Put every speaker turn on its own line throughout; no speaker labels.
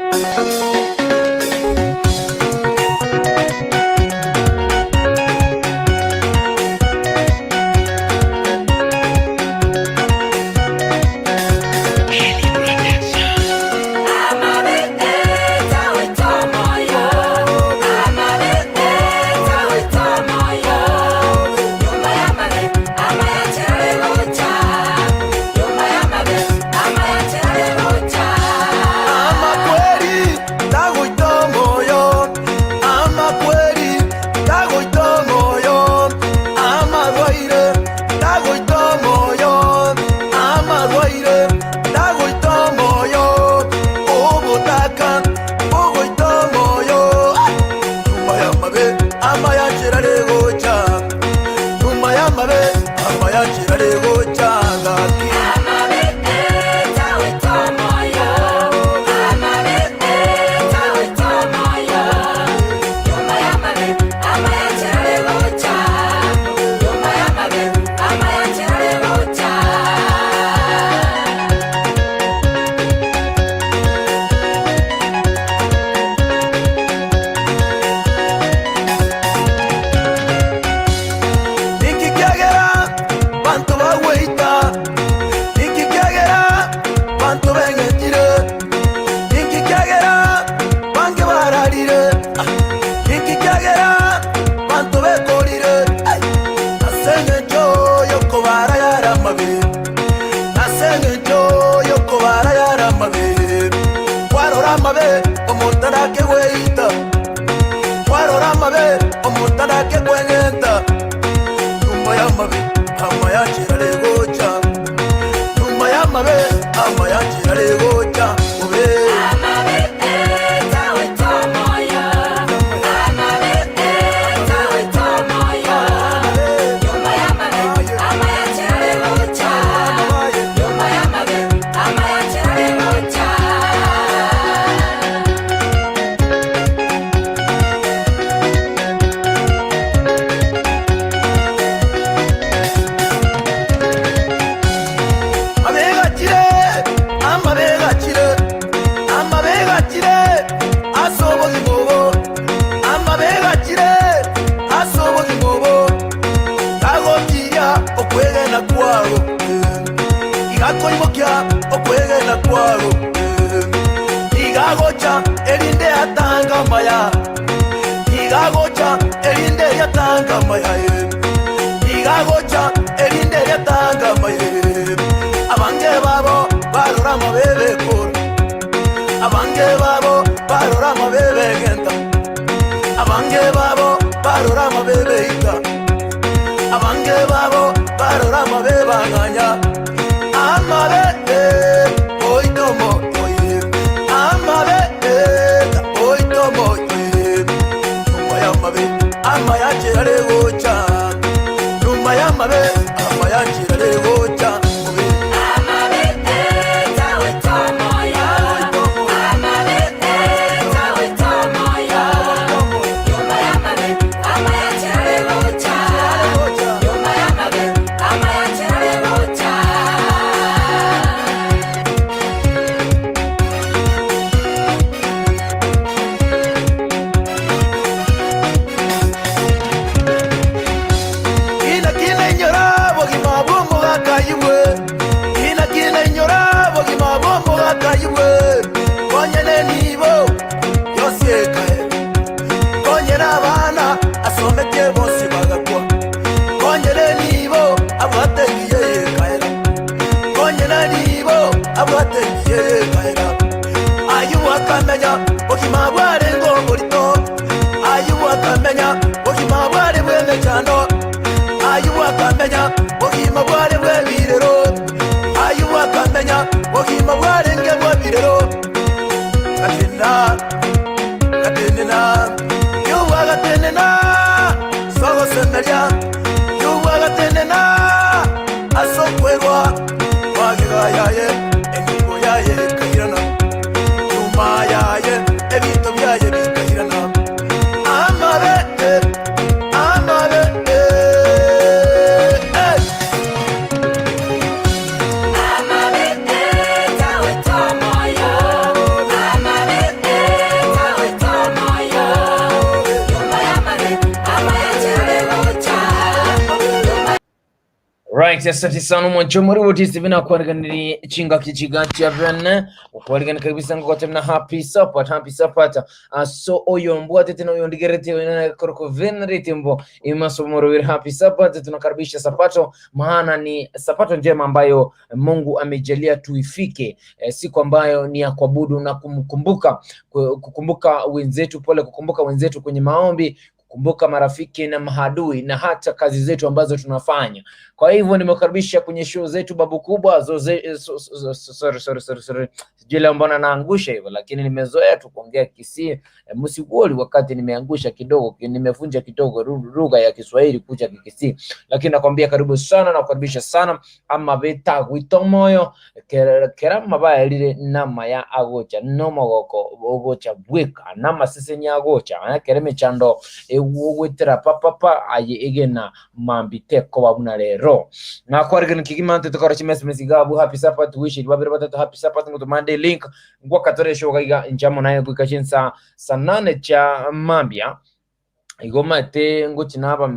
Amabe, Alright, asante sana mwancho wote Steven akwarganiri chinga kichiga cha bene ukwargana kabisa ngo na happy support, happy support. So oyo mbwa tete na oyo ndigerete na koroko venrete mbo imaso moro happy support. Tunakaribisha sapato, maana ni sapato njema ambayo Mungu amejalia tuifike, siku ambayo ni ya kuabudu na kumkumbuka, kukumbuka wenzetu, pole, kukumbuka wenzetu kwenye maombi, kukumbuka marafiki na mahadui na hata kazi zetu ambazo tunafanya. Kwa hivyo nimekaribisha kwenye show zetu babu kubwa zoze, so, sorry, sorry, sorry, sorry. Sijui leo mbona naangusha hivyo, lakini nimezoea tu kuongea Kisii. Msikuoli wakati nimeangusha kidogo, nimevunja kidogo lugha ya Kiswahili kuja Kikisii, lakini nakwambia karibu sana na kukaribisha sana ama beta gwitomoyo kera mabaya lile nama ya agocha nomogoko ogocha bweka nama sese nyagocha kere mechando egwetera papapa aye egena mambi teko babuna rero nakwarigana kigimante tukora chimesi gabu happy Sabbath wish babiri batatu happy Sabbath ngo tumande link ngwa katoresho gaiga njamo nayo kwikashinsa saa 8 cha mambia igoma te nguchinaba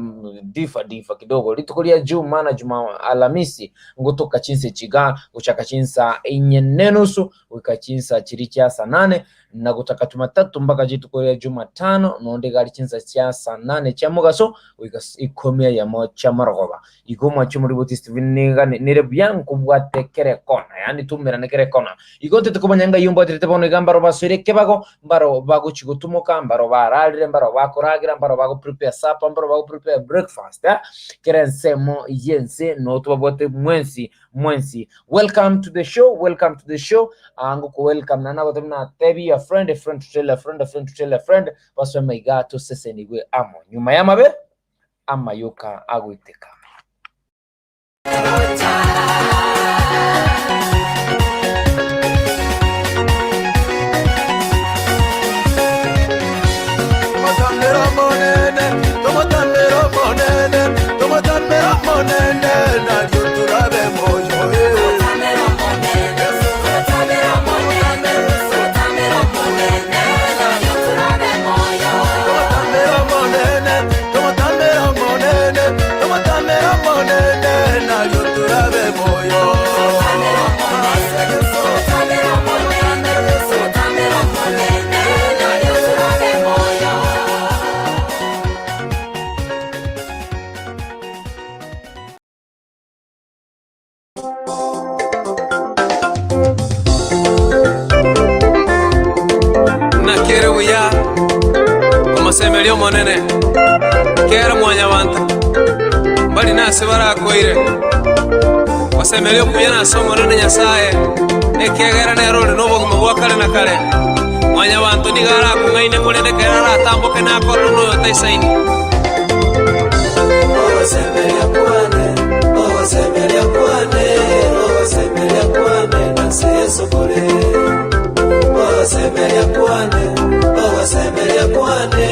difa difa kidogo lituko lya juma na juma Alamisi ngutoka chinse chiga guchaka chinsa inye nenusu wikachinsa chiri cha saa 8 na gutaka Jumatatu mpaka jituko lya Jumatano nonde gali chinsa cha saa 8 cha mugaso wika ikomia ya mo cha marogoba igoma chumuri buti Steven niga nire byanku bwate kere kona yani tumera ne kere kona igote tukumanyanga yumbo tirete bono igamba baswire kebago mbaro baguchigutumoka mbaro baralire mbaro bakoragira mbaro bago prepare supper mbaro bago prepare breakfast kere nsemo yense no tubabote mwensi mwensi. Welcome to the show, welcome to the show. Angu welcome na nako temna tebi a friend, a friend to tell a friend, a friend to tell a friend baswe maiga sese nigwe amo nyuma ya mabe amayoka agwiteka.
Omosemerio monene kera mwanyabanta bari nase barakoire osemerio kuya nase omonene Nyasaye ekiagera nero ore nobogima bwa kare na kare mwanyabanto niga arakung'aine korende kera aratamboke nakorora noyo taisaini.
Ogosemeria kwane, ogosemeria kwane, ogosemeria kwane nase Yesu kore. Ogosemeria kwane, ogosemeria kwane,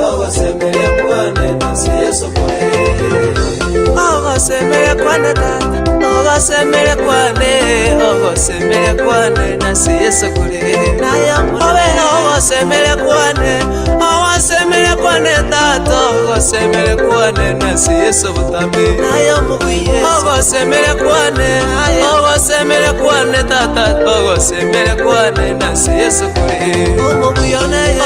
ogosemeria kwane nase Yesu kore.
Ogosemeria kwane tata, ogosemeria kwane, ogosemeria kwane nase Yesu kore. Obe ogosemeria kwane, ogosemeria kwane tata, ogosemeria kwane nase Yesu butambi. Ogosemeria kwane, ogosemeria kwane tata, ogosemeria kwane nase Yesu kore.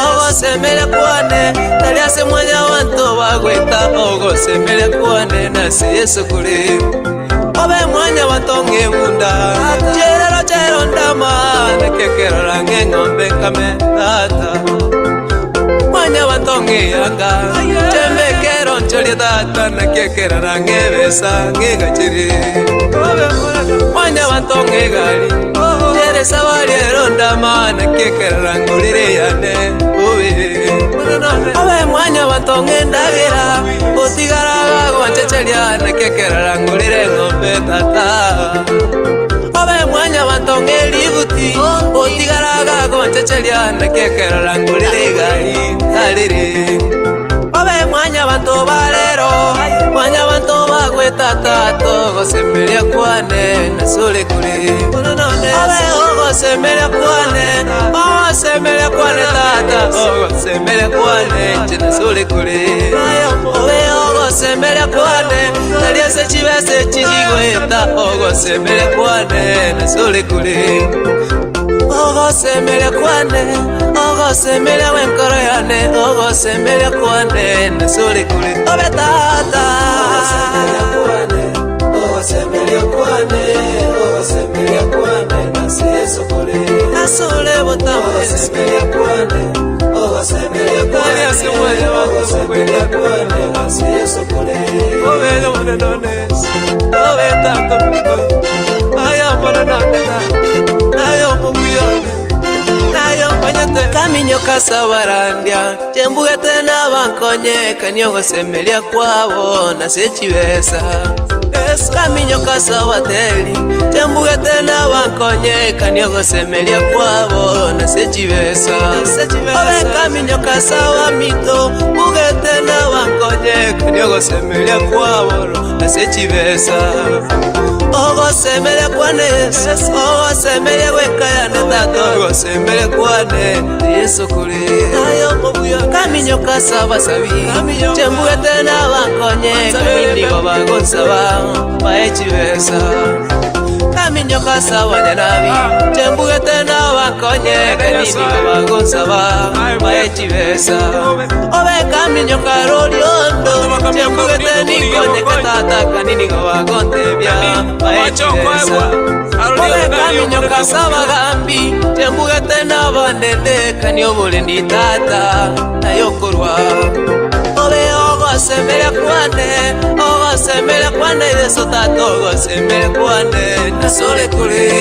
Ogosemeria kwane, tariase mwanya wanto bagweta, ogosemeria kwane nase Yesu kore. Obe mwanya wanto ng'emunda, cherero chero ndama, nekekerora ng'eng'ombe nkame tata. Mwanya wanto ng'eyanga, chembekero nchorie tata, nekekerora ng'ebesa ng'egachiri. Mwanya wanto ng'egari, cheresa bariero ndama, nekekerora ng'orire yane obe. Obe mwanya wanto ng'endagera, otigaraga gwanchecheria, nekekerora ng'orire ng'ombe tata. Obe mwanya wanto ng'eributi, otigaraga gwanchecheria, nekekerora ng'orire egari tarire. Obe mwanya wanto barero, mwanya wanto bagweta tata, ogosemeria kwane nasore kure. Obe ogosemeria kwane, Ogosemeria kwane tata, ogosemeria kwane inche nasore kore. Obe ogosemeria kwane, tari ase chibesa echi chigoeta, ogosemeria kwane nasore kore. Ogosemeria kwane, ogosemeria gwenkoro yane, ogosemeria kwane nasore kore. Obe tata.
Ogosemeria kwane, ogosemeria kwane, ogosemeria kwane nase Yeso kore.
Nasore botambe.
Ogosemeria kwane, ogosemeria kwane, ogosemeria kwane nase Yeso kore.
Obe monenones, obe tata aya monenonena, ayo muguyone, ayo manyete. Kaminyoka sabarandia, chembugete n'abankonye, kaniogosemeria kwabo nase chibesa. Kaminyoka sabateri, chembugete n'abankonye, kaniogosemeria kwabo nase chibesa. Obe kaminyoka sabamito, bugete n'abankonye, kaniogosemeria kwabo nase chibesa. Ogosemeria kwane, ogosemeria gwekayane tata, ogosemeria kwane Yesu kure. Kaminyoka sabasabi, chembugete n'abankonye, kamindigo bagonsaba bae chibesa. Kaminyoka sabanyanabi, chembugete n'abankonye, kamindigo bagonsaba bae chibesa. Obe kaminyoka roriondo, chembugete nikonyeke tata, kaninigo bagontebia bae chibesa. Obe kaminyoka sabagambi, chembugete n'abanene, kanioborendi tata nayokorwa. Obe ogosemeria kwane, ogosemeria kwane Yesu tata, ogosemeria kwane nasore kure.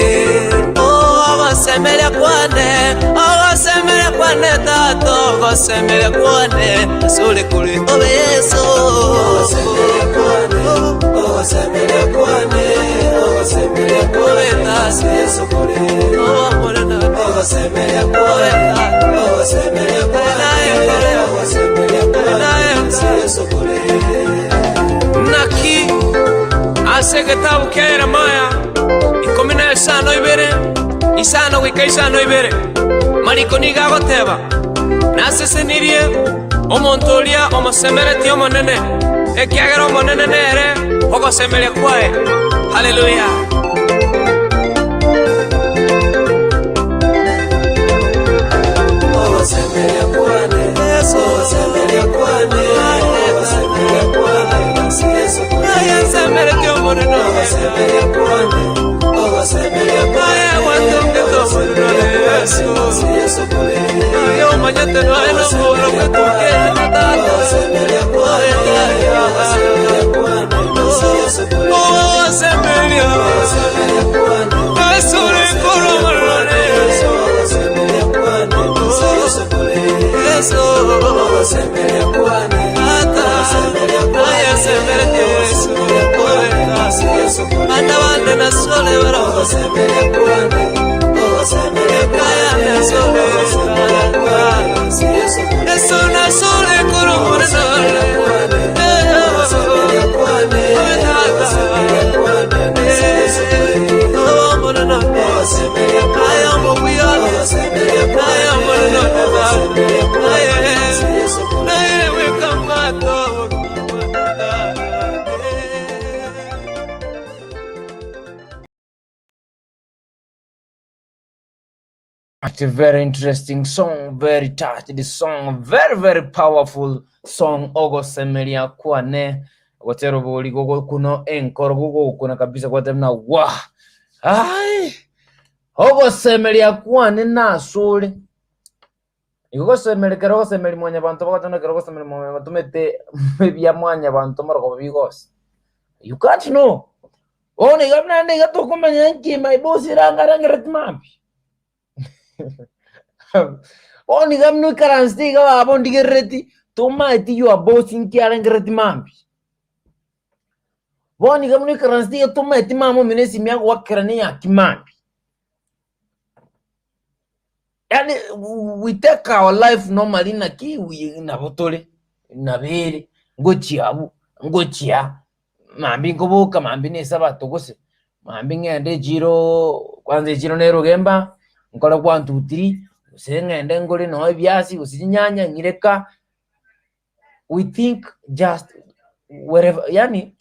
Ogosemeria kwane, ogosemeria kwane tata, ogosemeria kwane nasore kure. Obe Yesu.
Ogosemeria kwane, ogosemeria kwane, ogosemeria kwane nase Yeso kore. Ogosemeria kwane, ogosemeria kwane, ogosemeria kwane nase Yeso kore.
Naki ase getabu kia Yeremaya 15 5 goika 52 mariko niga agoteba nasesenirie omonto oria omosemereti omonene ekiagera omonene nere ogosemeria kwaye. Haleluya.
Ogosemeria kwane, ogosemeria kwane, ogosemeria kwane nase Yeso kore.
Ayesemereti omonene.
Ogosemeria kwane, ogosemeria kwane, ogosemeria kwane nase Yeso kore.
Ayo manyete noe nongoro gwetukete tata.
Ogosemeria kwane, ogosemeria kwane nase Yeso kore.
Ogosemeria.
Ogosemeria kwane,
Esore koro marane.
ogosemeria kwane nase Yeso kore.
Yesu.
Ogosemeria kwane,
Tata.
ogosemeria kwane,
Ayesemereti Yesu.
ogosemeria kwane nase Yeso kore.
Bana bande nasole baro.
Ogosemeria kwane, ogosemeria kwane, ogosemeria kwane nase Yeso kore.
Yesu nasole koro
Ogosemeria
marane.
kwane, ogosemeria kwane, ogosemeria kwane nase Yeso kore. Ogosemeria kwane, ogosemeria kwane, ogosemeria kwane nase Yeso kore.
It's a very interesting song, very touched song, very very powerful song. Ogosemeria kwane gotero boli gogo kuno enkoro gogo kuna kabisa kwatemna wa ai ogosemeria kwane nasule igogosemeria kero gosemeri mwanya bantu bagatona kero gosemeri mwanya bantu mete bya mwanya bantu maroko bigose. You can't know one gamna ne gatokumanya nkima ibosi rangarangaret mambi. Oni gamnu karansti ga abo ndigereti tomaeti yo abosi nkiarangereti mambi. Boni gamnu karansti ga tomaeti mamo minesi miago wakrani ya kimambi. Yani we take our life normally na ki we na botole na bere ngochia abu ngochia mambi ngoboka mambi ne sabato gose mambi ngende jiro kwanza jiro nero gemba nkora 1 2 3 Gose ng'ende ngore noe ebiasi, gose chinyanya ng'ireka. We think just wherever, yani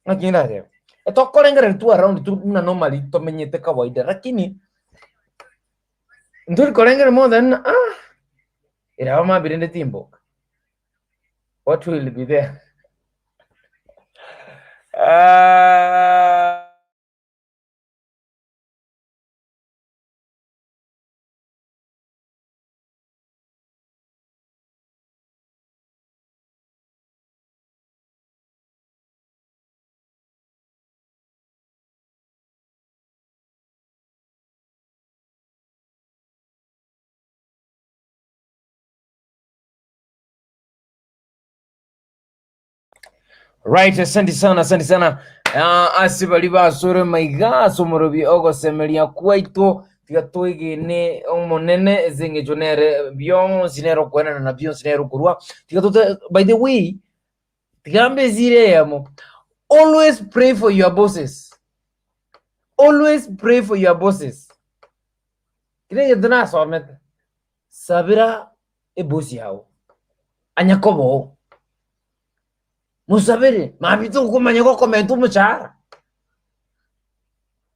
ng'aki ndateba, etokorengereri tu around tu buna normally tomenyete kawaida, lakini ntorikorengera more than ah, iraba mambire nde timboka. What will be there? Right, asante sana, asante sana. Ase bari basore maiga ase omorobi ogosemeria kwaito tiga twegene omonene ase eng'encho nere bionsi nere okwenana na bionsi nere okorwa tiga tote. By the way, tiga mbe esire eyemo, always pray for your bosses, always pray for your bosses. Kere egento nasomete, sabera ebosi yago anya koba oo. Mosabere, mambia tokomanya gokomenta omochara,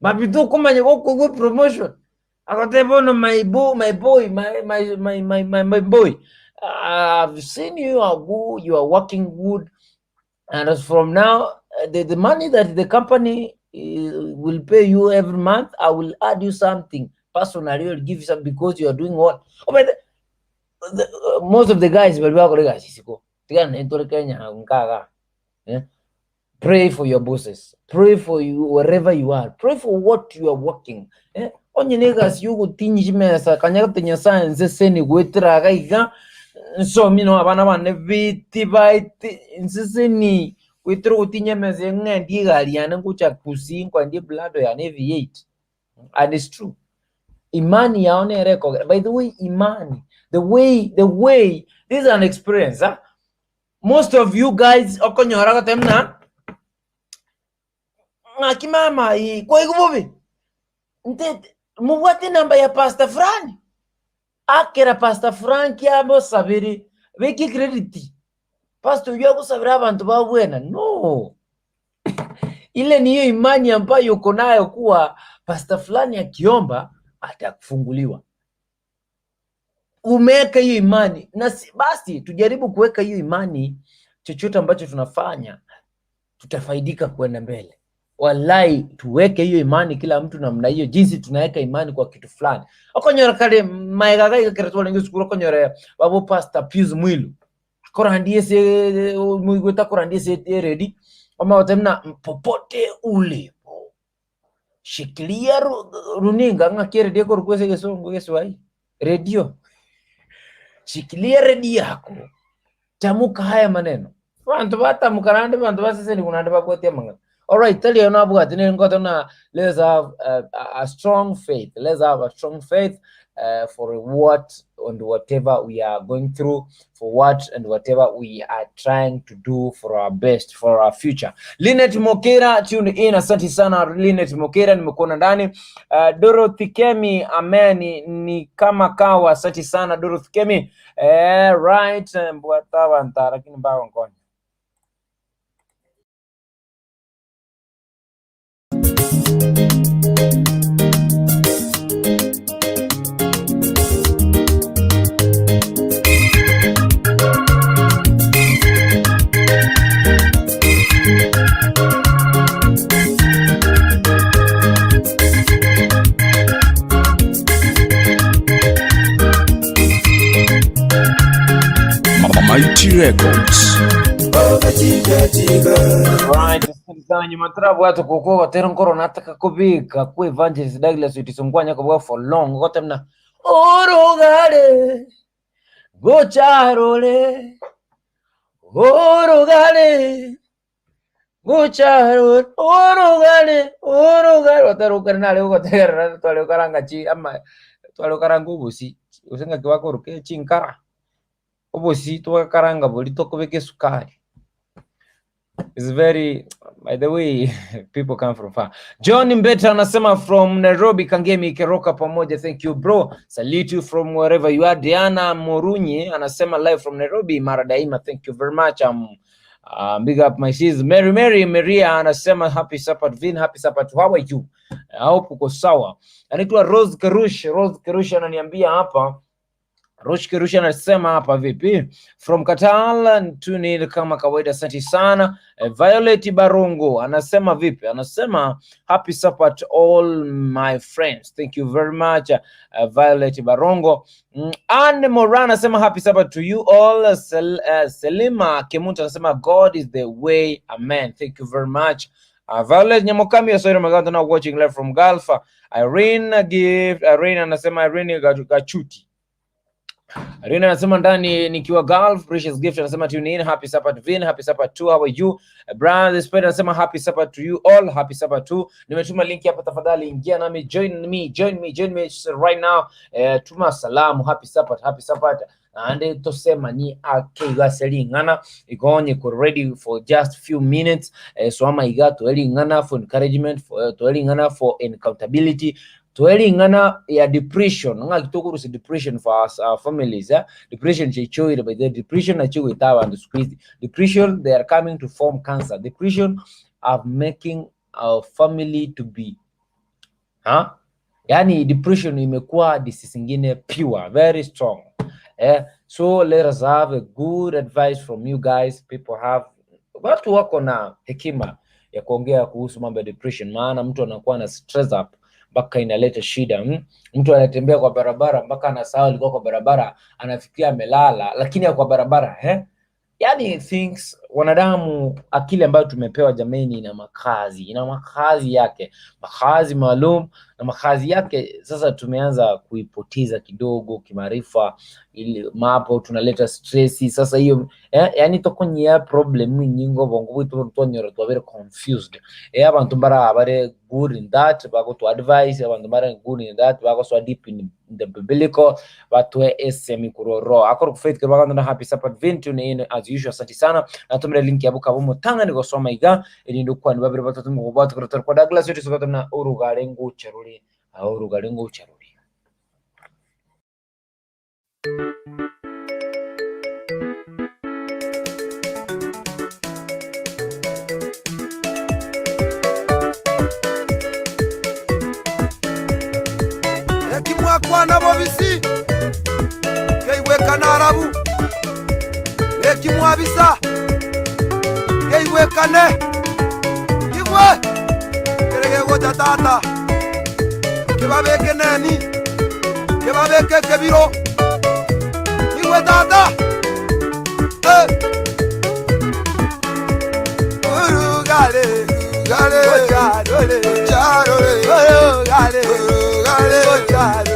mambia tokomanya gokoigwa epromotion, agoteba bono my bo my boy, my boy, I've seen you are good, you are working good, and as from now, the money that the company will pay you every month, I will add you something personally, I will give you some because you are doing what? Oh, but most of the guys bari bakora egasi isiko, tiga nentore Kenya nkaga. Eh? Pray for your bosses. Pray for you wherever you are. Pray for what you are working. Eh? Onye negasi yogotinyi chimesa kanya gati Nyasaye nse seni gweteraga iga nsomi no abana bane biti baiti nse seni gwetera ogotinya emesa ng'endi egari yane ngocha Kisii nkwandie Prado yane V8. And it's true. Imani yao nere ekogera. By the way, imani, the way, this is an experience. Huh? Most of you guys okonyora goteba buna ng'aki mama ii kwaigwa bobe ntete mobwate enamba ya pastor fulani akera pastor Frank abosabere beka ecredit pastor oywo agosabera abanto babwena no ile ni hiyo imani ambayo uko nayo kuwa pastor fulani akiomba atafunguliwa. Umeweka hiyo imani na si, basi tujaribu kuweka hiyo imani, chochote ambacho tunafanya tutafaidika kwenda mbele. Wallahi, tuweke hiyo imani kila mtu namna hiyo, jinsi tunaweka imani kwa kitu fulani. Okonyora kare maega gaiga kere twarenge sukuru okonyora babo Pastor Pius Mwilu akorandie se muigweta akorandie se eredi omagote muna popote ulipo shikilia runinga ng'aki eredi ekorokwa ase egesongo egeswahili redio, shikilia redio yako, tamuka haya maneno bantu batamuka naende bantu baseseniwa naende babwate amang'ana. Alright, tell you nabwate nere na let's have a strong faith. Let's have a strong faith for what and whatever we are going through, for what and whatever we are trying to do for our best, for our future. Linet Mokera tuned in, asante sana Linet Mokera, nimekuona ndani. Dorothy Kemi, amen, ni kama kawa, asante sana Dorothy Kemi. Right, mbwata banta lakini mbago nkonya.
Mighty Records.
Right, asante sana nyuma turabwata kuko gotera nkoro nataka kubika ku Evangelist Douglas Otiso kubwa for long gote mna orogare gocharole orogare gocharole orogare orogare otarukare nare gotera tware karanga chi ama tware karanga obosi gose ng'aki bakoroka chinkara obosi twakaranga bori tokobeka esukari. It's very By the way, people come from far. John Mbeta anasema from Nairobi, Kangemi, Keroka pamoja. Thank you, bro. Salute you from wherever you are. Diana Morunyi anasema live from Nairobi, Mara Daima. Thank you very much. Big up my sis. Mary Mary Maria anasema happy Sabbath, Vin, happy Sabbath. How are you? I hope uko sawa. Anaitwa Rose Kerush. Rose Kerush ananiambia hapa. Rosh Kerush anasema hapa vipi? From Katal tune in kama kawaida, asante sana. Violet Barungu anasema vipi? Anasema happy Sabbath all my friends. Thank you very much, Violet Barongo. Anne Moran anasema happy Sabbath to you all. Selima Kemunta anasema God is the way. Amen. Thank you very much. Violet Nyamokami Osoiro Maganda now watching live from Gulf. Irene Gift, Irene anasema Irene Gachuti. Irene anasema ndani nikiwa Gulf. Precious Gift anasema tune in. Happy Sabbath, Vin. Happy Sabbath too. How are you? Brian the Spider anasema happy Sabbath to you all. Happy Sabbath too. Nimetuma link hapa, tafadhali ingia nami, join me, join me, join me right now. Tuma salamu, happy Sabbath, happy Sabbath. Ande tosema ni ake iga selingana igonye ko ready for just few minutes, so ama iga toelingana for encouragement, for toelingana for accountability, toelingana ya depression nga kitokurusi depression for us, our families, eh? Depression chechoire by the depression na chiwe tawa and squeeze depression, they are coming to form cancer. Depression are making our family to be, huh? Yani depression imekuwa disease ingine pure, very strong, eh? So let us have a good advice from you guys. People have, watu wako na hekima ya kuongea kuhusu mambo ya depression, maana mtu anakuwa na stress up mpaka inaleta shida? Mtu anatembea kwa barabara mpaka anasahau alikuwa kwa barabara, anafikiria amelala, lakini kwa barabara, eh? Yani things, wanadamu akili ambayo tumepewa jameni, ina makazi yake, makazi maalum na makazi yake. Sasa tumeanza kuipoteza kidogo kimaarifa, ili mapo tunaleta stress. Sasa hiyo, yani tokonyia problem nyingo bongo bwitu twanyora twa very confused, abantu mbara bare good in that bako to advise abantu mbara good in that bako so deep in the biblical batwe SM kuroro akoro kufaith kebaganda na happy Sabbath, Vin, tune in as usual. Asante sana, natumira link yabo kabo mutanga ni gosoma iga irindo kwani babiri batatu mu batu kwa kwa Douglas yote sokata na urugare ngucharuri au urugare ngucharuri.
Ekimwakwana bobisi keibwekana arabu ekimwabisa keibwekane igwe keregegocha tata kebabeke neni kebabeke kebiro igwe tata. Urugale gale ocharole ocharole urugale urugale ocharole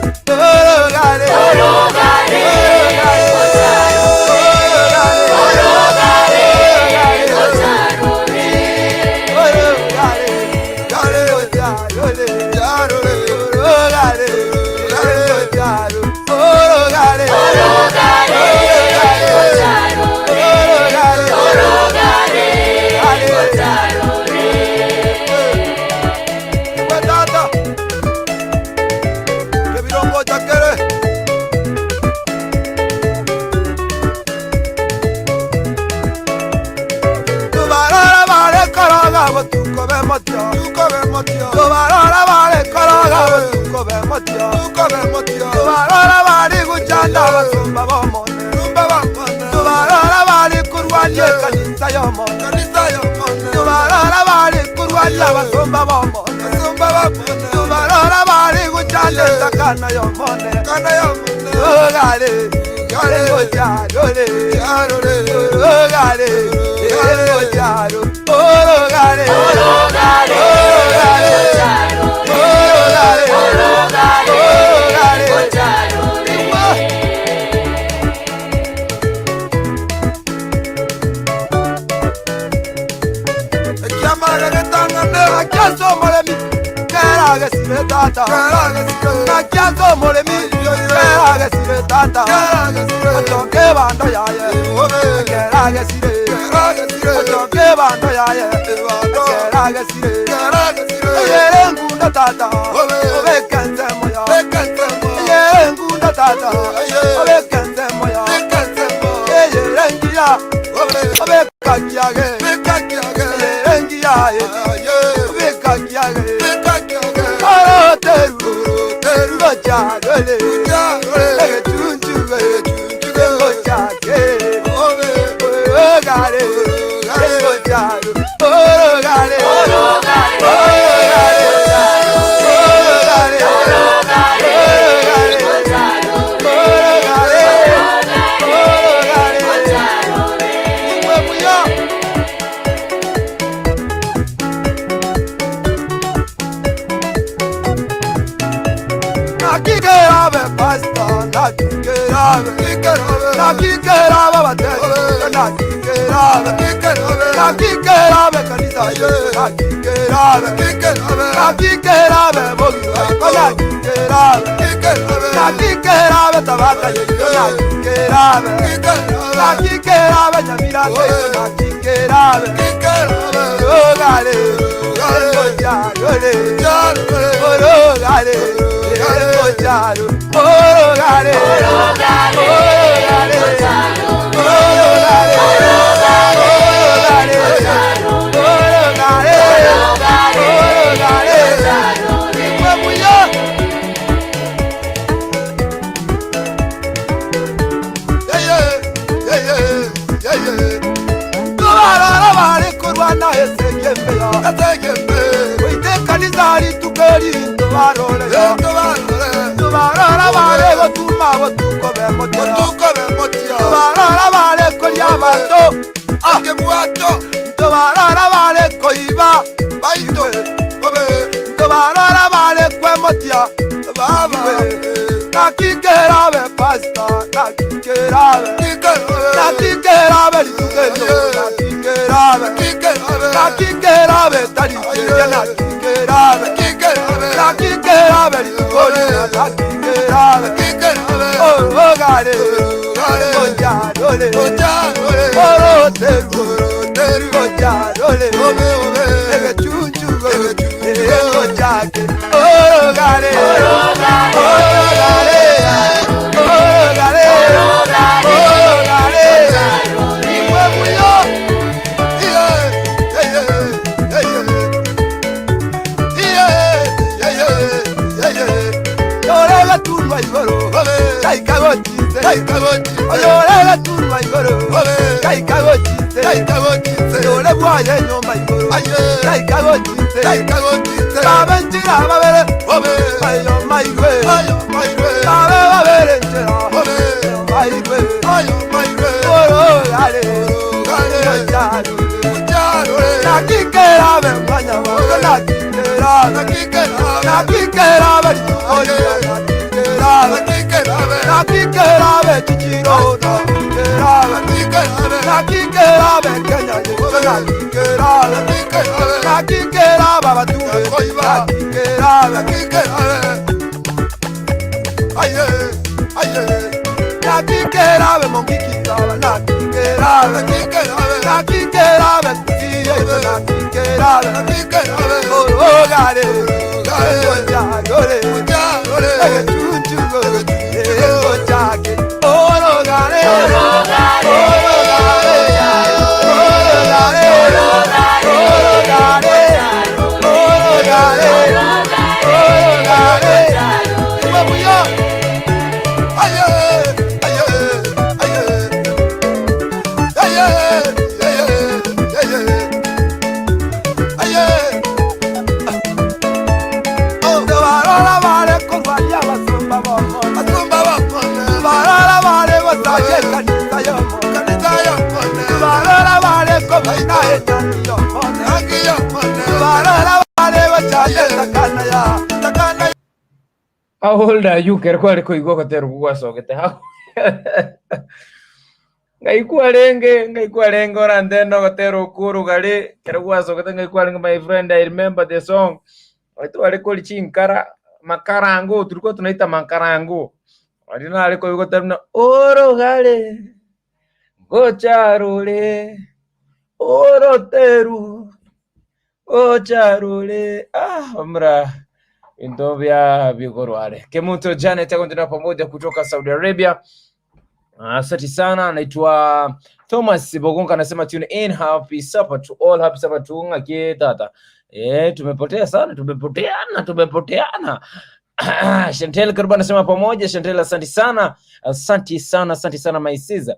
urugale urugale Ochoke bando yaye Keragesire Eyere ngunda tata Obekenze moya Eyere ngunda tata Obekenze moya Eyere ngiya Obekakiage Eyere ngiya Obekakiage Karateru Gojarole Egetunjuge Gojake Orogare Gojaru Orogare Orogare Orogare Orogare Orogare Orogare. Nakikerabe pastor, nakikerabe, nakikerabe bateri, nakikerabe, nakikerabe kanisa, nakikerabe, nakikerabe bogi, nakikerabe, nakikerabe tabata, nakikerabe, nakikerabe nyamira, nakikerabe, orogare, orogare, orogare. Orogare, orogare, orogare, orogare, orogare, orogare. Nakikerabe pastor, nakikerabe, nakikerabe litukelo, nakikerabe, nakikerabe tarikere, nakikerabe, nakikerabe litukolo, nakikerabe, orogare, ojarole, oroteru, ojarole, egechunchugo, ojake, orogare, orogare.
How old are you? Kero kwari kuigwa gotero gwacokete hau. Ngaikua renge oranteno gotero kurugari kero gwacokete ngaikua renge. My friend, I remember the song. Watu wale koli chinkara makarango, tulikuwa tunaita makarango. Walina aliko yuko taruna orogare gocharure Oroteru ocharule ah mra ndo vya vigorwale. Kemuto Janet akontina pamoja kutoka Saudi Arabia. Asante sana. Anaitwa Thomas Bogonka anasema tune in, happy supper to all, happy supper to ngaki tata. Tumepotea sana, tumepoteana, tumepoteana. Chantel Karuba anasema pamoja. Chantel, asante sana, asante sana, asante sana my sister.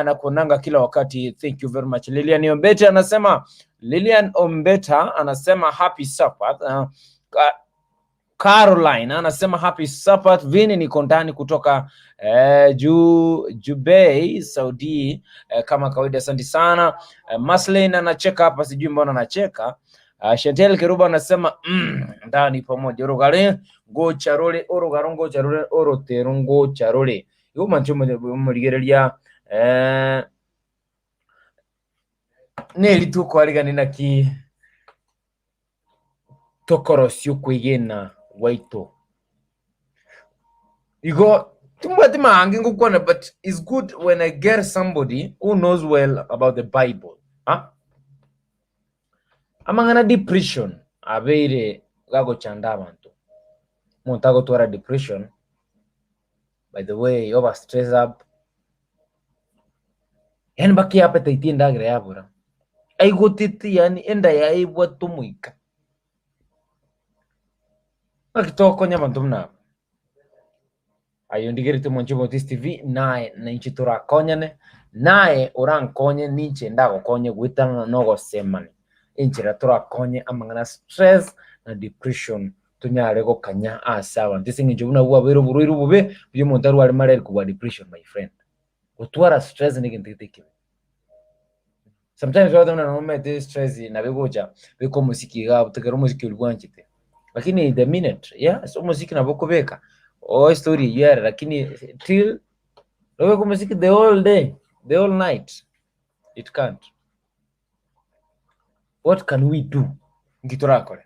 Na kuonanga kila wakati, thank you very much. Lilian Ombeta anasema, Lilian Ombeta anasema happy supper. Caroline anasema happy supper. Vini niko ndani kutoka Jubei Saudi, kama kawaida, asante sana. Maslin anacheka hapa, sijui mbona anacheka. Chantel Keruba anasema ndani pamoja urugare ngocharore urugaro ngocharore orotero ngocharore igo mancho murigereria neri tukwarigani naki tokorocio kwigena waito igo timbwati maangi ngukwana, but it's good when I get somebody who knows well about the Bible, huh? Amang'ana depression abeire gagochanda abantu, omonto agotwara depression, by the way, over stress up, yani mpaka appetite endagera yabura aigotete, yani enda yaibwate omoika ng'aki togokonya abanto buna aba. Aye ondigerete omonche Omotis TV, naye nainche torakonyane, naye orankonye ninche ndagokonye goetana na ogosemani enchera torakonye amang'ana stress na depression tonyare gokanya ase abanto ase eng'encho buna bwabeire oborwaire obobe buya omonto arware malaria kobua depression, my friend. Gotwara stress na egento gete ekibe. Sometimes wabata buna nomanyete stress nabo egocha beka omosiki iga abwo ekero omosiki oria bwanchete. Lakini the minute, yes, omosiki nabo okobeka oo estory eywo ere lakini till obeke omosiki the whole day, the whole night, it can't. What can we do? Nki torakore?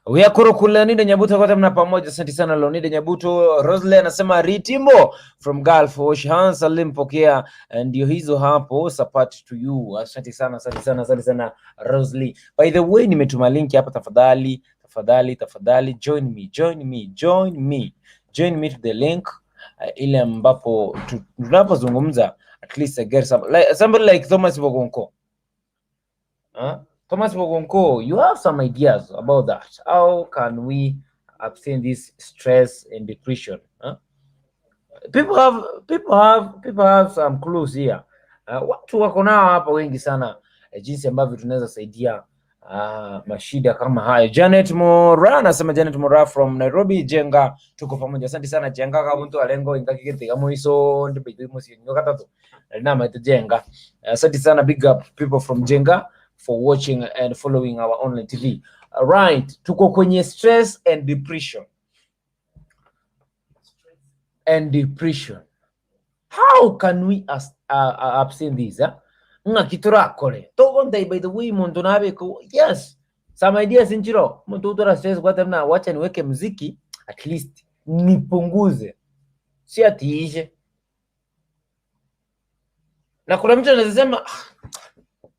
Uyakuru Leonida Nyabuto kwa na pamoja. Asante sana Leonida Nyabuto. Rosle anasema Ritimbo from Gulf Oshan Salim pokea ndio hizo hapo, support to you. Asante sana, asante sana, asante sana Rosli. By the way, nimetuma link hapa, tafadhali, tafadhali, tafadhali join me, join me, join me. Join me to the link ile ambapo tunapozungumza at least I get some like, somebody like Thomas Bogonko. Huh? Thomas Bogonko, you have some ideas about that. How can we abstain this stress and depression? Huh? People have some clues here. Watu wako nao hapa wengi sana jinsi ambavyo tunaweza saidia mashida kama hayo. Janet Mora anasema, Janet Mora from Nairobi, Jenga, tuko pamoja. Asante sana Jenga kabuntu alengo ingakigete moiso ndi musi nyoka na maito Jenga. Asante sana, big up people from Jenga for watching and following our online TV. All right, tuko kwenye stress and depression. And depression. How can we abstain this? Eh? Ng'aki torakore togontai, by the way, muntu nabeko, yes, some ideas nchiro muntu utora stress kwa na wacha niweke muziki at least nipunguze, si atiishe. Na kuna mtu anaweza sema, "Ah,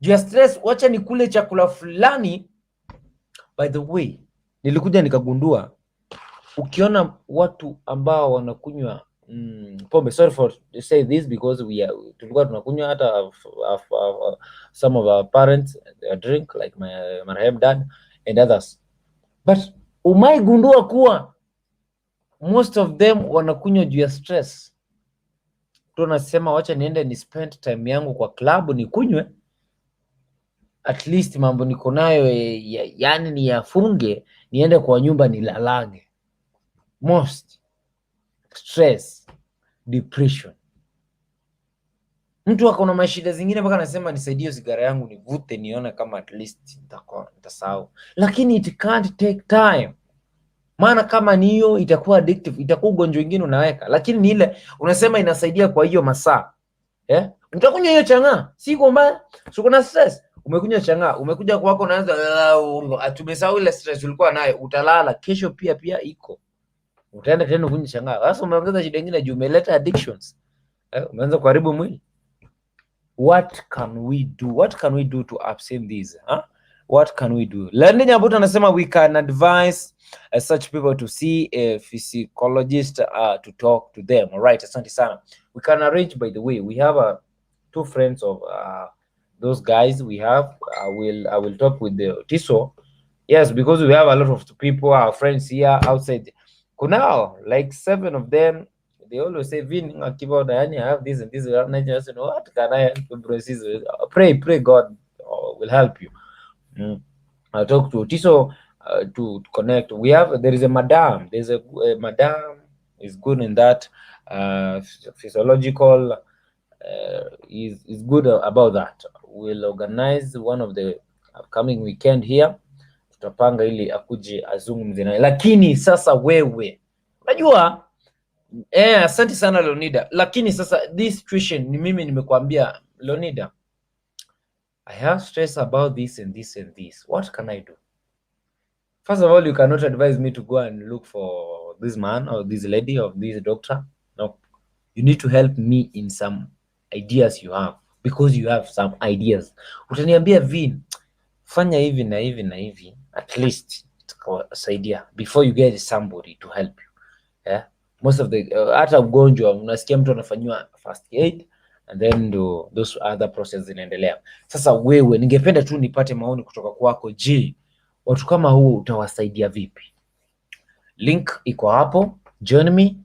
juu ya stress wacha nikule chakula fulani." By the way, nilikuja nikagundua ukiona watu ambao wanakunywa pombe, sorry for to say this because we are, tulikuwa tunakunywa hata some of our parents drink like my marehemu dad and others, but umaigundua kuwa most of them wanakunywa juu ya stress. Tu nasema wacha niende ni spend time yangu kwa club nikunywe, at least mambo niko nayo yani niyafunge, niende kwa nyumba nilalage. Most stress, depression. Mtu ako na mashida zingine mpaka anasema nisaidie sigara yangu nivute nione kama at least nitakuwa nitasahau, lakini it can't take time, maana kama ni hiyo itakuwa addictive, itakuwa ugonjwa wengine unaweka, lakini ni ile unasema inasaidia kwa hiyo masaa, eh? Utakunywa hiyo chang'aa, si kwamba si kuna stress, umekunywa chang'aa, umekuja kwako unaanza tumesahau ile stress ulikuwa nayo, utalala kesho pia pia iko, utaenda tena kunywa chang'aa. Sasa umeongeza shida nyingine juu umeleta addictions, eh? Umeanza kuharibu mwili. What can we do? What can we do to upset this, huh? What can we do? Lende Nyabuto anasema we can advise such people to see a physiologist to talk to them. All right, asante sana. We can arrange, by the way, we have two friends of those guys we have. I will talk with the Tiso. Yes, because we have a lot of people, our friends here outside. Kunao, like seven of them, they always say, "Vin, akiba yani, I have this and this." And I just know, what can I help you, bro? Pray, pray God will help you. I'll talk to Tiso to connect. We have there is a madam. There's a madam is good in that physiological is good about that. We'll organize one of the upcoming weekend here. Tutapanga ili akuje azungumze naye. Lakini sasa wewe unajua asante sana Leonida, lakini sasa this situation ni mimi nimekuambia Leonida, I have stress about this and this and this. What can I do? First of all, you cannot advise me to go and look for this man or this lady or this doctor. No. You need to help me in some ideas you have, because you have some ideas. Utaniambia, "Vin, fanya hivi na hivi na hivi, at least itasaidia before you get somebody to help you." Yeah? Most of the hata ugonjwa unasikia mtu anafanyiwa first aid and then ndo those other process zinaendelea. Sasa wewe, ningependa tu nipate maoni kutoka kwako. Je, watu kama huu utawasaidia vipi? Link iko hapo, join me,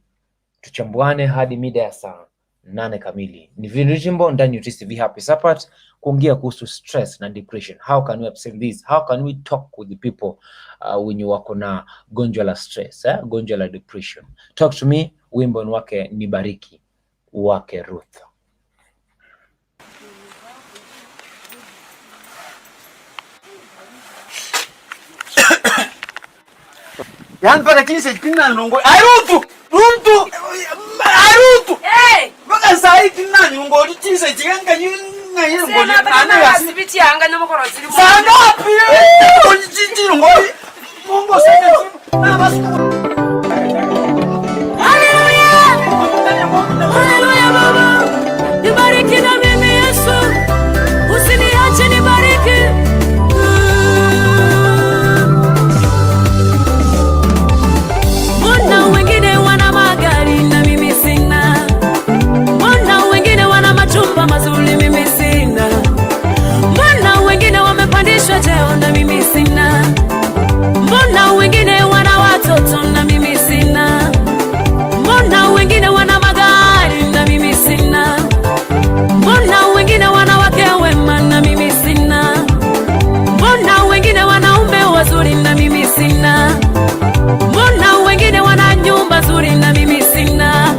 tuchambuane hadi mida ya saa 8 kamili. Ni Vin Jimbo ndani ya TV Happy Support kuongea kuhusu stress na depression. How can we upset this? How can we talk with the people wenye wako na gonjwa la stress, eh? Gonjwa la depression. Talk to me, wimbo ni wake Nibariki wake Ruth.
Yani mpaka chini tina nongo. Arutu! Rutu! Arutu!
Hey!
Mpaka saa hii tina nyongo chini chiganga nyinga yeye ngo.
Sema
Ana ya
sibiti yanga nomokoro ziri.
Saa ngapi? Chini ngo. Mungu sasa na basi.
Haleluya! Haleluya Baba. Nibariki na mimi Yesu. Usiniache, nibariki. Mbona wengine wana magari na mimi sina? Mbona wengine wana majumba mazuri mimi sina? Mbona wengine wamepandishwa cheo na mimi sina? Mbona wengine wana watoto na mimi sina? Mbona wengine wana magari na mimi sina? Mbona wengine wana wake wema na mimi sina? Mbona wengine wanaume wazuri na mimi sina? Mbona wengine wana nyumba nzuri na mimi sina?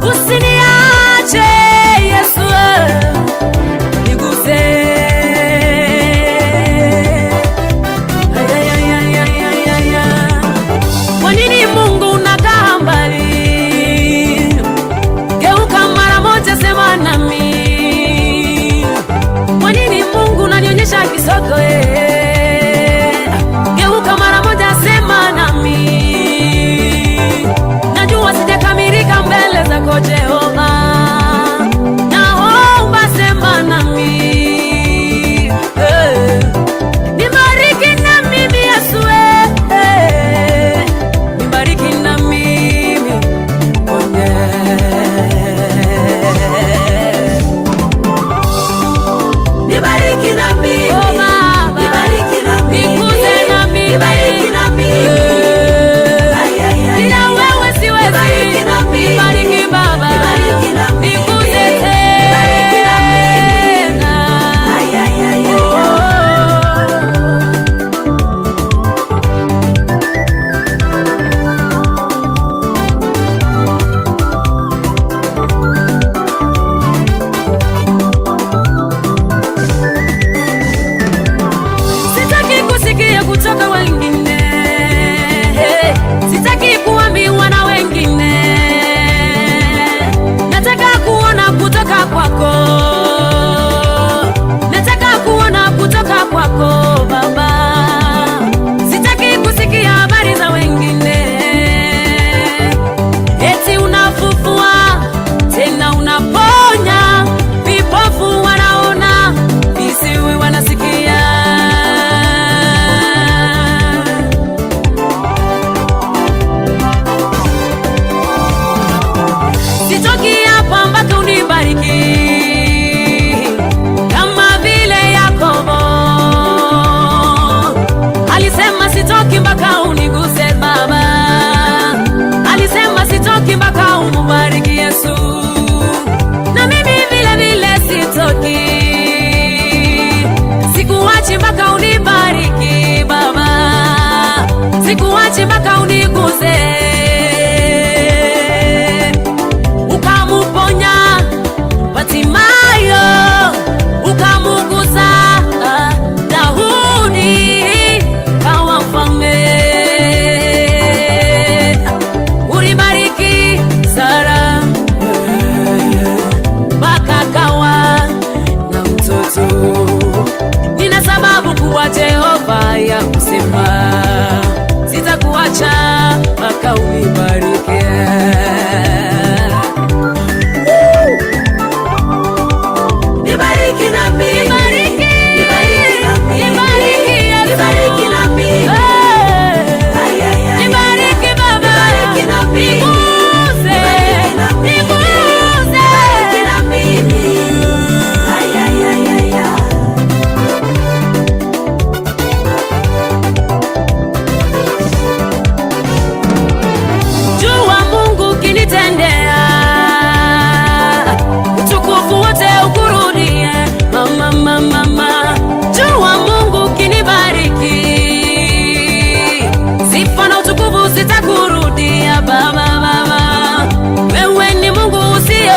Usiniache Yesu, niguse. Ay, ay, ay, ay, ay, ay, ay. Kwa nini Mungu unakaa mbali? Geuka mara moja, sema nami. Kwa nini Mungu unanionyesha kisogo? Eh? Geuka mara moja, sema nami. Najua sijakamilika mbele zako Jehova, naomba sema nami. Eh. Nibariki na mimi Yesu, eh. Nibariki na mimi mwenye.
Nibariki na mimi.
Oh, Baba.
Nibariki na mimi.
Nikuze na mimi.
Nibariki na mimi.
Eh.
Ay, ay, ay,
Bila
ay.
wewe siwezi.
Nibariki na mimi.
Nibariki Baba.
Nibariki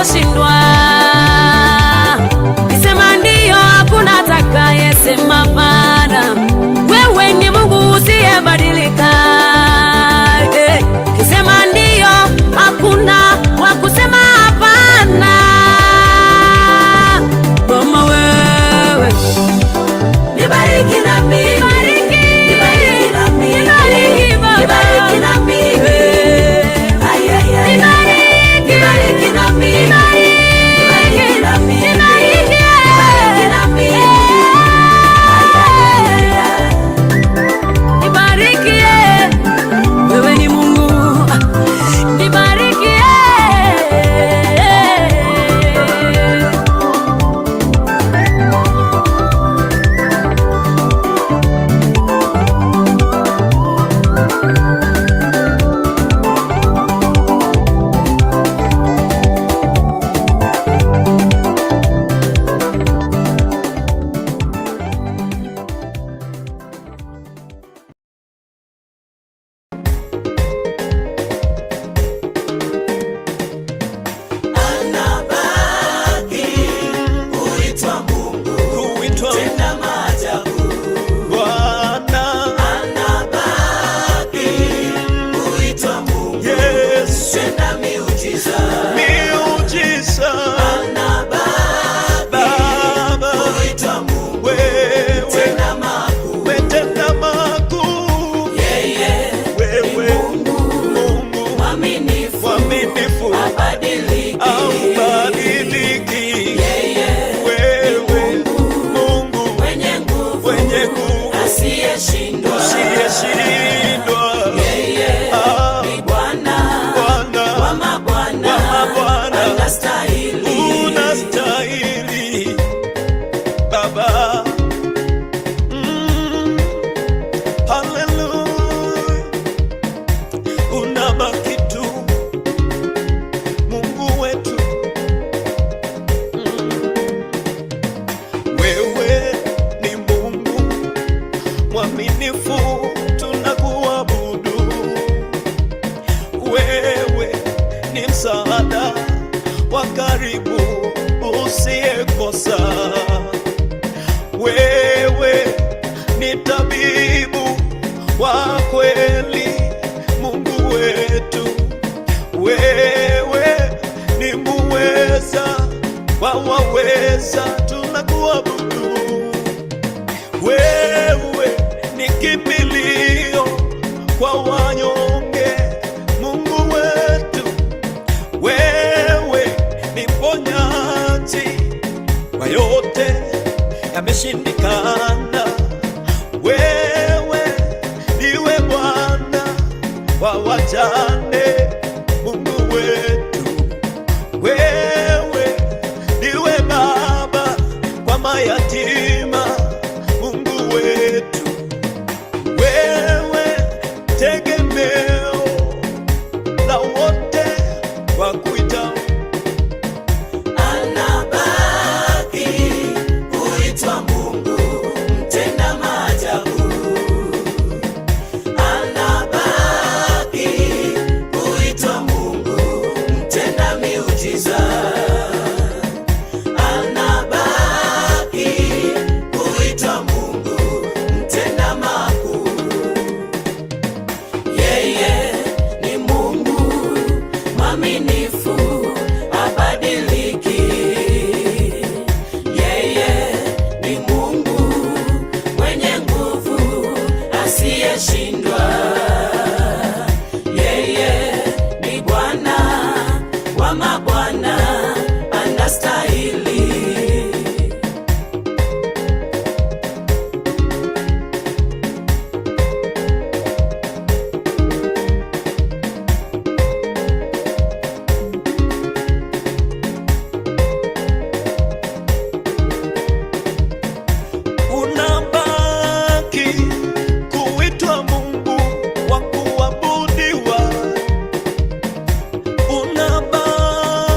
walioshindwa. Kisema ndiyo, hakuna atakayesema hapana. Wewe ni Mungu usiyebadilika. Eh, kisema ndiyo, hakuna wa kusema hapana. Mama wewe, nibariki na mimi, nibariki na mimi, nibariki baba, nibariki na mimi, ay ay ay, nibariki na mimi, nibariki na mimi, nibariki na mimi, ay ay ay, nibariki wewe ni Mungu, nibariki.
Anabaki kuitwa Mungu,
Kuitwa
tenda maajabu.
Bwana
Anabaki kuitwa Mungu,
Yesu,
tenda miujiza.
miujiza
Anabaki
Baba,
kuitwa Mungu,
wewe
tenda makuu.
umetenda makuu,
Yeye
wewe
Mungu
Mungu
mwaminifu,
mwaminifu,
habadiliki.
haubadiliki.
Yeye
Wewe Mungu
mwenye nguvu,
mwenye nguvu,
asiyeshindwa.
usiyeshindwa.
Yeye
Ah,
ni Bwana
Bwana
wa mabwana,
wa mabwana,
anastahili.
unastahili Baba. Hallelujah. Unabaki tu Mungu wetu. Wewe ni Mungu mwaminifu, tunakuabudu. Wewe ni msaada wa karibu usiyekosa. Wewe ni tabibu wa kweli, Mungu wetu. Wewe ni muweza wa waweza, tunakuabudu. Wewe ni kimbilio kwa wanyonge, Mungu wetu. Wewe ni mponyaji kwa yote yameshindikana. Wewe ndiwe Bwana wa wajane, Mungu wetu. Wewe ndiwe Baba kwa mayatima, Mungu wetu. Wewe tegemeo la wote wa kuita.
Anabaki kuitwa Mungu, mtenda maajabu. Anabaki kuitwa Mungu, mtenda miujiza. Anabaki kuitwa Mungu, mtenda makuu. Yeye ni Mungu mwaminifu, habadiliki. Yeye ni Mungu mwenye nguvu, asiyeshindwa. Yeye ni Bwana wa mabwana, anastahili.
Unabaki kuitwa Mungu wa kuabudiwa, unabaki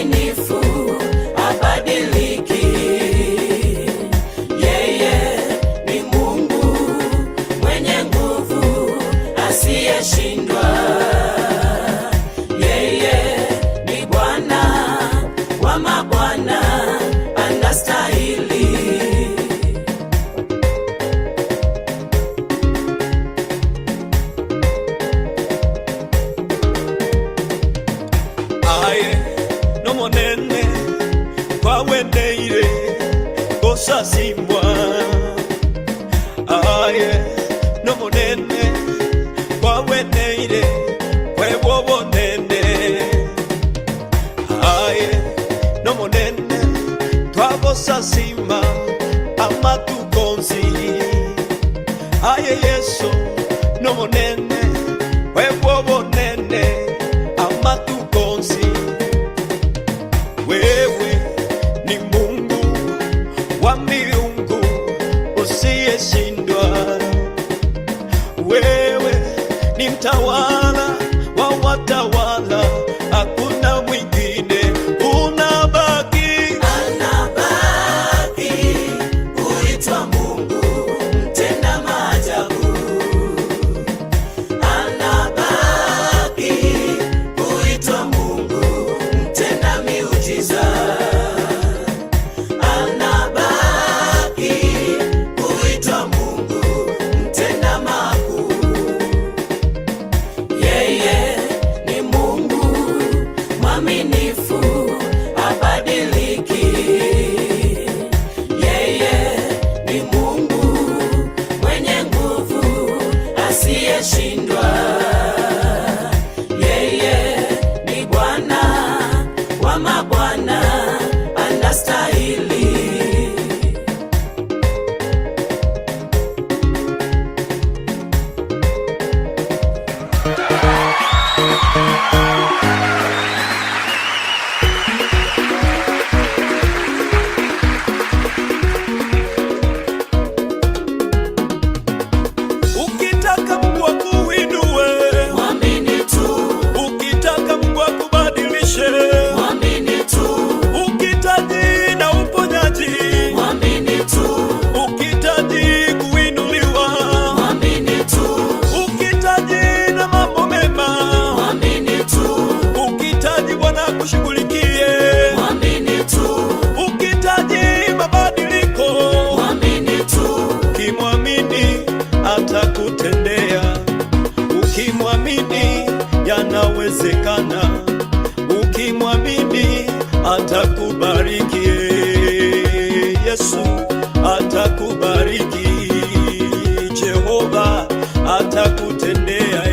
Mwaminifu, habadiliki. Yeye ni Mungu mwenye nguvu, asiyeshindwa. Yeye ni Bwana wa mabwana, anastahili.
Aye nomonene kwaweneire gosasimbwa, aye nomonene kwaweneire kwebwobonene, aye nomonene twagosasima amatukonzi, aye Yesu nomonene kwebwobonene amatukonzi. Wewe ni Mungu wa miungu usiyeshindwa. Wewe ni mtawala wa watawala, hakuna mwingine, unabaki.
Anabaki kuitwa Mungu mtenda maajabu. Anabaki kuitwa Mungu mtenda miujiza. Anabaki kuitwa Mungu mtenda makuu. Yeye ni Mungu mwaminifu, habadiliki. Yeye ni Mungu mwenye nguvu, asiyeshindwa. Yeye ni Bwana wa mabwana, anastahili.
Ukitaka Mungu akuinue,
Mwamini tu,
ukitaka Mungu akubadilishe,
mwamini tu,
ukihitaji na uponyaji,
mwamini tu,
ukihitaji kuinuliwa,
mwamini tu,
ukihitaji na mambo mema,
mwamini tu,
ukihitaji Bwana akushughulikie,
mwamini tu,
ukihitaji mabadiliko,
mwamini tu,
ukimwamini atakutendea, ukimwamini yanawezekana, ukimwamini atakubariki. Yesu atakubariki, Jehova atakutendea.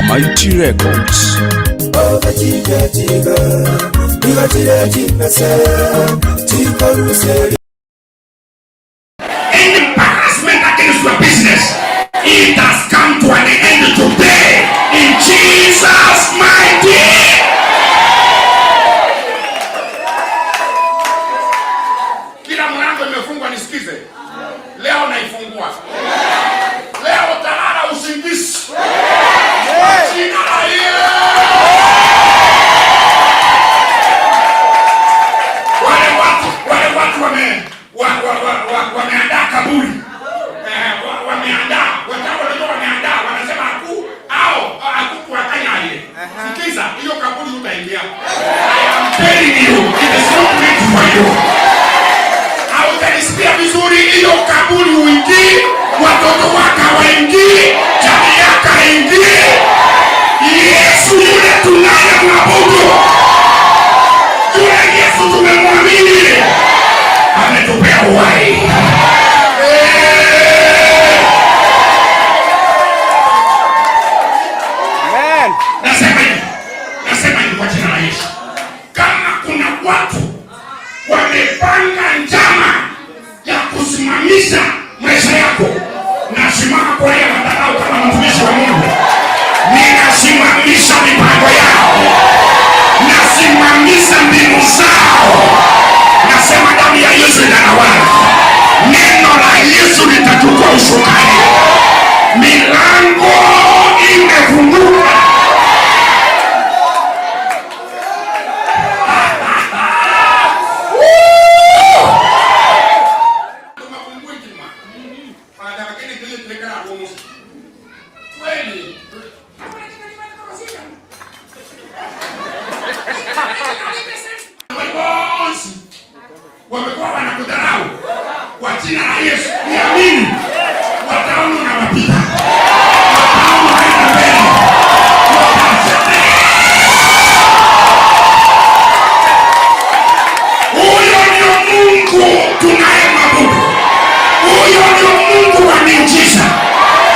Mighty Records.
Any harassment against your business, it has come to an end today. In Jesus' mighty. Kila mlango imefungwa, nisikize. Leo naifungua. Leo utalala usingizi. Kwa jina la Yesu. Wale watu wame Wamepanga njama ya kusimamisha maisha yako. Nasimama kwa hiyo madhabahu kama mtumishi wa Mungu, ninasimamisha mipango yao, nasimamisha mbinu zao. Nasema damu ya Yesu inatawala, neno la Yesu litachukua usukani, milango imefunguka. Wamekuwa wanakudharau kwa jina la Yesu, niamini, wataona unawapita, wataona unaenda mbele, watasema huyo ndio Mungu tunayemwabudu, huyo ndio Mungu wa miujiza,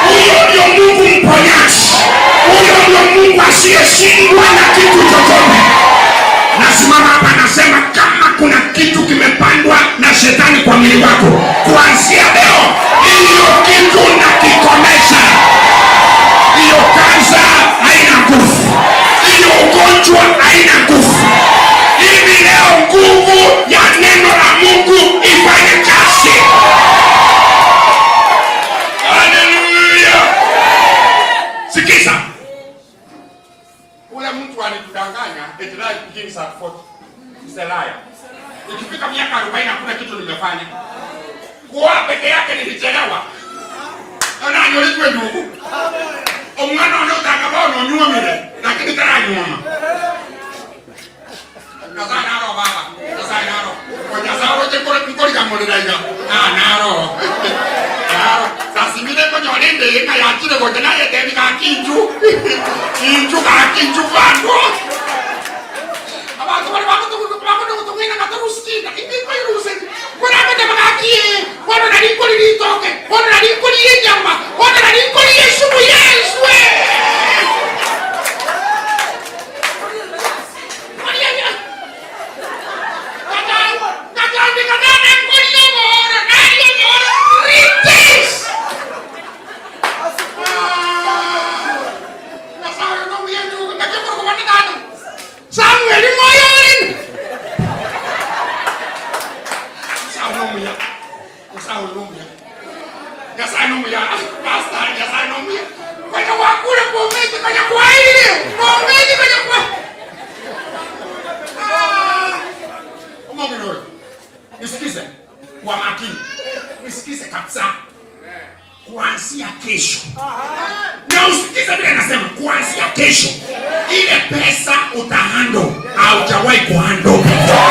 huyo ndio Mungu mponyaji, huyo ndio Mungu asiyeshindwa na kitu chochote. Nasimama hapa nasema, kama kuna kitu kimepandwa na shetani kwa mwili wako, kuanzia leo hiyo kitu nakikomesha. Hiyo kansa haina nguvu, hiyo ugonjwa haina nguvu. Hivi leo nguvu ya neno la Mungu ifanye kazi. Haleluya! Sikiza, ule mtu alitudanganya eti life begins at 40. It's a liar. Ikifika miaka 40 hakuna kitu nimefanya. Kuoa peke yake nilichelewa. Nani ndugu? Omwana ono utaka onyuomire lakini taranyuoma. Nyasaye naro baba. Nyasaye naro. O Nyasaye oche kori kamorira iga. Ah, naro. Naro. Sasimire konyore ndinga yakire gote naye tebi ka kinju. Kinju ka kinju bandu. Abantu bari bakutukutukumina katarusikina. Indi koiruse. Kora kote bakakie. Kono nali koli litoke. Kono nali koli yenyama. Kono nali koli yesumu yeswe. Samuel moyorin. Nyasaye nomuya. Pastor, Nyasaye nomuya. Kwenye wakule pomezi kwenye kwaile. Pomezi kwenye kwa. Umomino. Nisikize kwa makini. Nisikize kabisa. Kuanzia kesho. Na usikize vile nasema, kuanzia kesho ile pesa utahandle, haujawahi kuhandle before.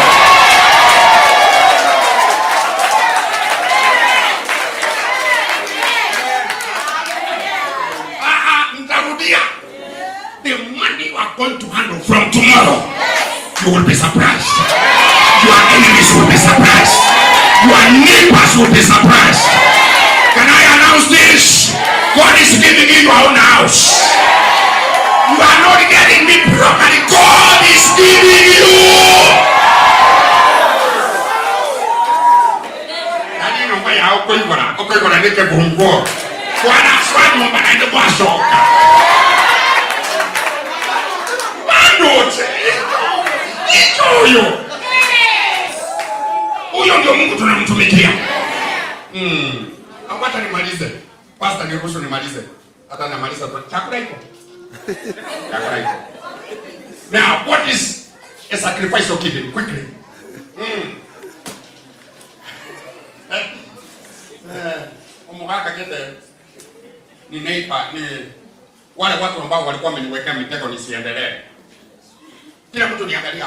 Nitarudia. The money you are going to handle from tomorrow, you will be surprised. Your enemies will be surprised. Your neighbors will be surprised. Can I announce this? God is giving you your own house. You are not getting me properly. God is giving you. Yaani nyumba ya ukoigora, ukoigora nike bungo. Bwana swa nyumba na ndio kwasoka. Bado hicho huyo. Huyo ndio Mungu tunamtumikia. Wacha nimalize. Pastor, niruhusu nimalize. Hata namaliza chakula iko. Chakula iko. Now, what is a sacrifice of giving? Quickly. Omugaka kete ni neighbor, ni wale watu ambao walikuwa wameniwekea mitego nisiendelee. Kila mtu niangalia.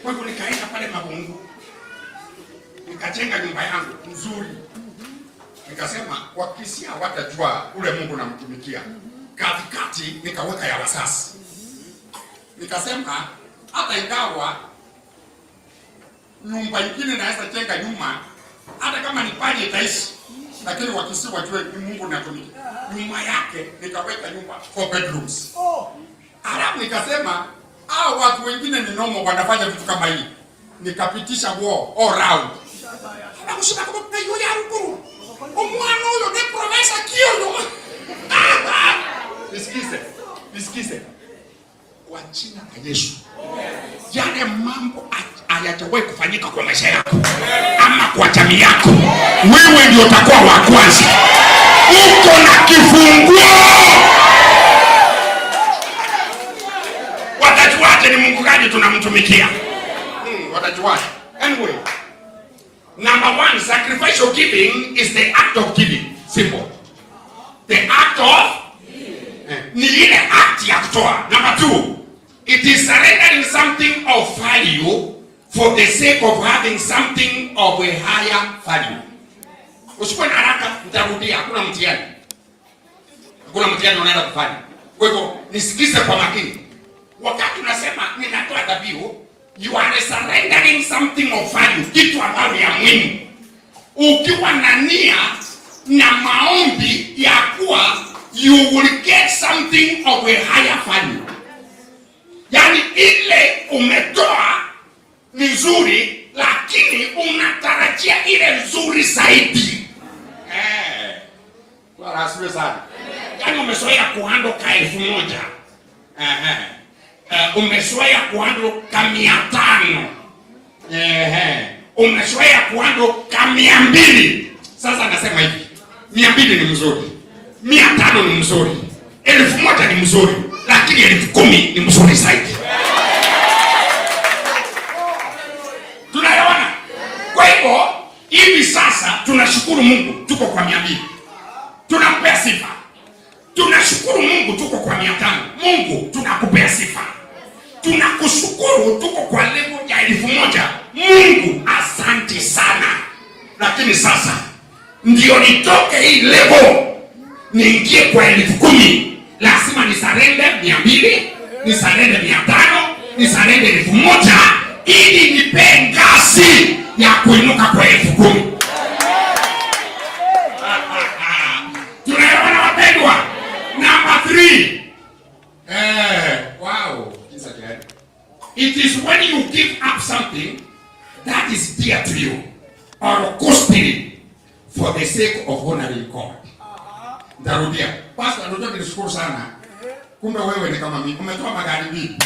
Kwa hivyo nikaenda pale Mabungu. Nikajenga nyumba yangu nzuri. Nikasema Wakisia watajua ule Mungu namtumikia. Katikati nikaweka ya wasasi. Nikasema hata ingawa nyumba nyingine naweza jenga nyuma, hata kama ni pale itaishi, lakini Wakisi wajue ni Mungu natumikia. Nyuma yake nikaweka nyumba 4 bedrooms. Halafu nikasema hao watu wengine ni nomo, wanafanya vitu kama hii. Nikapitisha war all round. Abagushika kuba yo ya ruguru. Omwana oyo ne professor kioyo. Nisikize. Nisikize. Kwa jina la Yesu. Yale mambo hayajawahi kufanyika kwa maisha yako ama kwa jamii yako, wewe ndio utakuwa wa kwanza. Uko na kifunguo. Watajuaje ni Mungu gani tunamtumikia? Watajuaje? Anyway, number one, sacrificial giving is the act of giving. Simple. The act of ni ile act ya kutoa. Number two, it is surrendering something of value for the sake of having something of a higher value. Usikuwe na haraka, nitarudia, hakuna mtihani. Hakuna mtihani unaenda kufanya. Kwa hivyo nisikize kwa makini. Wakati unasema ninatoa dhabihu, you are surrendering something of value, kitu ambayo ni ya muhimu. Ukiwa na nia na maombi ya kuwa you will get something of a higher value. Yaani ile umetoa ni nzuri, lakini unatarajia ile nzuri zaidi. Bwana asifiwe sana. Yaani umezoea kuhandle ka 1000. Umezoea kuhandle ka 500. Umezoea kuhandle ka 200. Sasa nasema hivi, 200 ni mzuri, 500 ni mzuri, 1000 ni mzuri, lakini 10,000 ni mzuri zaidi. Tunaelewana? Kwa hivyo hivi sasa tunashukuru Mungu tuko kwa 200. Tunampea sifa. Tunashukuru Mungu tuko kwa 500. Mungu tunakupea sifa. Tunakushukuru tuko kwa level ya 1000. Mungu asante sana. Lakini sasa ndio nitoke hii level niingie kwa 10,000, lazima nisarende 200, nisarende 500, nisarende 1000 ili nipe ngazi ya kuinuka kwa 10,000. Tunaelewana wapendwa? Number 3. Wow. It is when you give up something that is dear to you or costly for the sake of honoring God. Nitarudia. Pastor, ndio nilishukuru sana. Kumbe wewe ni kama mimi. Umetoa magari mbili.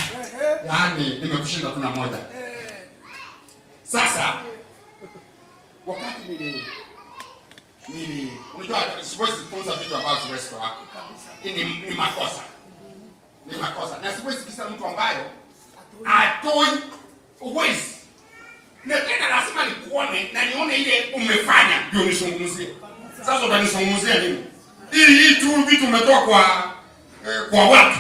Yaani nimekushinda tuna moja. Sasa wakati nili unajua siwezi kufunza vitu ambavyo siwezi kwa. Ni makosa. Ni makosa. Na siwezi kisa mtu ambayo atoi uwezi. Na tena lazima nikuone na nione ile umefanya ndio nizungumzie. Sasa utanizungumzia nini? Hii tu vitu umetoa kwa watu.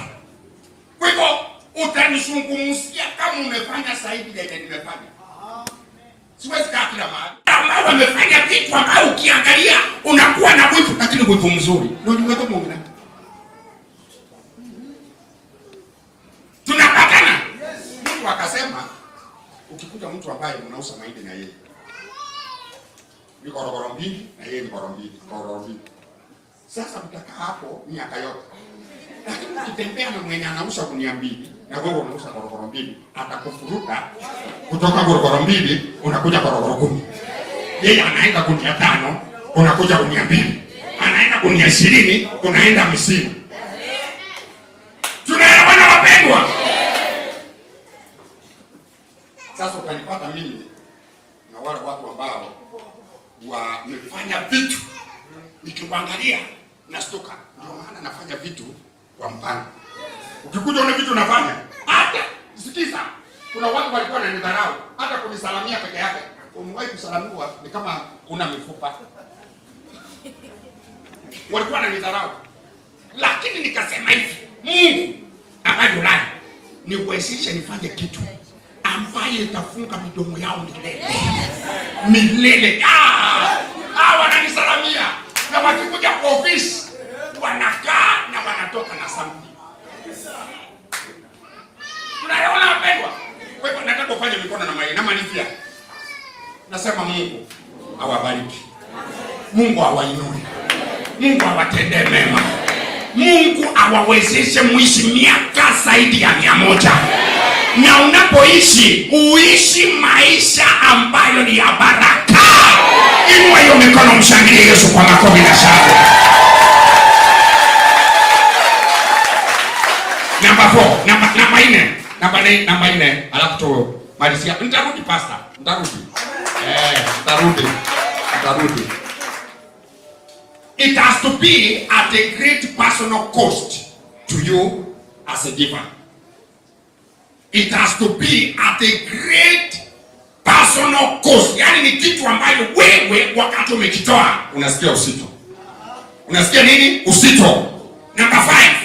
Kwa hivyo utanizungumzia kama umefanya zaidi ya ile nimefanya. Siwezi kaa kila mahali. Ambao wamefanya vitu ambao ukiangalia unakuwa na wivu, lakini wivu mzuri. Ndio niweke Mungu. Tunapatana. Mungu akasema ukikuta mtu ambaye unauza mahindi na yeye ni korokoro mbili na yeye ni korokoro mbili, korokoro mbili. Sasa mtakaa hapo miaka yote. Lakini ukitembea na mwenye anauza gunia mbili na wewe unauza korokoro mbili, atakufuruta kutoka korokoro mbili unakuja korokoro 10. Yeye anaenda gunia 5, unakuja gunia 2. Anaenda gunia 20, unaenda 50. Tunaelewana wapendwa? Sasa utanipata mimi na wale watu ambao wamefanya vitu nikiwaangalia nastuka. Ndio maana nafanya vitu kwa mpango. Ukikuja una vitu unafanya, hata sikiza, kuna watu walikuwa wananidharau hata kunisalamia peke yake. Umewahi kusalamiwa ni kama una mifupa. Walikuwa wananidharau, lakini nikasema hivi, Mungu ambaye ulai niwezeshe nifanye kitu ambaye itafunga midomo yao milele milele. Wananisalamia na wakikuja kwa ofisi wanakaa na wanatoka na something. Tunaelewana wapendwa? Kwa hivyo nataka ufanye mikono na mai namalizia. Nasema Mungu awabariki. Mungu awainue. Mungu awatendee mema. Mungu awawezeshe muishi miaka zaidi ya 100. Na unapoishi uishi maisha ambayo ni ya baraka. Inua hiyo mikono, mshangilie Yesu kwa makofi na shangwe. Namba 4, namba 4, namba 4, alafu tumalizia. Nitarudi, pastor, nitarudi. Nitarudi. Nitarudi. It has to be at a great personal cost to you as a giver. It has to be at a great personal cost. Yaani ni kitu ambayo wewe wakati umekitoa unasikia uzito. Unasikia nini? Uzito. Number 5,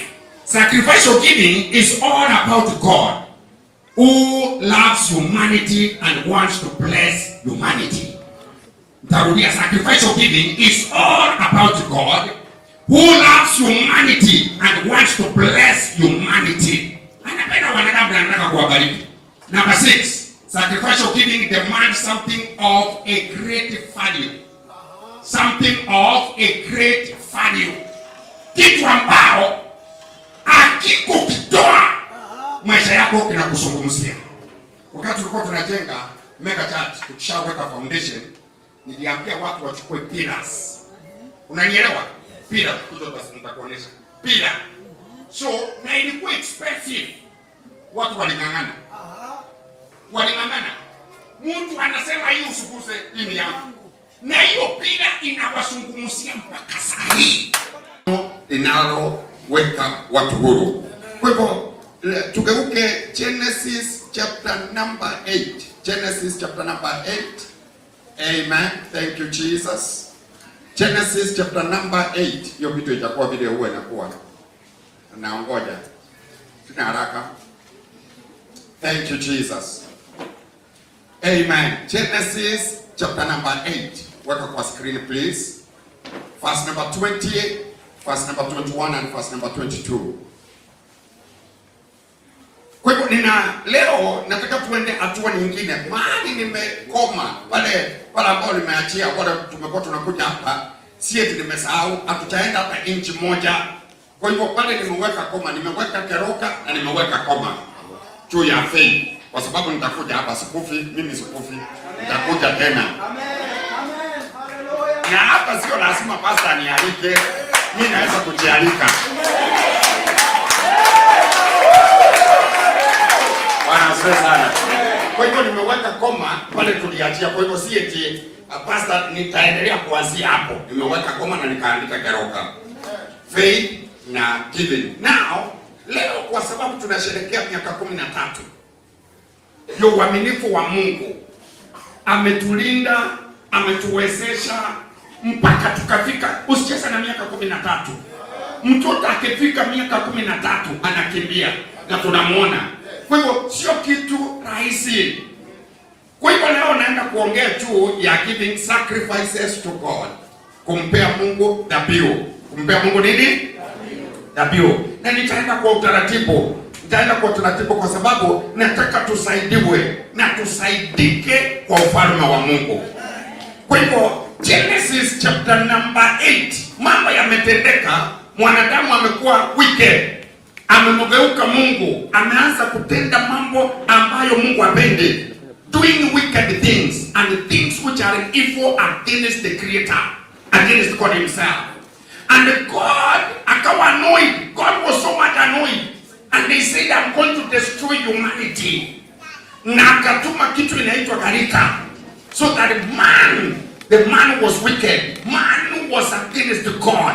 sacrificial giving is all about God who loves humanity and wants to bless humanity. Ntarudia, sacrificial giving is all about God who loves humanity and wants to bless humanity. Anapenda wanadamu na anataka kuwabariki. Number 6, sacrificial giving demands something of a great value. Something of a great value. Kitu ambao akikukitoa maisha yako kinakuzungumzia. Wakati tulikuwa tunajenga mega church, tukishaweka foundation, niliambia watu wachukue pillars. Unanielewa? Pillar, kuja basi nitakuonyesha. Pillar. So, na ilikuwa expensive. Watu waling'ang'ana. Waling'ang'ana. Mtu anasema hii usiguse, hii ni yangu. Na hiyo pillar inawazungumzia mpaka saa hii. Linaloweka watu huru. Kwa hivyo tugeuke Genesis chapter number 8. Genesis chapter number 8. Amen. Thank you, Jesus. Genesis chapter number 8. Hiyo kitu itakuwa vile huwa inakuwa. Naongoja. Sina haraka. Thank you, Jesus. Amen. Genesis chapter number 8. Weka kwa screen, please. Verse number 20, verse number 21 and verse number 22. Kwa hivyo nina leo nataka tuende hatua nyingine. Mahali nimekoma pale pale ambao nimeachia wale tumekuwa tunakuja hapa, si eti nimesahau, hatujaenda hata inchi moja. Kwa hivyo pale nimeweka koma, nimeweka keroka na nimeweka koma juu ya faith, kwa sababu nitakuja hapa, sikufi mimi, sikufi, nitakuja tena. Na hapa sio lazima pastor nialike, mimi naweza kujialika. Bwana asifiwe sana. Kwa hivyo nimeweka koma pale tuliachia. Kwa hivyo si eti pastor nitaendelea kuanzia hapo. Nimeweka koma na nikaandika keroka. Faith na giving. Now, leo kwa sababu tunasherehekea miaka 13 ya uaminifu wa Mungu, ametulinda, ametuwezesha mpaka tukafika. Usicheze na miaka 13. Mtoto akifika miaka 13 anakimbia na tunamuona. Kwa hivyo sio kitu rahisi. Kwa hivyo leo naenda kuongea juu ya giving sacrifices to God. Kumpea Mungu dhabihu. Kumpea Mungu nini? Dhabihu. Na nitaenda kwa utaratibu. Nitaenda kwa utaratibu kwa sababu nataka tusaidiwe na tusaidike kwa ufalme wa Mungu. Kwa hivyo Genesis chapter number 8, mambo yametendeka, mwanadamu amekuwa wicked, amemgeuka Mungu, ameanza kutenda mambo ambayo Mungu hapendi, doing wicked things and things which are evil against the creator, against God himself. And God akawa annoyed. God was so much annoyed. And they said, I'm going to destroy humanity. Na akatuma kitu inaitwa gharika. So that man, the man was wicked. Man was against God,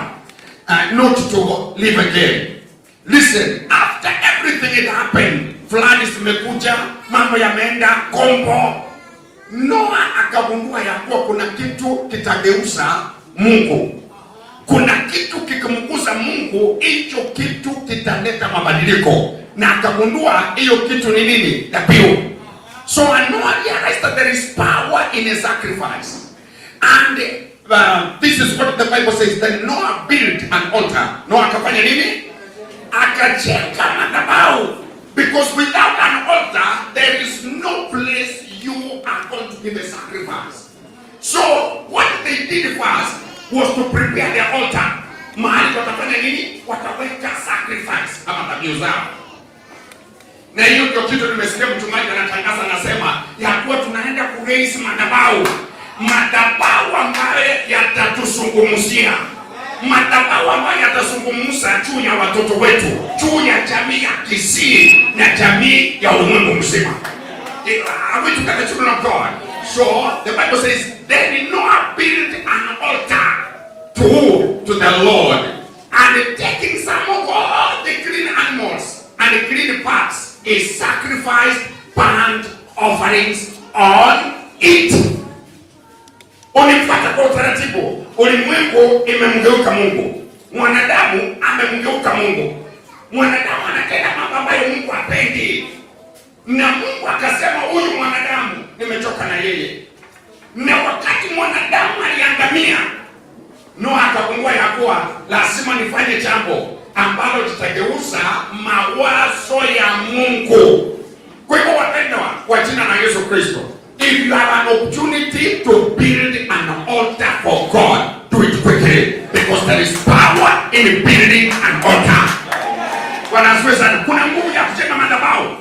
not to live again. Listen, after everything had happened, flood zimekuja, mambo yameenda kombo. Noah akagundua ya kuwa kuna kitu kitageuza Mungu. Kuna kitu kikimgusa Mungu, hicho kitu kitaleta mabadiliko. Na akagundua hiyo kitu ni nini? Dhabihu. So Noah realized that there is power in a sacrifice. And this is what the Bible says. Then Noah built an altar. Noah akafanya nini? Akajenga madhabahu. Because without an altar, there is no place you are going to give a sacrifice. So what they did first was to prepare the altar. Mahali watafanya nini? Wataweka sacrifice ama dhabihu zao. Na hiyo ndio kitu nimesikia mchungaji anatangaza, anasema ya kuwa tunaenda kuraise madhabahu, madhabahu ambayo yatatuzungumzia, madhabahu ambayo yatazungumza juu ya watoto wetu, juu ya jamii ya Kisii na jamii ya ulimwengu mzima. Are we together, children of God? So the Bible says, "Then Noah built an altar to who? To the Lord. And taking some of all the clean animals and the clean parts, he sacrificed burnt offerings on it." Unifuata kwa utaratibu. Ulimwengu imemgeuka Mungu, mwanadamu amemgeuka Mungu, mwanadamu anatenda mambo ambayo Mungu hapendi, na Mungu akasema, "Huyu mwanadamu nimechoka na yeye." Na wakati mwanadamu aliangamia, Noa akagundua ya kuwa lazima nifanye jambo ambalo litageuza mawazo ya Mungu. Kwa hivyo wapendwa, kwa jina la Yesu Kristo, if you have an opportunity to build an altar for God, do it quickly because there is power in building an altar. Bwana asifiwe sana. Kuna nguvu ya kujenga madhabahu,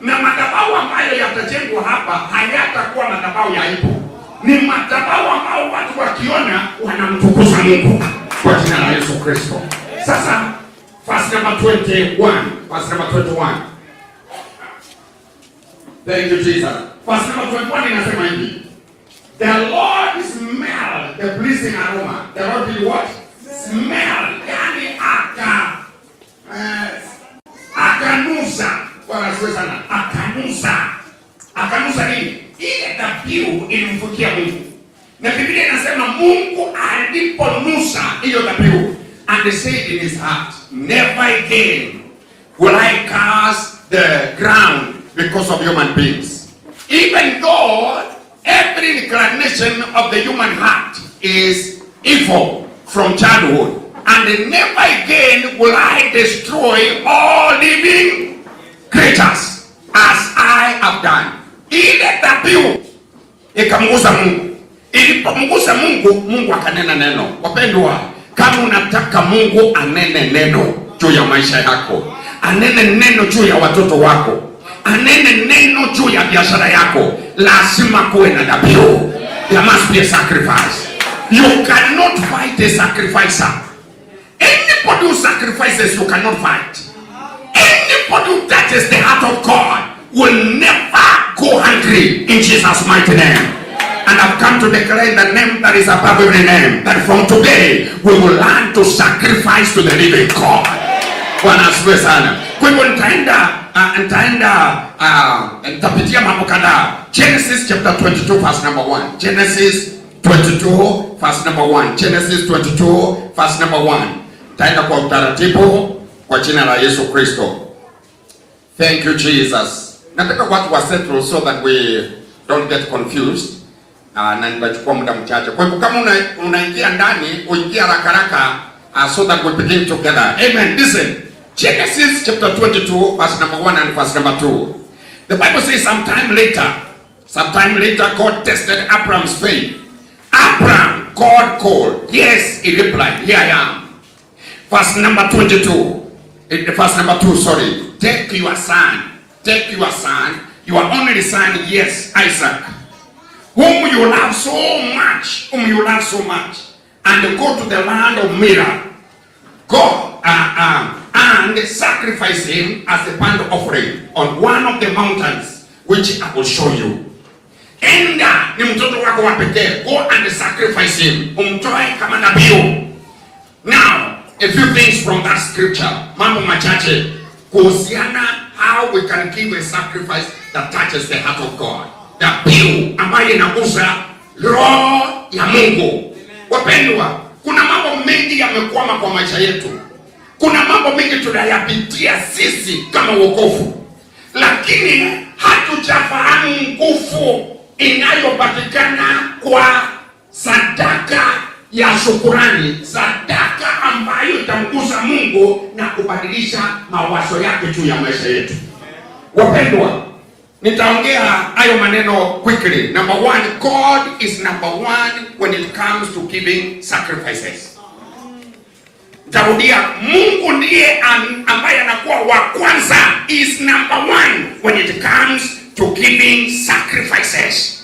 na madhabahu ambayo yatajengwa hapa hayatakuwa madhabahu ya aibu. Ni madhabahu ambao watu wakiona wanamtukuza Mungu kwa jina la Yesu Kristo. Sasa verse number 21, verse number 21. Thank you, Jesus. Verse number 21 inasema hivi: "The Lord smelled the pleasing aroma." The Lord did what? Smell. Yani akanusa. Bwana asifiwe sana. Akanusa. Akanusa nini? Ile dhabihu ilimfikia Mungu. Na Biblia inasema Mungu aliponusa hiyo dhabihu, and said in his heart, "Never again will I curse the ground because of human beings. Even though every inclination of the human heart is evil from childhood, and never again will I destroy all living creatures as I have done." Ile dhabihu ikamgusa Mungu. Ilipomgusa Mungu, Mungu akanena neno. Wapendwa, kama unataka Mungu anene neno juu ya maisha yako, anene neno juu ya watoto wako, anene neno juu ya biashara yako, lazima kuwe na dhabihu. There must be a sacrifice. You cannot fight a sacrificer. Anybody who sacrifices, you cannot fight. Anybody who touches the heart of God will never go hungry in Jesus' mighty name. And I've come to declare in the name that is above every name that from today we will learn to sacrifice to the living God. Bwana asifiwe sana. Kwa hivyo nitaenda, nitapitia mambo kadhaa. Genesis chapter 22 verse number 1. Genesis 22 verse number 1. Genesis 22 verse number 1. Nitaenda kwa utaratibu kwa jina la Yesu Kristo. Thank you, Jesus. Nataka watu wa settle so that we don't get confused. Na nitachukua muda mchache. Kwa hivyo kama unaingia ndani, uingia haraka haraka so that we begin together. Amen. Listen. Genesis chapter 22 verse number 1 and verse number 2. The Bible says sometime later God tested Abraham's faith. "Abraham," God called. "Yes," he replied, "here I am." Verse number 22. Verse number 2, sorry. "Take your son, take your son, your only son, yes, Isaac, whom you love so much, whom you love so much, and go to the land of Moriah. Go and sacrifice him as a burnt offering on one of the mountains which I will show you." Enda, ni mtoto wako wa pekee. Go and sacrifice him. Umtoe kama dhabihu. Now, a few things from that scripture. Mambo machache kuhusiana how we can give a sacrifice that touches the heart of God. Dhabihu ambayo inagusa roho ya Mungu. Wapendwa, kuna mambo mengi yamekwama kwa maisha yetu. Kuna mambo mengi tunayapitia sisi kama wokovu, lakini hatujafahamu nguvu inayopatikana kwa sadaka ya shukurani, sadaka ambayo itamgusa Mungu na kubadilisha mawazo yake juu ya maisha yetu. Wapendwa, nitaongea hayo maneno quickly. Number one, God is number one when it comes to giving sacrifices. Tarudia, Mungu ndiye ambaye anakuwa wa kwanza, is number one when it comes to giving sacrifices.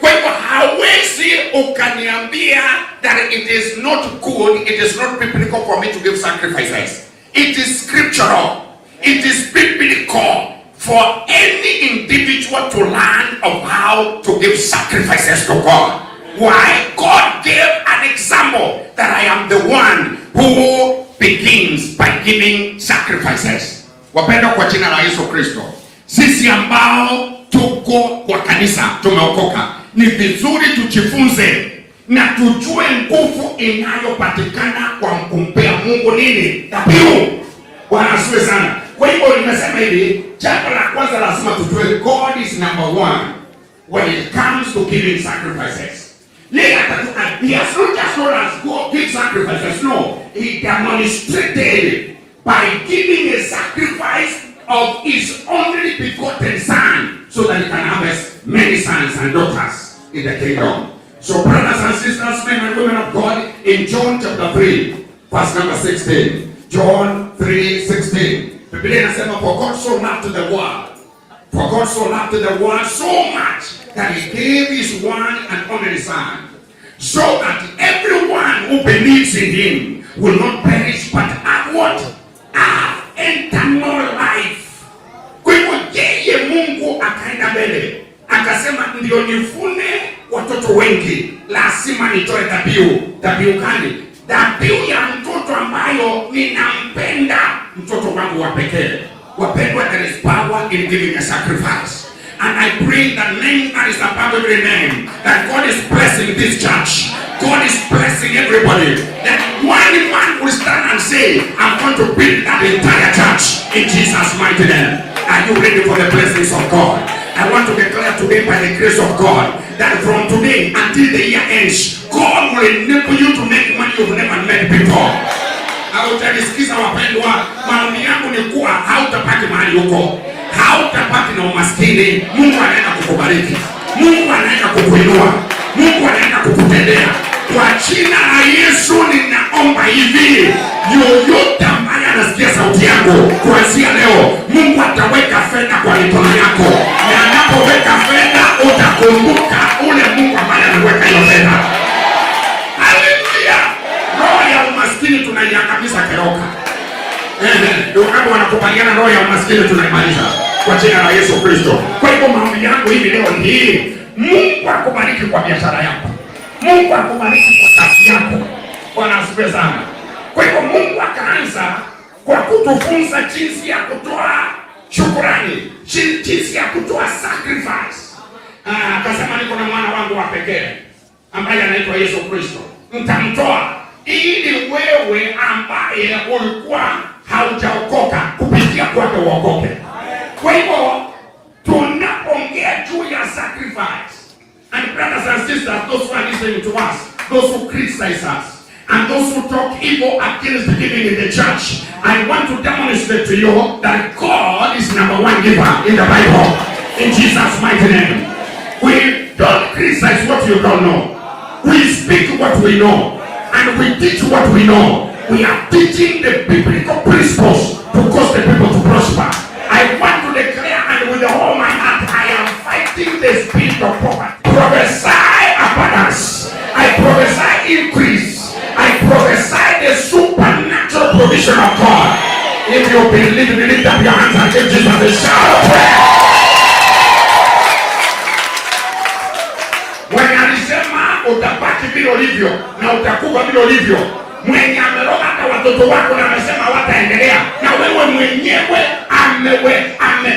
Kwa hivyo hawezi ukaniambia that it is not good, it is not biblical for me to give sacrifices. It is scriptural. It is biblical for any individual to learn of how to give sacrifices to God. Why? God gave an example that I am the one who begins by giving sacrifices. Wapendwa, kwa jina la Yesu Kristo, sisi ambao tuko kwa kanisa tumeokoka, ni vizuri tujifunze na tujue nguvu inayopatikana kwa kumpea Mungu nini? Dhabihu. Bwana asifiwe sana. Kwa hivyo nimesema hivi, jambo la kwanza lazima tujue God is number one when it comes to giving sacrifices. Yeye he has not just told us go give sacrifices. No, he demonstrated by giving a sacrifice of his only begotten son so that he can harvest many sons and daughters in the kingdom. So, brothers and sisters, men and women of God, in John chapter 3, verse number 16. John 3 16. Biblia inasema, "For God so loved the world. For God so loved the world so much that he gave his one and only Son, so that everyone who believes in him will not perish but have what? Have eternal life." Kwa hivyo yeye Mungu akaenda mbele akasema, ndio nivune watoto wengi, lazima nitoe dhabihu. Dhabihu gani? Dhabihu ya mtoto ambayo ninampenda, mtoto wangu wa pekee. Wapendwa, there is power in giving a sacrifice. And I pray the name that is above every name, that God is blessing this church. God is blessing everybody. That one man will stand and say, "I'm going to build that entire church in Jesus' mighty name." Are you ready for the blessings of God? I want to declare today by the grace of God that from today until the year ends, God will enable you to make money you've never made before. Hautanisikiza wapendwa, maombi yangu ni kuwa hautabaki mahali huko, hautabaki na umaskini. Mungu anaenda kukubariki, Mungu anaenda kukuinua, Mungu anaenda kukutendea. Kwa jina la Yesu ninaomba hivi, yoyote ambaye anasikia sauti yangu kuanzia leo, Mungu ataweka fedha kwa mikono yako, na anapoweka fedha utakumbuka ule Mungu ambaye ameweka hiyo fedha. Haleluya! Roho ya umaskini tunaiangamiza keroka. Ehe, ndio kama wanakubaliana, roho ya umaskini tunaimaliza kwa jina la Yesu Kristo. Kwa hivyo maombi yangu hivi leo ni hii: Mungu akubariki kwa biashara yako, Mungu akubariki kwa kazi yako. Bwana asifiwe sana. Kwa hivyo Mungu akaanza kwa kutufunza jinsi ya kutoa shukurani, jinsi ya kutoa sacrifice. Ah, akasema niko na mwana wangu wa pekee ambaye anaitwa Yesu Kristo, nitamtoa ili wewe ambaye ulikuwa haujaokoka kupitia kwake uokoke. Kwa hivyo tunapoongea juu ya sacrifice, and brothers and sisters, those who are listening to us, those who criticize us, and those who talk evil against the giving in the church, I want to demonstrate to you that God is number one giver in the Bible. In Jesus' mighty name. We don't criticize what you don't know. We speak what we know. And we teach what we know. We are teaching the biblical principles to cause the people to prosper. I want to declare, and with all my heart, I am fighting the spirit of poverty. Prophesy abundance. I prophesy increase. I prophesy the supernatural provision of God. If you believe, lift up your hands and give Jesus a shout of prayer. Mwenye alisema utabaki vile ulivyo na utakufa vile ulivyo, mwenye ameroga hata watoto wako na amesema wataendelea, na wewe mwenyewe amewe ame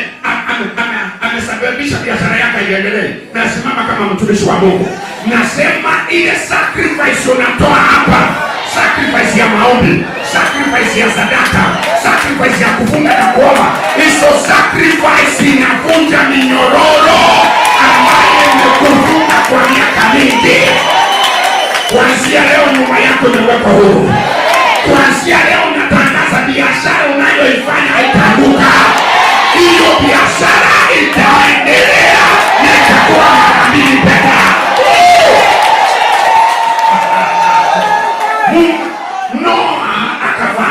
amesababisha biashara yako iendelee. Nasimama kama mtumishi wa Mungu, nasema ile sacrifice unatoa hapa, sacrifice ya maombi, sacrifice ya sadaka, sacrifice ya kufunga na kuomba, hizo sacrifice inavunja minyororo ambayo imekufunga kwa miaka mingi. Kuanzia leo nyumba yako imewekwa huru. Kuanzia leo natangaza biashara unayoifanya haitaanguka. Hiyo biashara itaendelea na itakuwa mara mbili better. Noa akafanya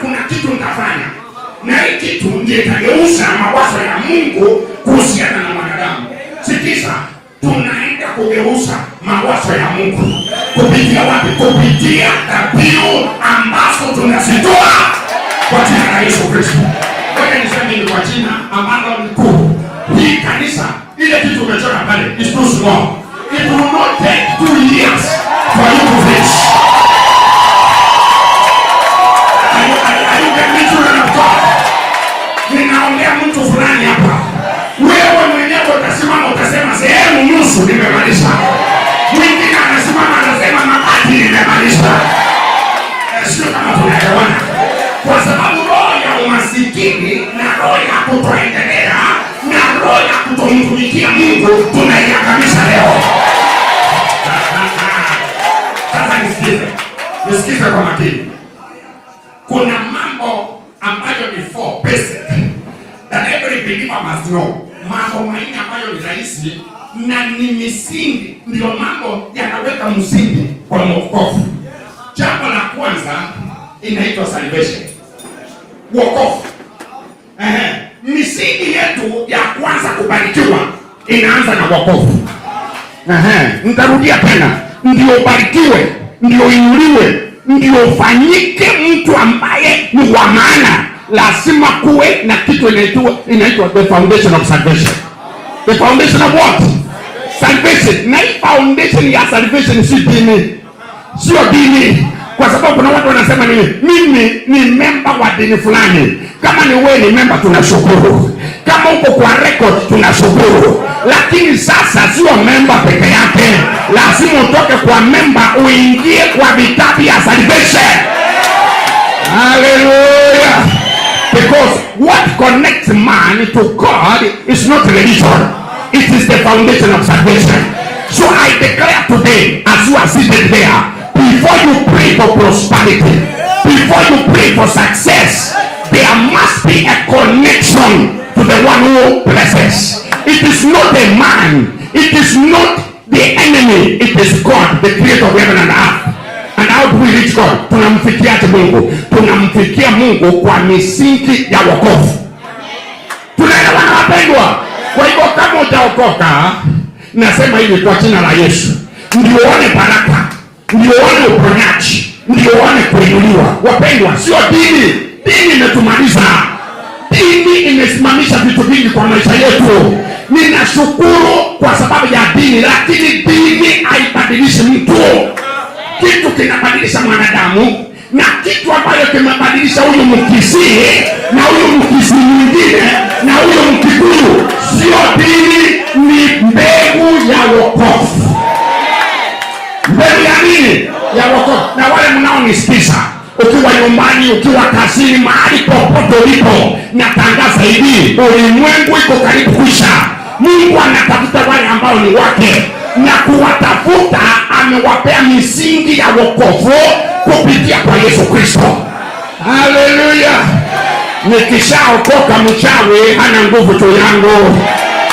Kuna kitu nitafanya, na hii kitu ndiyo itageuza mawazo ya Mungu kuhusiana na mwanadamu. Sikiza, tunaenda kugeuza mawazo ya Mungu kupitia wapi? Kupitia dhabihu ambazo tunazitoa kwa jina la Yesu Kristo. Ngoja niseme ni kwa jina ambalo ni kuu. Hii kanisa, ile kitu umechora pale is too small. It will not take 2 years for you to finish. Are you getting me, children of God? Ninaongea mtu fulani hapa. Wewe mwenyewe utasimama utasema, "Sehemu nusu nimemaliza." Mwingine anasimama anasema, "Mabati nimemaliza." Sio kama tunaelewana? Kwa sababu roho ya umasikini na roho ya kutoendelea na roho ya kutomtumikia Mungu tunaiangamiza leo. Sasa nisikize, nisikize kwa makini. Kuna mambo ambayo ni four basic that every believer must know. Mambo manne ambayo ni rahisi na ni misingi, ndio mambo yanaweka msingi kwa wokovu. Jambo la kwanza inaitwa salvation, wokovu. Ehe, misingi yetu ya kwanza kubarikiwa inaanza na wokovu. Ehe, nitarudia tena, ndio ubarikiwe, ndio inuliwe, ndio ufanyike mtu ambaye ni wa maana, lazima kuwe na kitu inaitwa the foundation of salvation. The foundation of what? Salvation. Na hii foundation ya salvation si dini, sio dini, kwa sababu kuna watu wanasema nini, "Mimi ni memba wa dini fulani." Kama ni wewe ni memba, tunashukuru. Kama uko kwa record, tunashukuru. Lakini sasa sio memba peke yake, lazima utoke kwa memba uingie kwa vitabu ya salvation. Hallelujah. Because what connects man to God is not religion. It is the foundation of salvation. So I declare today, as you are seated there, before you pray for prosperity, before you pray for success, there must be a connection to the one who blesses. It is not a man, it is not the enemy, it is God, the creator of heaven and earth. And how do we reach God? Tunamfikiaje Mungu? Tunamfikia Mungu kwa misingi ya wokovu. Tunaelewana, wapendwa? Kwa hivyo kama utaokoka, nasema hivi kwa jina la Yesu, ndio uone baraka, ndio uone uponyaji, ndio uone kuinuliwa. Wapendwa, sio dini. Dini imetumaliza. Dini imesimamisha vitu vingi kwa maisha yetu. Ninashukuru kwa sababu ya dini, lakini dini haibadilishi mtu. Kitu kinabadilisha mwanadamu na kitu ambayo kimebadilisha huyu Mkisii na huyu Mkisii mwingine na huyu Mkikuyu sio dini, ni mbegu ya wokovu. Mbegu ya nini? Ya wokovu. Na wale mnaonisikiza, ukiwa nyumbani, ukiwa kazini, mahali popote ulipo, natangaza hivi, ulimwengu iko karibu kuisha. Mungu anatafuta wale ambao ni wake, na kuwatafuta amewapea misingi ya wokovu kupitia kwa Yesu Kristo. Haleluya! Nikishaokoka, mchawi hana nguvu juu yangu.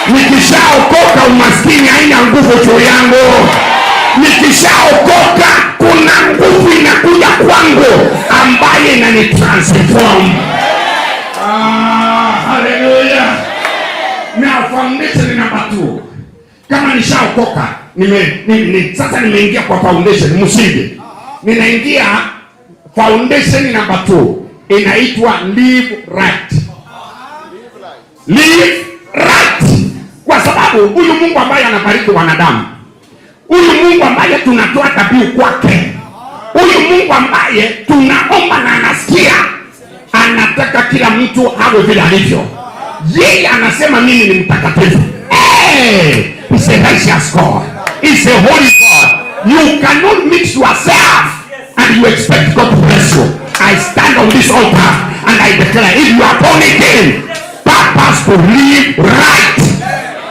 Nikishaokoka, umaskini haina nguvu juu yangu. Nikishaokoka, kuna nguvu inakuja kwangu ambaye inanitransform. Ah, haleluya! Now foundation number two. Kama nishaokoka, sasa nimeingia kwa foundation, msingi. Ninaingia foundation number two, inaitwa live right. Live right, kwa sababu huyu Mungu ambaye anabariki wanadamu, huyu Mungu ambaye tunatoa dhabihu kwake, huyu Mungu ambaye tunaomba na anasikia, anataka kila mtu awe vile alivyo. Yeye anasema, "Mimi ni mtakatifu." Hey, he's a righteous God. He's a holy God. You cannot mix yourself and you expect God to bless you. I stand on this altar and I declare, if you are born again, purpose to live right.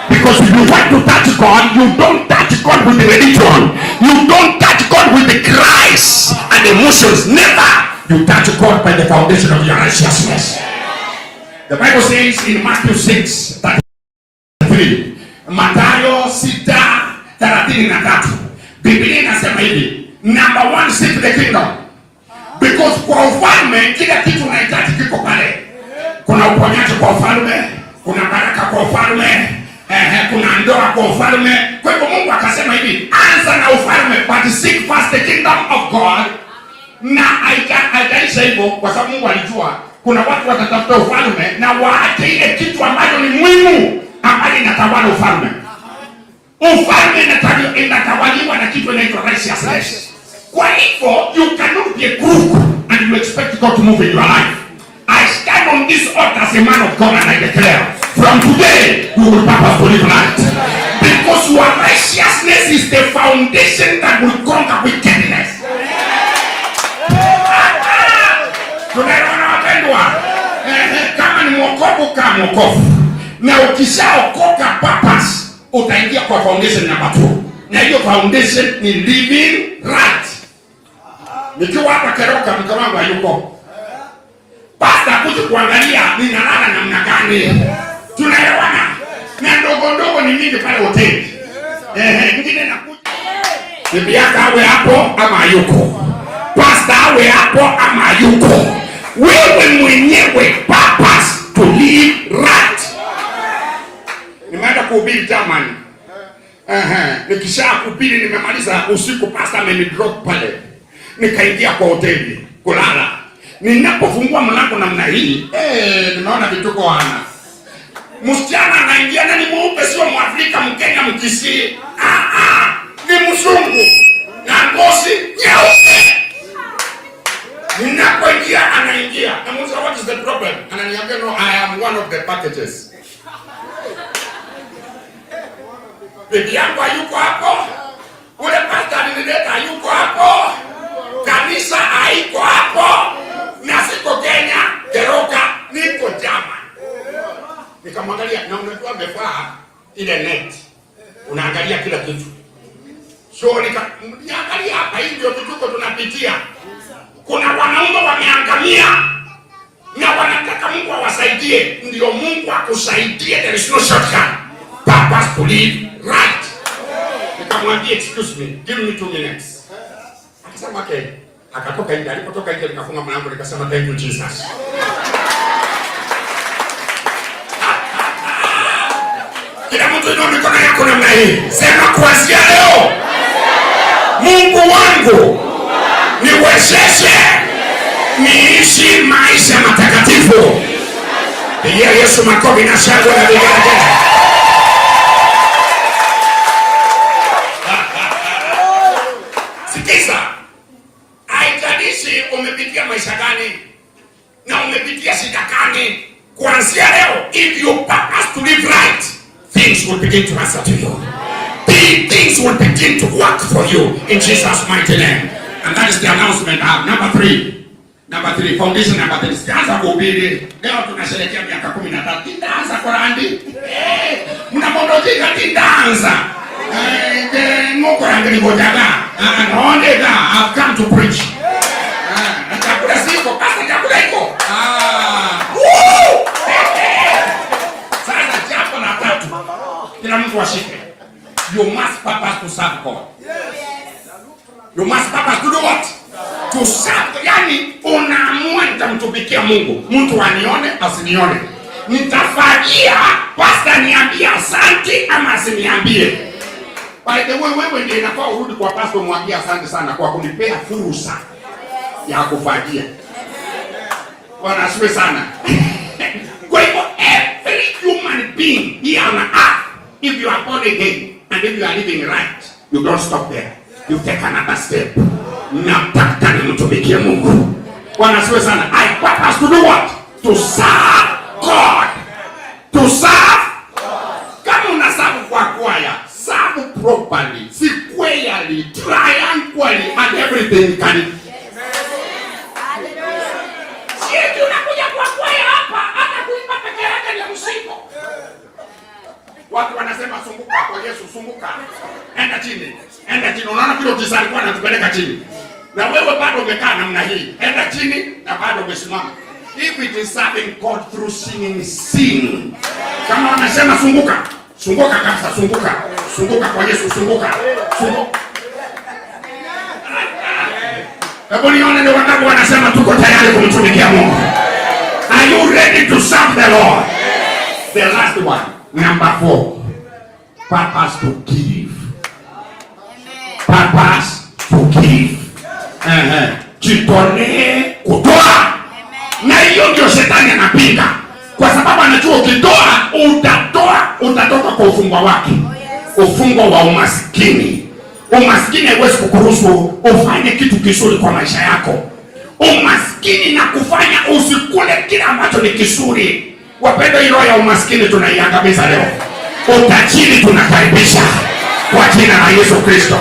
Because if you want to touch God, you don't touch God with the religion. You don't touch God with the cries and emotions. Never. You touch God by the foundation of your righteousness. The Bible says in Matthew 6:33, Mathayo 6:33. Biblia inasema hivi, number one, seek the kingdom. Because kwa ufalme kila kitu unahitaji. Kuna uponyaji kwa ufalme, kuna baraka kwa ufalme, kuna ndoa kwa ufalme. Kwa hivyo Mungu akasema hivi, anza na ufalme, but seek first the kingdom of God. Na haijaisha hivyo, kwa sababu Mungu alijua kuna watu watatafuta ufalme na waache ile kitu ambayo ni muhimu, ambayo inatawala ufalme. Ufalme inatawaliwa na kitu inaitwa righteousness. Kwa hivyo you cannot be a crook and you expect God to move in your life. I stand on this altar as a man of God and I declare, from today you will purpose to live right. Because your righteousness is the foundation that will conquer wickedness. Tunaelewana wapendwa? Kama ni mwokovu, kama mwokovu. Na ukishaokoka purpose, utaingia kwa foundation number 2. Na hiyo foundation ni living right. Nikiwa hapa Keroka, mke wangu hayuko. Pastor kuja kuangalia ninalala namna gani. Tunaelewana? Na ndogo ndogo ni mingi pale hoteli. Ingine nakuja. Bibi yako awe hapo ama hayuko. Pastor awe hapo ama hayuko. Wewe mwenyewe purpose to live right. Nimeenda kuhubiri Germany. Nikisha kuhubiri nimemaliza usiku, pastor amenidrop pale. Nikaingia kwa hoteli kulala. Ninapofungua mlango namna hii, nimeona vituko wana. Msichana anaingia na ni mweupe, sio Mwafrika, Mkenya, Mkisii. Ni mzungu na ngozi nyeupe. Ninapoingia anaingia. Namuuliza, what is the problem? Ananiambia, no, I am one of the packages. Bibi yangu hayuko hapo. Ule pastor alinileta hayuko hapo. Kanisa haiko hapo. Na siko Kenya, Keroka, niko German. Nikamwangalia, na unajua amevaa ile net. Unaangalia kila kitu. So niangalia hapa, hii ndio vituko tunapitia. Kuna wanaume wameangamia na wanataka Mungu awasaidie. Ndio Mungu akusaidie, there is no shortcut. Purpose to live right. Nikamwambia, excuse me, give me 2 minutes. Akasema okay. Akatoka nje. Alipotoka nje nikafunga mlango nikasema thank you Jesus. Kila mtu inua mikono yako namna hii. Sema kuanzia leo Mungu wangu niwezeshe niishi maisha matakatifu. Pigia Yesu makofi na shangwe na vigelegele. Sikiza, haijalishi umepitia maisha gani na umepitia shida gani, kuanzia leo if you purpose to live right, things will begin to answer to you. Things will begin to work for you in Jesus' mighty name. And that is the announcement I have. Number three, foundation number 3. Sijaanza kuhubiri. Leo tunasherehekea miaka 13. Nitaanza Korandi. Mnamondojika nitaanza. Ngoko yangu ngojaga. Naonega, I've come to preach. Na chakula siko, basi chakula iko. Woo! Sasa jambo la tatu. Kila mtu ashike. You must purpose to serve God. You must purpose to do what? To serve. Yani unaamua nitamtumikia Mungu. Mtu anione asinione. Nitafagia, pastor niambie asante ama asiniambie. By the way, wewe ndiye inafaa urudi kwa pastor mwambie asante sana kwa kunipea fursa ya kufagia. Bwana asifiwe sana. Kwa hivyo every human being here on earth, if you are born again and if you are living right, you don't stop there. You take another step. Nataka nimtumikie Mungu. Bwana asifiwe sana. I purpose to do what? To serve God. To serve. Kama una serve kwa kwaya, serve properly, squarely, triangularly, and everything can. Sio unakuja kwa kwaya hapa, hata kuimba peke yake ni mzigo. Watu wanasema sunguka kwa Yesu, sunguka. Enda chini. Enda chini. Unaona vile Tisa alikuwa anatupeleka chini. Na wewe bado umekaa namna hii. Enda chini na bado umesimama. If it is serving God through singing, sing. Kama wanasema sunguka, sunguka kabisa, sunguka. Sunguka kwa Yesu, sunguka. Sunguka. Hebu nione ni wangapi wanasema tuko tayari kumtumikia Mungu. Are you ready to serve the Lord. The last one, number four, purpose to give. Purpose to give. Jitolee kutoa, na hiyo ndio shetani anapinga, kwa sababu anajua ukitoa utatoa, utatoka kwa ufungwa wake, ufungwa wa umaskini. Umaskini haiwezi kukuruhusu ufanye kitu kizuri kwa maisha yako. Umaskini na kufanya usikule kile ambacho ni kizuri. Wapendwa, hii roho ya umaskini tunaiangamiza leo. Utajiri tunakaribisha kwa jina la Yesu Kristo.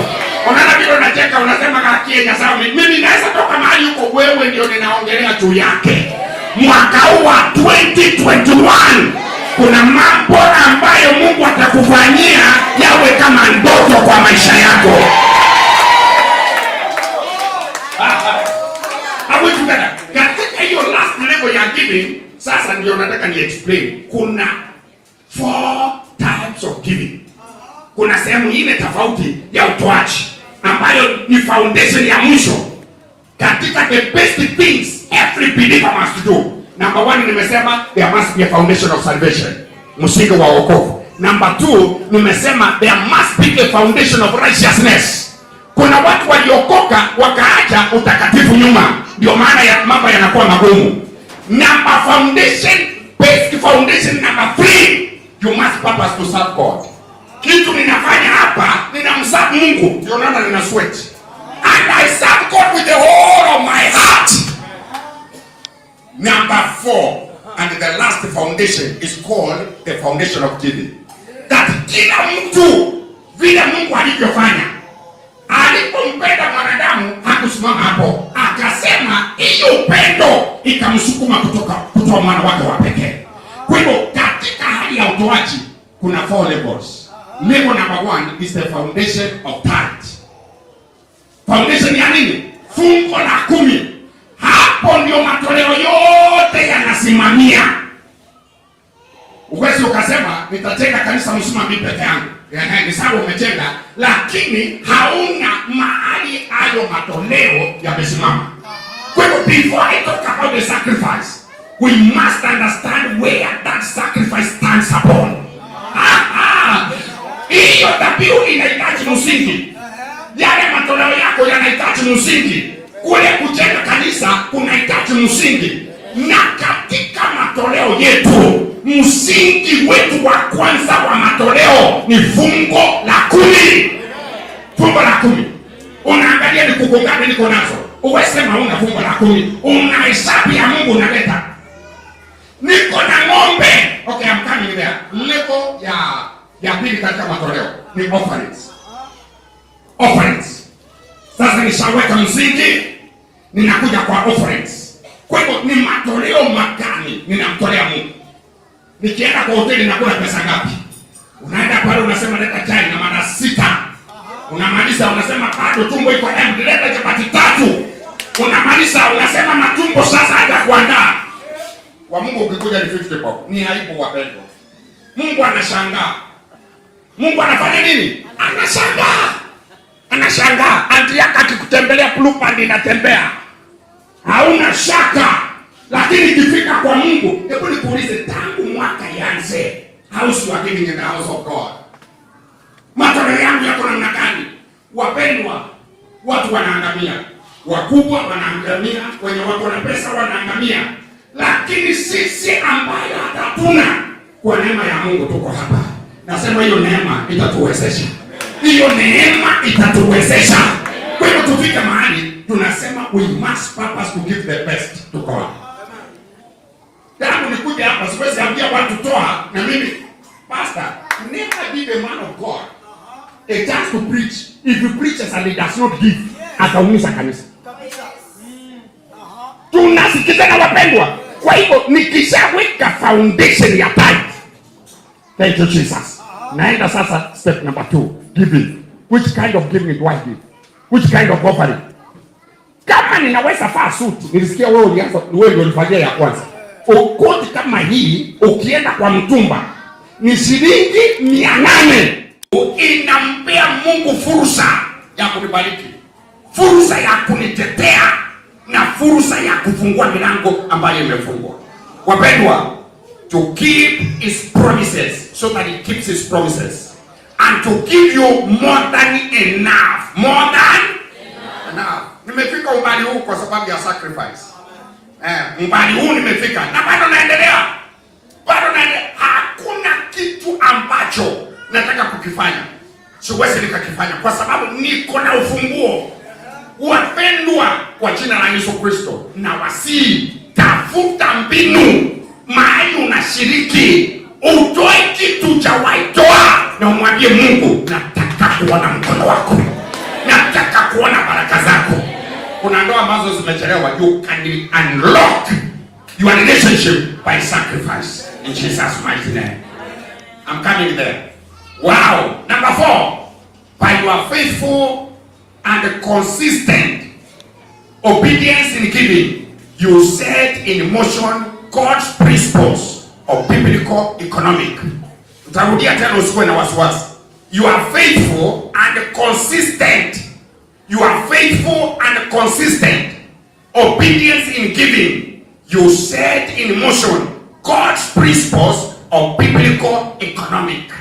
Unaona vile unacheka, unasema kakie Nyasaye, mimi naweza toka mahali huko, wewe ndio ninaongelea juu yake. Mwaka huu wa 2021 kuna mambo ambayo Mungu atakufanyia yawe kama ndoto kwa maisha yako. Are we together? Katika hiyo last level ya giving, sasa ndio nataka ni explain. Kuna four types of giving. Kuna sehemu ile tofauti ya utoaji ambayo ni foundation ya mwisho katika the best things every believer must do. Number one, nimesema there must be a foundation of salvation, msingi wa wokovu. Number two, nimesema there must be a foundation of righteousness. Kuna watu waliokoka wakaacha utakatifu nyuma, ndio maana ya mambo yanakuwa magumu. Number foundation, basic foundation number three, you must purpose to serve God. Kitu ninafanya hapa, ninamserve Mungu, ndio naona nina sweat. And I serve God with the whole of my heart. Number four, and the last foundation is called the foundation of giving. That kila mtu vile Mungu alivyofanya, alipompenda mwanadamu hakusimama hapo, akasema hiyo upendo ikamsukuma kutoka kutoa mwana wake wa pekee. Kwa hivyo katika hali ya utoaji kuna four levels. Level number one is the foundation of tithe. Foundation ya nini? Fungo la 10. Hapo ndio matoleo yote yanasimamia. Uwezi ukasema nitajenga kanisa mzima mimi peke yangu. Ehe, ni sawa umejenga, lakini hauna mahali hayo matoleo yamesimama. Kwa hivyo before I talk about the sacrifice, we must understand where that sacrifice stands upon. Ah, hiyo dhabihu inahitaji msingi. Yale matoleo yako yanahitaji msingi. Kule kujenga kanisa kunahitaji msingi, na katika matoleo yetu msingi wetu wa kwanza wa matoleo ni fungo la 10. Fungo la 10. Unaangalia ni kuku ngapi niko nazo. Uwesema una fungo la 10, una hesabu ya Mungu unaleta. Niko na ng'ombe. Okay, I'm coming there. Level ya pili katika matoleo ni offerings. Offerings. Sasa nishaweka msingi, ninakuja kwa offerings. Kwa hivyo ni matoleo magani ninamtolea Mungu? Nikienda kwa hoteli nakula pesa ngapi? Unaenda pale unasema leta chai na mara 6. Unamaliza unasema bado tumbo iko empty, leta chapati 3. Unamaliza unasema matumbo sasa haja kuandaa. Kwa Mungu ukikuja ni 50 bob. Ni aibu wapendwa. Mungu anashangaa. Mungu anafanya nini? Anashangaa. Anashangaa. Anti yako akikutembelea Blue Band inatembea. Hauna shaka. Lakini ikifika kwa Mungu, hebu nikuulize, tangu mwaka ianze, house you are giving in the house of God, matoleo yangu yako namna gani? Wapendwa, watu wanaangamia, wakubwa wanaangamia, wenye wako na pesa wanaangamia, lakini sisi ambayo hatuna, kwa neema ya Mungu tuko hapa. Nasema hiyo neema itatuwezesha, hiyo neema itatuwezesha. Kwa hivyo tufike mahali tunasema we must purpose to give the best to God. Tangu nikuja hapa siwezi ambia watu toa, na mimi pastor, never give a man of God a chance to preach. If he preaches and he does not give, ataumiza kanisa. Tunasikizana wapendwa. Kwa hivyo nikishaweka foundation ya tithe, thank you Jesus, naenda sasa step number 2, giving. Which kind of giving do I give? Which kind of offering? Kama ninaweza vaa suti, nilisikia wewe ulianza, wewe ndio ulifanyia ya kwanza. Ukoti kama hii ukienda kwa mtumba ni shilingi 800. Inampea Mungu fursa ya kunibariki, fursa ya kunitetea na fursa ya kufungua milango ambayo imefungwa. Wapendwa, To keep his promises, so that he keeps his promises, and to give you more than enough, more than enough. Nimefika umbali huu kwa sababu ya sacrifice. Umbali huu nimefika na bado naendelea, bado naendelea. Hakuna kitu ambacho nataka kukifanya siwezi nikakifanya kwa sababu niko na ufunguo. Wapendwa, kwa jina la Yesu Kristo, nawasihi, tafuta mbinu mahali unashiriki, utoe kitu cha waitoa na umwambie Mungu, nataka kuona mkono wako, nataka kuona baraka zako. Kuna ndoa ambazo zimechelewa. You can unlock your relationship by sacrifice in Jesus' mighty name. I'm coming there. Wow. Number four, by your faithful and consistent obedience in giving, you set in motion God's principles of biblical economic. Ntarudia tena, usikuwe na wasiwasi. You are faithful and consistent. You are faithful and consistent obedience in giving. You set in motion God's principles of biblical economic.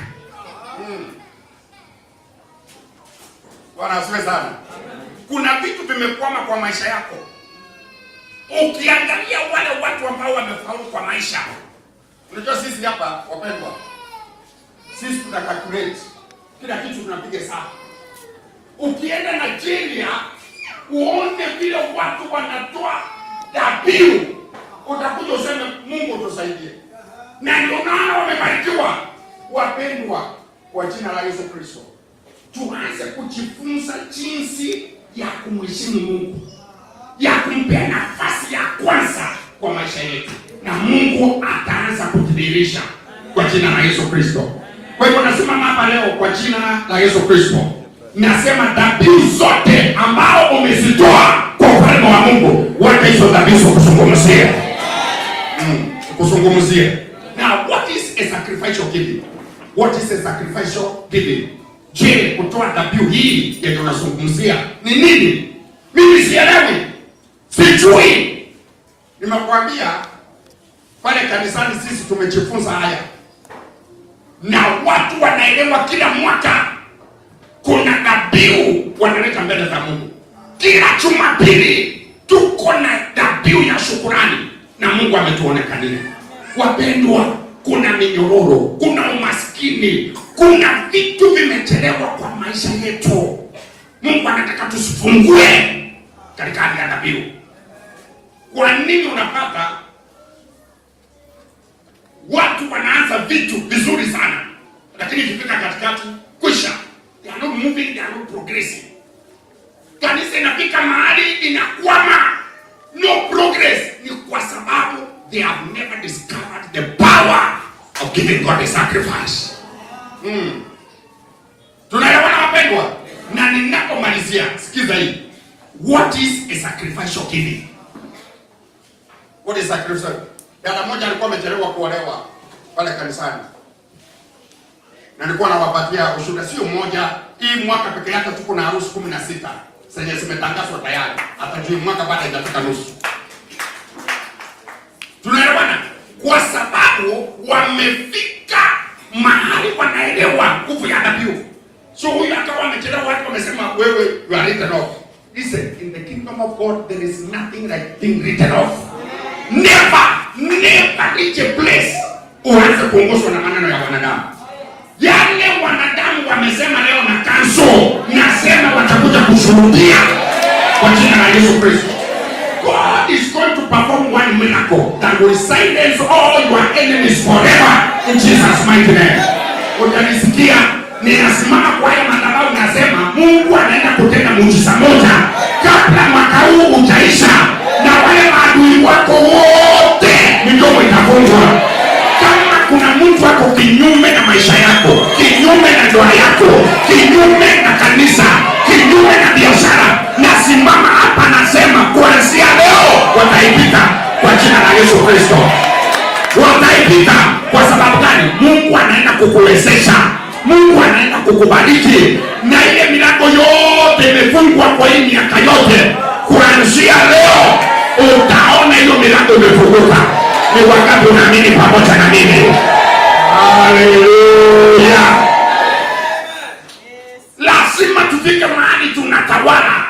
Bwana asifiwe sana. Kuna vitu vimekwama kwa maisha yako. Ukiangalia wale watu ambao wamefaulu kwa maisha, unajua sisi hapa wapendwa, sisi tuna calculate kila kitu, tunapiga hesabu. Ukienda Nigeria uone vile watu wanatoa dhabihu, utakuja useme, "Mungu tusaidie." Na ndio maana wamebarikiwa. Wapendwa, kwa jina la Yesu Kristo, tuanze kujifunza jinsi ya kumheshimu Mungu, ya kumpea nafasi ya kwanza kwa maisha yetu, na Mungu ataanza kujidhihirisha kwa jina la Yesu Kristo. Kwa hivyo nasimama hapa leo kwa jina la Yesu Kristo, nasema dhabihu zote ambao umezitoa kwa ufalme wa Mungu, wacha hizo dhabihu kuzungumzie, kuzungumzie. Now, what is a sacrificial giving? What is a sacrificial giving? Je, kutoa dhabihu hii yenye tunazungumzia ni nini? Mimi sielewi, sijui. Nimekuambia pale kanisani sisi tumejifunza haya na watu wanaelewa. Kila mwaka kuna dhabihu wanaleta mbele za Mungu. Kila Jumapili tuko na dhabihu ya shukurani na Mungu ametuonekania. Wapendwa, kuna minyororo, kuna umaskini, kuna vitu vimechelewa kwa maisha yetu. Mungu anataka tusifungue katika hali ya dhabihu. Kwa nini unapata watu wanaanza vitu vizuri sana, lakini ikifika katikati kwisha, they are not moving, they are not progressing. Kanisa inafika mahali inakwama, no progress. Ni kwa sababu they have never discovered the power of giving God a sacrifice. Tunaelewana wapendwa? Na ninapomalizia, sikiza hii. What is a sacrificial giving? What is sacrificial? Dada moja alikuwa amechelewa kuolewa pale kanisani, na nilikuwa nawapatia ushuhuda, sio moja. Hii mwaka peke yake tuko na harusi 16 zenye zimetangazwa tayari, hata juu mwaka bado haijafika nusu. Tunaelewana? Kwa sababu wamefika mahali wanaelewa nguvu ya dhabihu. So huyu akawa amechelewa, watu wamesema, "Wewe, you are written off." Listen, in the kingdom of God there is nothing like being written off. Never, never reach a place uanze kuongozwa na maneno ya wanadamu. Yale wanadamu wamesema leo na cancel, nasema watakuja kushuhudia kwa jina la Yesu Kristo. God is going to perform one miracle that will silence all your enemies forever in Jesus' mighty name. Utanisikia ninasimama kwa haya madhabahu nasema Mungu anaenda kutenda muujiza moja kabla mwaka huu ujaisha, na wale maadui wako wote midomo itafungwa. Kama kuna mtu ako kinyume na maisha yako, kinyume na ndoa yako, kinyume na kanisa, kinyume na biashara, nasimama hapa nasema kuanzia leo wataibika kwa jina la Yesu Kristo. Wataibika kwa sababu gani? Mungu anaenda kukuwezesha, Mungu anaenda kukubariki, na ile milango yote imefungwa kwa hii miaka yote, kuanzia leo utaona hiyo milango imefunguka. Ni wangapi unaamini pamoja na mimi? Haleluya! Lazima tufike mahali tunatawala,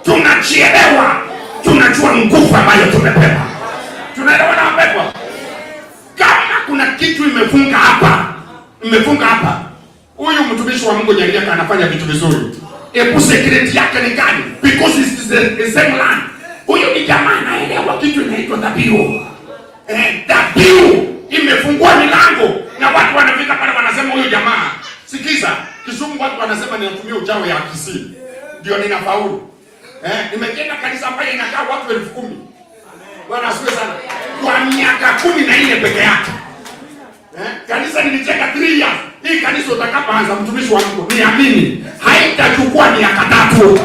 tunajielewa, tunajua nguvu ambayo tumepewa. Tunaelewana wapendwa? Kama kuna kitu imefunga hapa, imefunga hapa, huyu mtumishi wa Mungu Nyariaka anafanya vitu vizuri. Ebu secret yake ni gani? Because it's the same land. Huyu ni jamaa anaelewa kitu inaitwa dhabihu. Dhabihu imefungua milango na watu wanafika pale wanasema huyu jamaa, sikiza, Kisumu watu wanasema ninatumia uchawi ya Kisii ndio ninafaulu. Nimejenga kanisa ambayo inakaa watu 10,000. Bwana asifiwe sana. Kwa miaka 14 peke yake. Kanisa nilijenga 3 years. Hii kanisa utakapoanza, mtumishi wa Mungu, niamini, haitachukua miaka 3.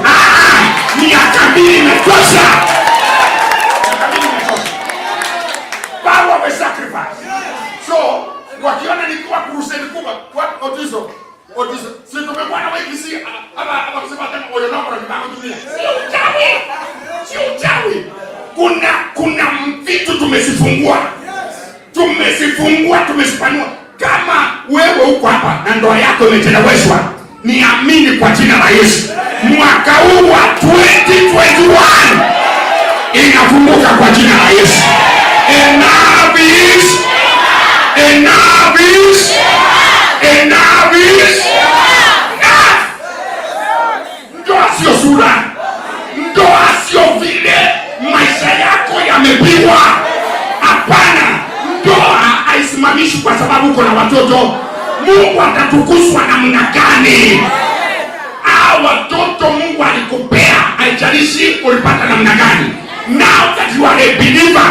Miaka 2 imetosha. Miaka 2 imetosha. Power of a sacrifice. So, wakiona nikiwa crusade kubwa, kwa Otiso, Otiso, si tumekuwa na wengi si hapa kusema tena oyo nomoro kibango dunia. Sio uchawi. Sio uchawi. Kuna vitu tumezifungua. Tumezifungua, tumezipanua. Kama wewe uko hapa na ndoa yako imecheleweshwa, niamini kwa jina la Yesu, mwaka huu wa 2021 inafunguka kwa jina la Yesu. Enough is enough is enough is enough. Ndoa sio sura, ndoa sio vile maisha yako yamepigwa. Hapana, ndoa haisimamishwi kwa sababu uko na watoto. Mungu atatukuzwa namna gani? Hao watoto Mungu alikupea, haijalishi ulipata namna gani. Now that you are a believer,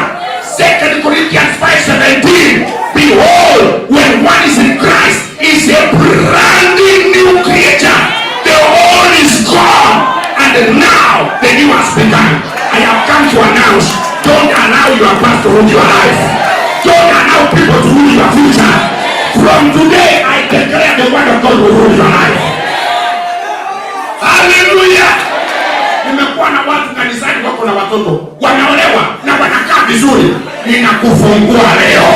2 Corinthians 5:17, behold, when one is in Christ, is a brand new creature. The old is gone, and now the new has begun. I have come to announce, don't allow your past to rule your life. Don't allow people to rule your future. From today, I declare the word of God will rule your life. Hallelujah. Nimekuwa na watu kanisani wako na watoto wameolewa na wanakaa vizuri. Ninakufungua leo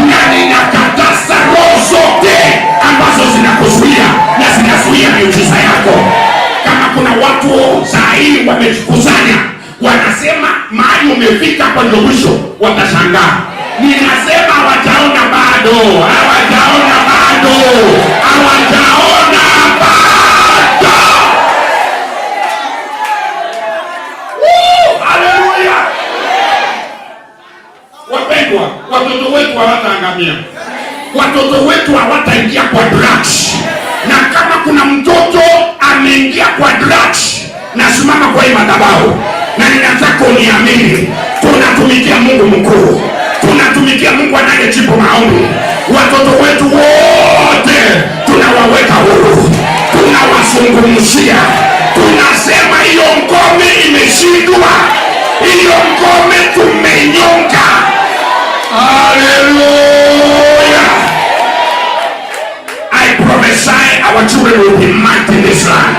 na ninakataza roho zote ambazo zinakuzuia na zinazuia miujiza yako. Kama kuna watu saa hii wamejikusanya wanasema mahali umefika hapo ndio mwisho, watashangaa. Ninasema hawajaona bado, hawajaona bado, hawajaona bado. Woo! Haleluya! Wapendwa, watoto wetu hawataangamia, watoto wetu hawataingia kwa drugs. Na kama kuna mtoto ameingia kwa drugs, nasimama kwa hii madhabahu na ninataka uniamini, tunatumikia Mungu mkuu, tunatumikia Mungu anayejibu maombi. Watoto wetu wote tunawaweka huru, tunawazungumzia, tunasema hiyo ngome imeshindwa, hiyo ngome tumenyonga. Hallelujah. I prophesy our children will be mighty in this land.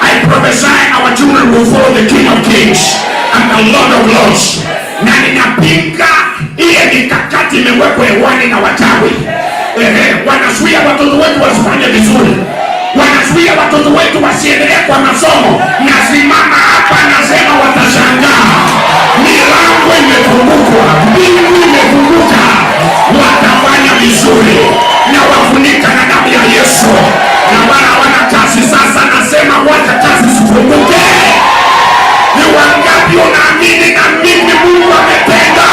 I prophesy our children will follow the King of Kings and the Lord of Lords. Na ninapinga ile mikakati imewekwa hewani na wachawi. Wanazuia watoto wetu wasifanye vizuri, wanazuia watoto wetu wasiendelee kwa masomo. Nasimama hapa nasema watashangaa, milango imefungukwa, mbingu imefunguka, watafanya vizuri na wafunika na damu ya Yesu. Na wala hawana kazi sasa, nasema wacha kazi zifunguke. Ni wangapi unaamini na mimi Mungu ametenda?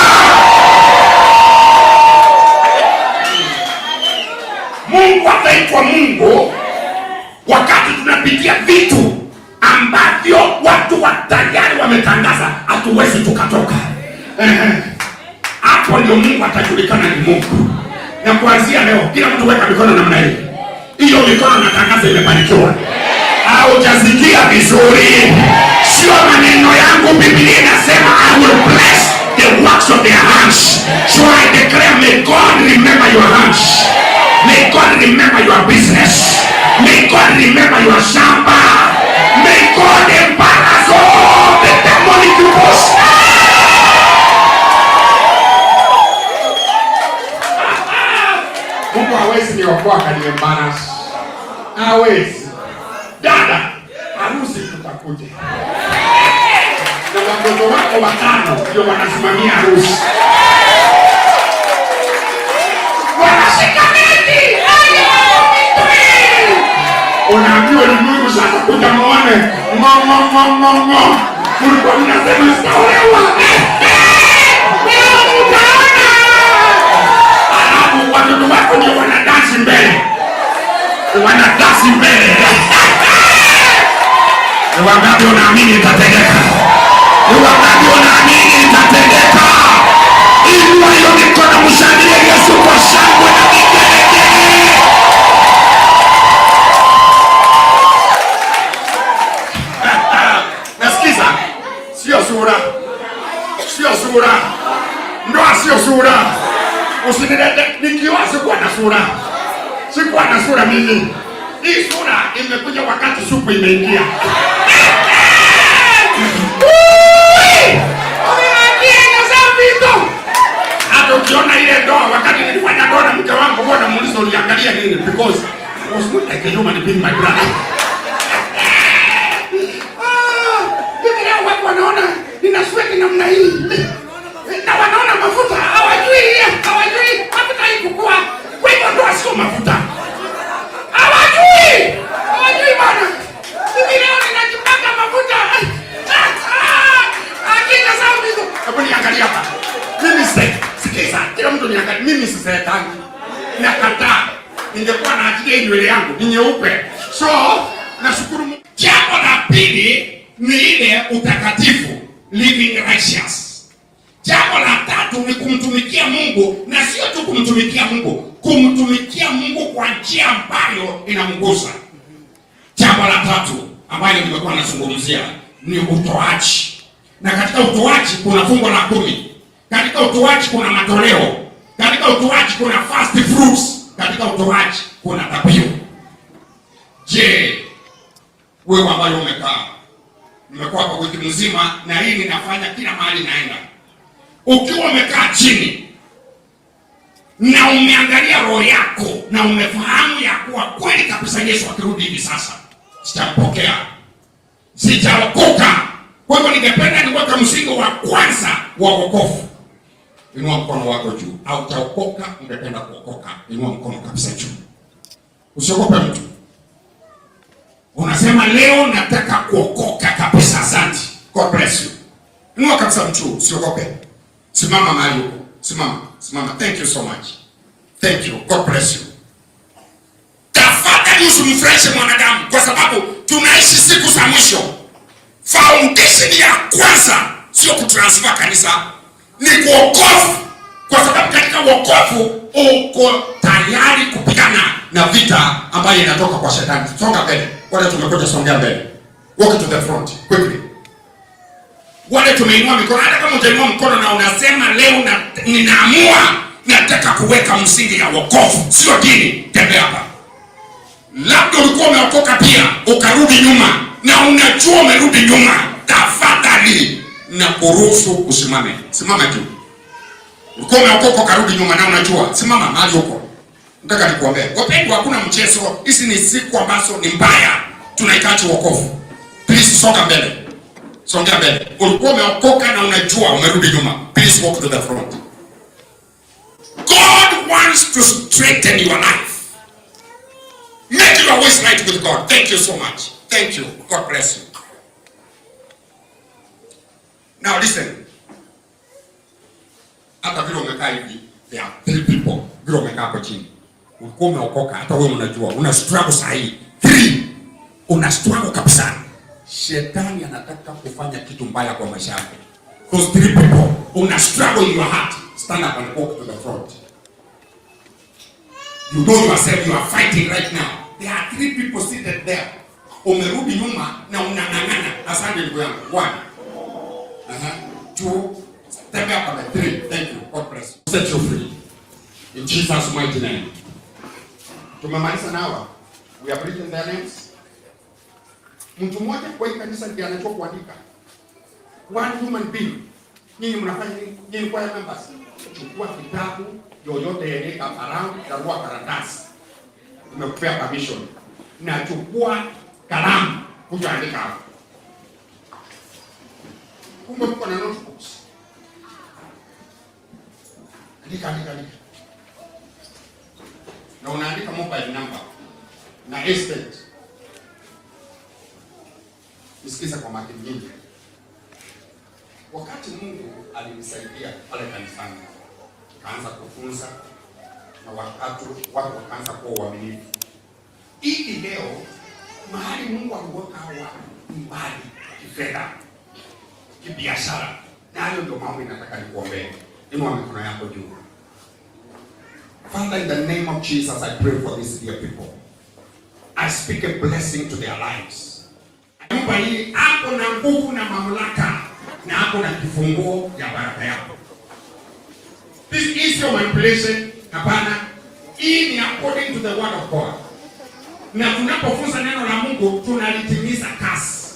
Mungu ataitwa Mungu wakati tunapitia vitu ambavyo watu wa tayari wametangaza hatuwezi tukatoka. Hapo ndio Mungu atajulikana ni Mungu. Na kuanzia leo kila mtu weka mikono namna hii. Hiyo mikono natangaza imebarikiwa. Haujasikia vizuri. Sio maneno yangu, Biblia inasema I will bless the works of their hands. So I declare, may God remember your hands. May God remember your business. May God remember your shamba. May God embarrass all the demonic forces. wakuwa akaniembarrass. Hawezi. Dada, harusi tutakuja. Na watoto wako watano ndio wanasimamia harusi. Wanashika miti. Unaambiwa ulimwengu sasa kuja muone. Ngo ngo ngo ngo ngo. Mlikuwa mnasema sitaolewa. Leo mtaona. Alafu watoto wako ndio wanadansi mbele. Wanadansi mbele. Ni wangapi unaamini itatendeka? Ni wangapi unaamini itatendeka? Inua hiyo mikono, mshangilie Yesu kwa shangwe na vigelegele. Nasikiza, sio sura, sio sura, ndoa sio sura. Usinilete nikiwa sikuwa na sura, sikuwa na sura mimi. Hii sura imekuja wakati supu imeingia. Hata ukiona ile ndoa, wakati nilifanya ndoa na mke wangu, mbona muulizo uliangalia nini? Because I was not like a human being, my brother. Mimi leo watu wanaona nina sweat namna hii na wanaona mafuta, hawajui mafuta hii kukua. Kwa hivyo ndoa sio mafuta, hawajui bana. Mimi leo ninajipaka mafuta. Hakika sawa hizo. Hebu niangalie hapa. Mimi sikiza, kila mtu niangalie. Mimi sizeekangi. Nakataa. Ningekuwa na achilia nywele yangu ni nyeupe. So, nashukuru Mungu. Jambo la pili ni ile utakatifu, living righteous. Jambo la tatu ni kumtumikia Mungu, na sio tu kumtumikia Mungu, kumtumikia Mungu kwa njia ambayo inamgusa. Jambo la tatu ambayo nimekuwa nazungumzia ni utoaji. Na katika utoaji kuna fungu la 10. Katika utoaji kuna matoleo. Katika utoaji kuna first fruits. Katika utoaji kuna dhabihu. Je, wewe ambaye umekaa, nimekuwa hapa wiki mzima na hii ninafanya kila mahali naenda. Ukiwa umekaa chini na umeangalia roho yako na umefahamu ya kuwa kweli kabisa Yesu akirudi hivi sasa sitampokea, sijaokoka. Kwa hivyo ningependa niweke msingi wa kwanza wa wokovu. Inua mkono wako juu. Au utaokoka, ungependa kuokoka, inua mkono kabisa juu. Usiogope mtu. Unasema leo nataka kuokoka kabisa, asante. God bless you. Inua kabisa mtu, usiogope. Simama mahali uko. Simama, simama. Thank you so much. Thank you. God bless you. Tafadhali usimfurahishe mwanadamu, kwa sababu tunaishi siku za mwisho. Foundation ya kwanza sio kutransfer kanisa, ni kuokofu, kwa sababu katika wokovu uko tayari kupigana na vita ambayo inatoka kwa shetani. Songa mbele. Wale tumekuja, songea mbele. Walk to the front quickly. Wale tumeinua mikono, hata kama utainua mkono na unasema leo ninaamua nataka kuweka msingi ya wokovu, sio dini, tembea hapa. Labda ulikuwa umeokoka pia ukarudi nyuma, na unajua umerudi nyuma, tafadhali na kuruhusu usimame. Simama tu. Ulikuwa umeokoka ukarudi nyuma na unajua, simama mahali huko. Nataka nikuambie, wapendwa, hakuna mchezo. Hizi ni siku ambazo ni mbaya, tunahitaji wokovu. Please songa mbele. Songea mbele. Ulikuwa umeokoka na unajua umerudi nyuma. Please walk to the front. God wants to straighten your life. Make your ways right with God. Thank you so much. Thank you. God bless you. Now listen. Hata vile umekaa hivi, there are 3 people. Vile umekaa hapo chini. Ulikuwa umeokoka, hata wewe unajua, una struggle saa hii. 3. Una struggle kabisa. Shetani anataka kufanya kitu mbaya kwa maisha yako. Those 3 people, una struggle in your heart. Stand up and walk to the front. You know yourself, you are fighting right now. There are 3 people seated there. Umerudi nyuma na unang'ang'ana. Asante ndugu yangu. 1. 2. Step up on the 3. Thank you. God bless you. Set you free. In Jesus' mighty name. Tumemaliza na hawa. We have written their names. Mtu mmoja kwa hii kanisa ndiye anajua kuandika. One human being. Nyinyi mnafanya nini? Nyinyi choir members. Chukua kitabu yoyote yenye around, darua karatasi. Nimekupea permission. Nachukua kalamu kuja andika hapo. Kumbe mko na notebooks. Andika, andika, andika. Na unaandika mobile number na estate. Nisikiza kwa makini nyingi. Wakati Mungu alinisaidia pale kanisani, kaanza kufunza na wakati watu wakaanza kuwa waaminifu. Ili leo mahali Mungu aliweka hawa mbali kifedha, kibiashara, na hayo ndio mambo inataka nikuombee. Inua mikono yako juu. Father, in the name of Jesus, I pray for these dear people. I speak a blessing to their lives. Nyumba hii ako na nguvu na mamlaka na ako na kifunguo ya baraka yako. This is your manipulation. Hapana, hii ni according to the word of God. Na tunapofunza neno la Mungu tunalitimiza kasi.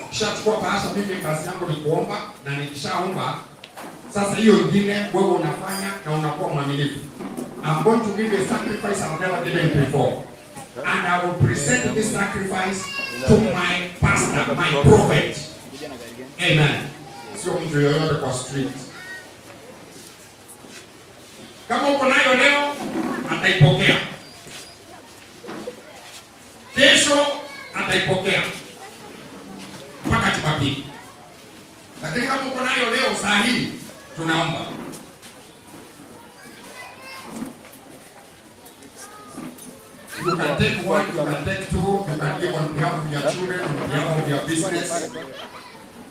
Ukishachukua bahasha, mimi kazi yangu ni kuomba, na nikishaomba sasa hiyo ingine wewe unafanya na unakuwa mwaminifu. I'm going to give a sacrifice I've never given before. And I will present this sacrifice to my pastor, my prophet. Amen. Sio mtu yoyote kwa street. Kama uko nayo leo, ataipokea. Kesho ataipokea. Mpaka Jumapili. Lakini kama uko nayo leo saa hii, tunaomba. You can take one, you can take two, you can give on behalf of your children, on behalf of your business.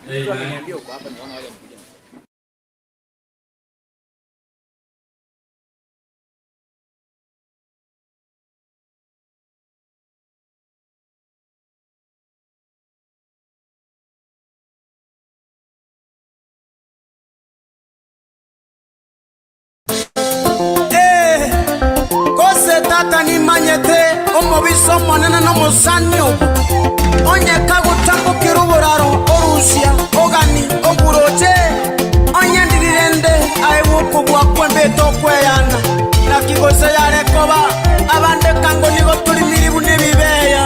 Amen.
Kose tata nimanyete omubiso omonene n'omusani ogu onyeka gutambukira oburaro orusia ogani oguroche onyendirirende aebuku bwakwe mbete okweyana nakigose yarekoba abande kango nigo turi miribu n'ibibeya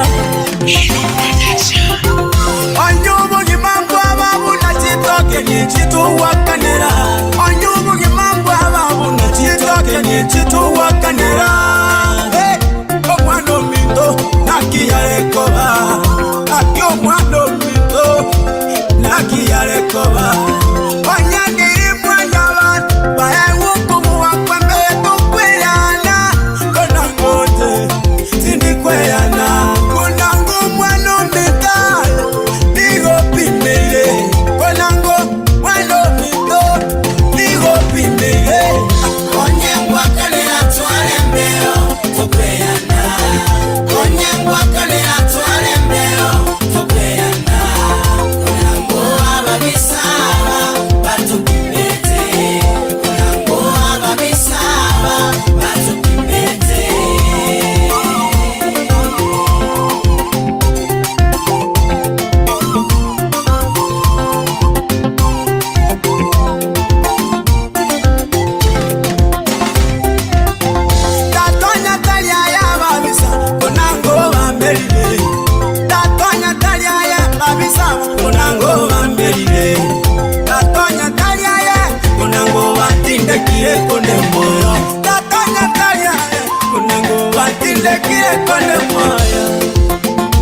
onyubugima mbwababuna chitoke nichituwakanira onyubugima mbwababuna chitoke nichituwakanira omwana ominto nakiyarekoba aki omwana ominto nakiyarekoba onyaniri mwanya bantu baewukumu wakwembe tukweyana konangote tindikweyana konango mwana ominto nigopimile konango mwana ominto nigopimile onyengwakanira twale mbeo tukweyana onyengwakanira twale mbeo tukweyana konango ababisaba batupimete konango ababisaba batupimete. Tatonya talia ya babisa konango bambelile tatonya talia ya babisa konango bambelile tatonya talia ya konango batindekire kone moyo tatonya talia ya konango batindekire kone moyo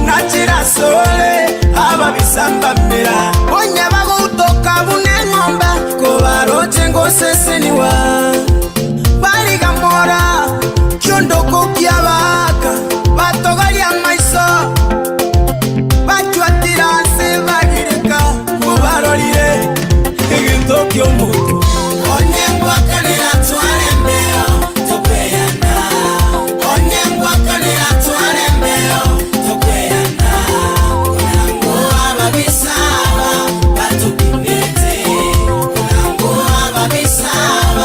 nachira sole ababisamba mera onya bagutoka bune ng'ombe kobaroche ngoseseniwa baligamora kyondoko kyabaka batogalya maiso bachwatira nsi bagireka kubarolire eginto ky'omuntu onyengwakanira twale mbeo tukweyana onyengwakanira twale mbeo tukweyana konango ababisaba batupimete konango ababisaba.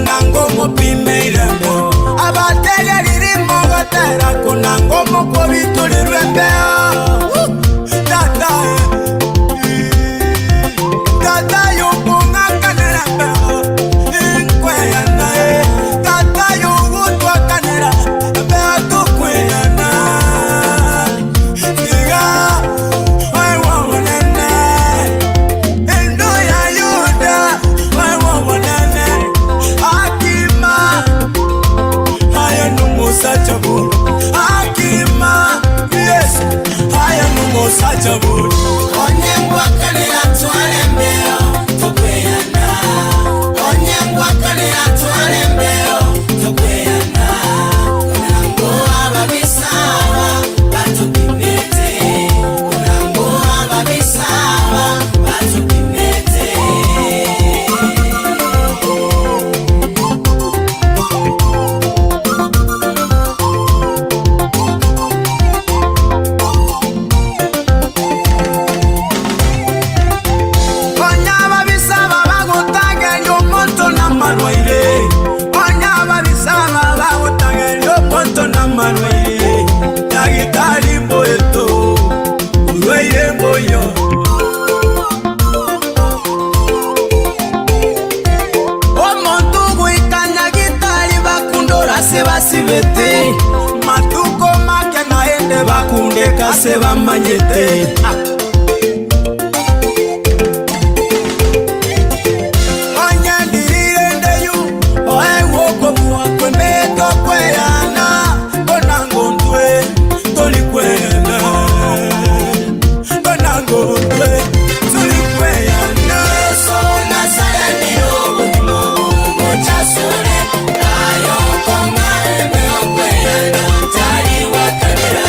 Kunango mupimeirembo abategeriri mogatera kunango mukobitulirwe mbeo tata tata yukung'akanira mbeo inkweyana tata yugutwakanira mbeo tukweyana tiga waiwawonene endo ya Yuda waiwawonene akima haya numusacha bulu akima yes haya numusacha bulu onyengwakanira twale mbeo tukweyana onyengwakanira twale mbeo tukweyana kunango ababisaba batupimete kunango ababisaba batupimete. Onyaba bisaba bagutageria omonto n'amarwaire onyaba bisaba bagutageria omonto n'amarwaire dagitari mboeto orwaire mboyo omonto gwikanya gitari bakundora se basibete matuko make naende bakundeka se bamanyete. Onyandirendeyu oewoko muwakwembeto kweyana konangontwe tolikweyana konangontwe tolikweyana so nasayanio bukimo muchasure ayo kongaembeokweyana taliwakanira.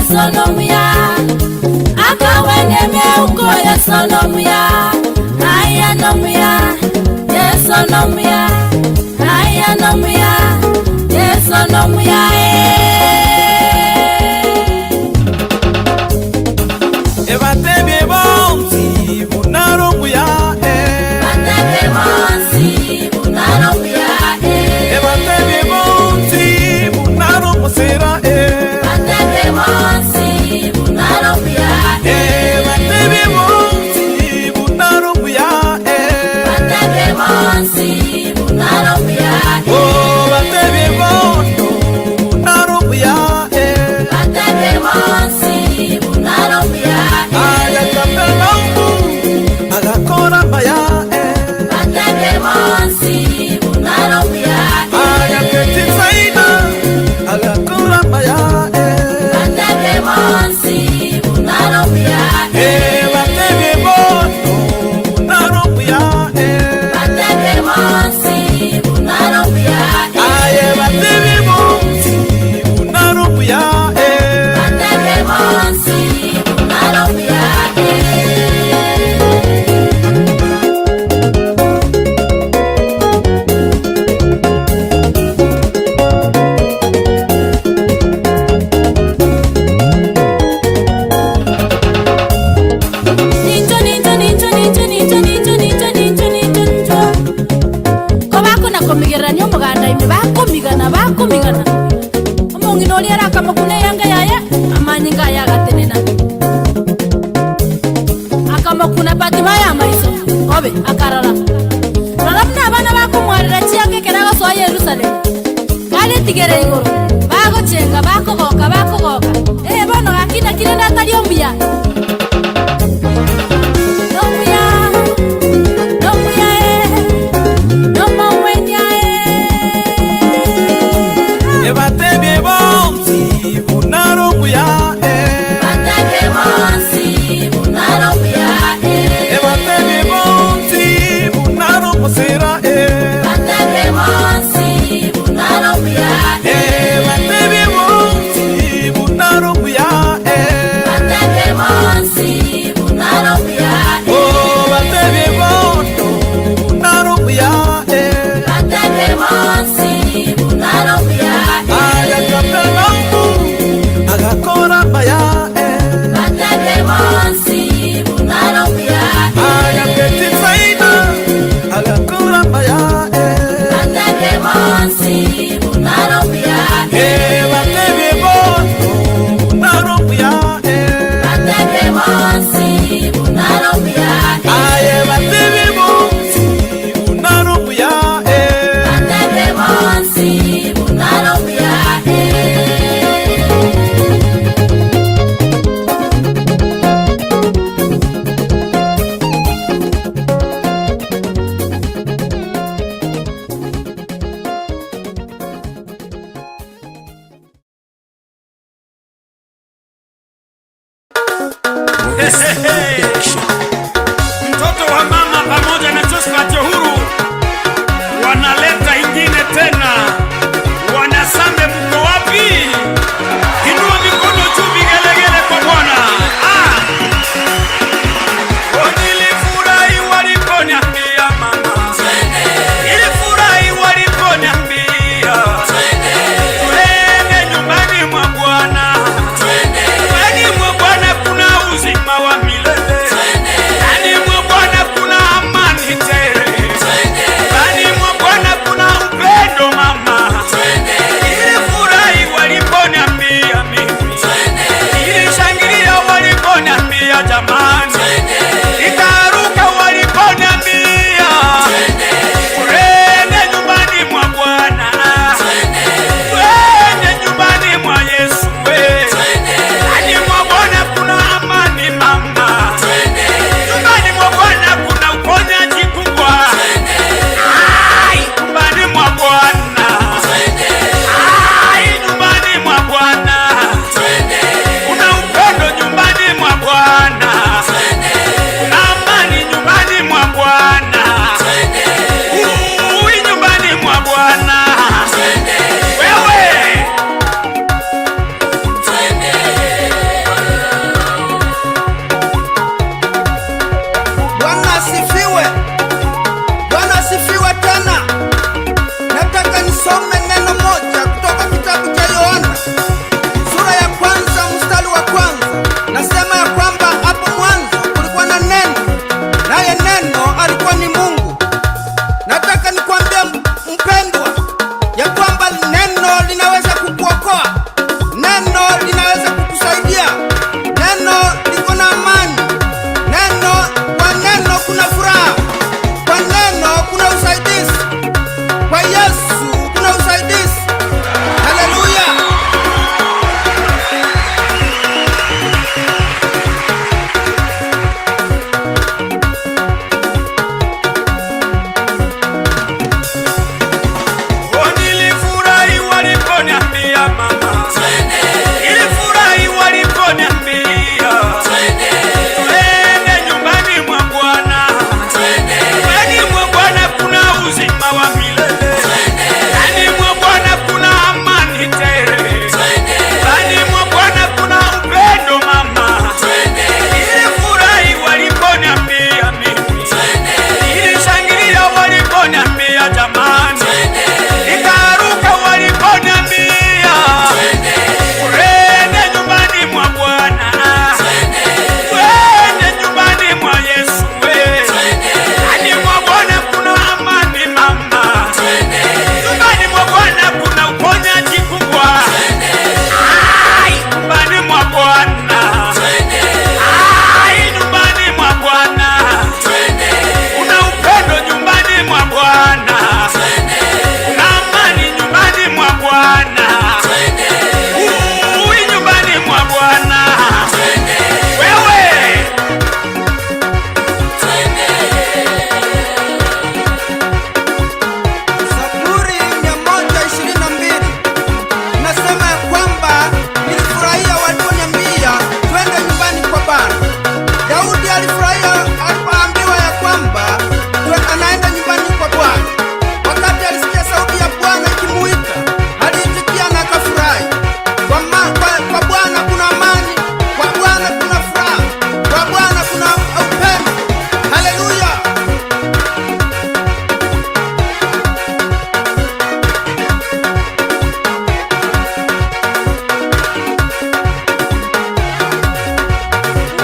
Yesu nomuya Akawene meuko Yesu nomuya Aya nomuya Yesu nomuya Aya nomuya Yesu nomuya
Ebatebye bonsi bunarumbuya
Batebye bonsi bunarumbuya
Ebatebye bonsi bunarumusira
Batebye bonsi bunarumbuya
Ebatebye bonsi bunarumbuya
Batebye bonsi bunarumbuya
Oh batebye bondo bunarumbuya
Batebye bonsi bunarumbuya
Agakapelombu agakora maya
Batebye bonsi bunarumbuya
Agaketitsaina agakora maya
Batebye bonsi bunarumbuya
Batebye bondo bunarumbuya
Batebye bonsi bunarumbuya
Aye batebye bonsi bunarumbuya
Batebye bonsi bunarumbuya Ninjo ninjo ninjo ninjo ninjo ninjo ninjo ninjo ninjo ninjo Ko bakona komigerania omoganda ime bakomigana bakomigana omong'ina oria arakamokuna eyanga yaye amanyinga aye agatenena akamokuna Fatima ya maiso obe akarora rora buna abana bakomwarera chianga ekero agosoa Yerusalemu karetigere igoro bagochenga bakogoka bakogoka bono gakina kire natari omuya Nomuya, nomuya nomowenya
Ebatebye bonsi bunarumbuya
Batebye bonsi bunarumbuya
Ebatebye bonsi bunarumusira
Batebye bonsi bunarumbuya
Batebye bonsi bunarumbuya
Batebye bonsi bunarumbuya
Oh batebye bondo bunarumbuya
Batebye bonsi bunarumbuya
Agakapelombu agakora maya
Batebye bonsi bunarumbuya
Agaketitsaina agakora maya
Batebye bonsi bunarumbuya
Batebye bondo bunarumbuya
Batebye bonsi bunarumbuya
Aye batebye bonsi bunarumbuya
Batebye bonsi bunarumbuya
Mtoto wa mama pamoja na Josephat Uhuru wanaleta ingine tena. Wanasambe, mko wapi? Inua mikono juu, vigelegele kwa Bwana. Ah! Oh, nilifurahi waliponiambia mama, nilifurahi waliponiambia twende nyumbani mwa Bwana, nyumbani mwa Bwana kuna uzima wa milele.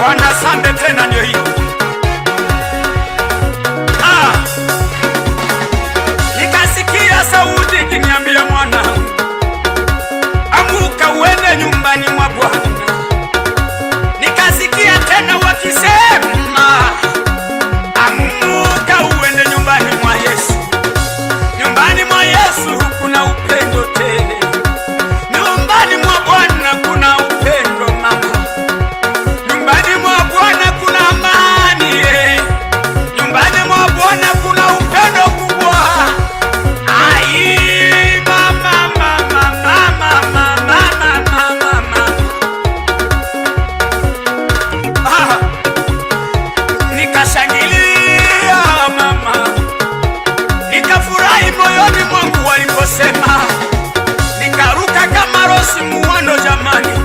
Wanasambe tena ndio hiyo. Ah! Nikasikia sauti ikiniambia, mwana, amuka uende nyumbani mwa Bwana. Nikasikia tena wakisema, amuka uende nyumbani mwa Yesu. Nyumbani mwa Yesu kuna upendo tele. Nyumbani mwa Bwana kuna upendo mama. Nyumbani mwa Bwana kuna amani. Eh. Nyumbani mwa Bwana kuna upendo kubwa. Ai, mama, mama, mama, mama, mama, mama. Ah, nikashangilia mama, nikafurahi moyoni mwangu waliposema, nikaruka kama Rosi Muwando jamani,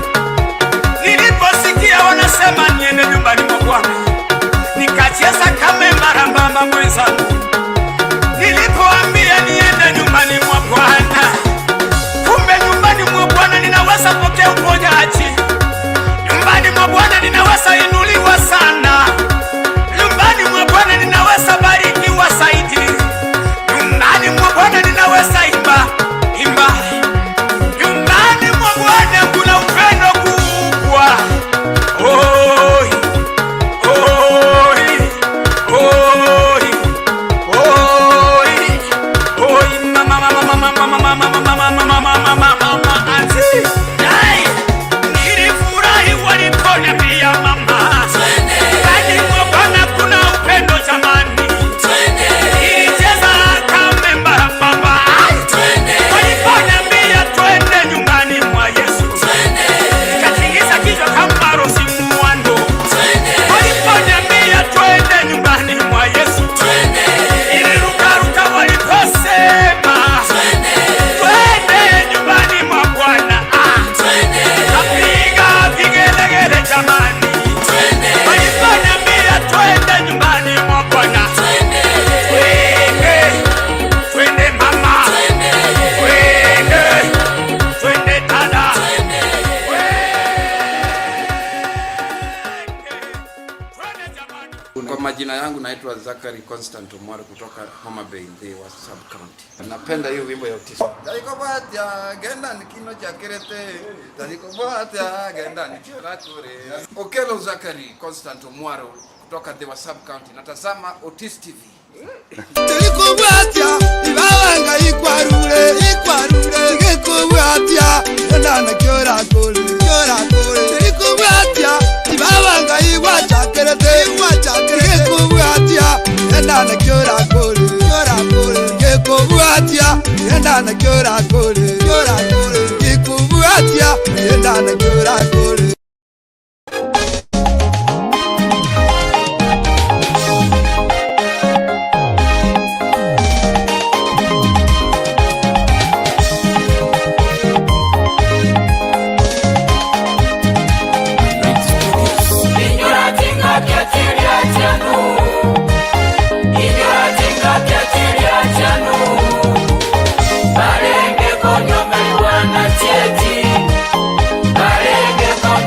niliposikia wanasema niende nyumbani mwa Bwana, nikacheza kama mbarambamba mwenzangu, nilipoambia niende nyumbani mwa Bwana, kumbe nyumbani mwa Bwana ninaweza pokea uponyaji. Nyumbani mwa Bwana ninaweza inuliwa sana. Nyumbani mwa Bwana ninaweza barikiwa zaidi. Nyumbani mwa Bwana ninaweza imba imba. Nyumbani mwa Bwana kuna upendo kubwa. Oi, oi, oi, oi, oi, mama, mama, mama, mama, mama, mama, mama, mama, mama, mama, auntie. Hey! Nilifurahi waliponiambia mama, nyumbani mwa Bwana kuna upendo jamani. Nilicheza kama mbarambamba. Waliponiambia twende nyumbani mwa Yesu, nikatingiza kichwa kama Rosi Muwando. Waliponiambia twende nyumbani mwa Yesu, nilirukaruka waliposema twende nyumbani mwa Bwana. Ah! Kapiga vigelegele jamani, waliponiambia twende nyumbani mwa Bwana. Twende, twende mama, twende, twende dada.
Kwa majina yangu naitwa Zachary Constant Omwaro kutoka Homa Bay, Ndhiwa Sub County. Napenda hiyo wimbo ya Otis.
Tarikobwatia genda nikino chakirete tarikobwatia genda nikiona kure.
Okelo Zachary Constant Omwaro kutoka Ndhiwa Sub County. Natazama Otis TV.
Tirikobwatia ibabanga ikwarure ikwarure tigekobwatia genda nikiora kure kiora kure tirikobwatia ibabanga igwachakirete igwachakirete tigekobwatia genda nikiora kure kiora kure tigekobwatia genda nikiora kure kiora kure tigekobwatia genda nikiora kure.
Barenge konyo meliwana cheti. Barenge konyo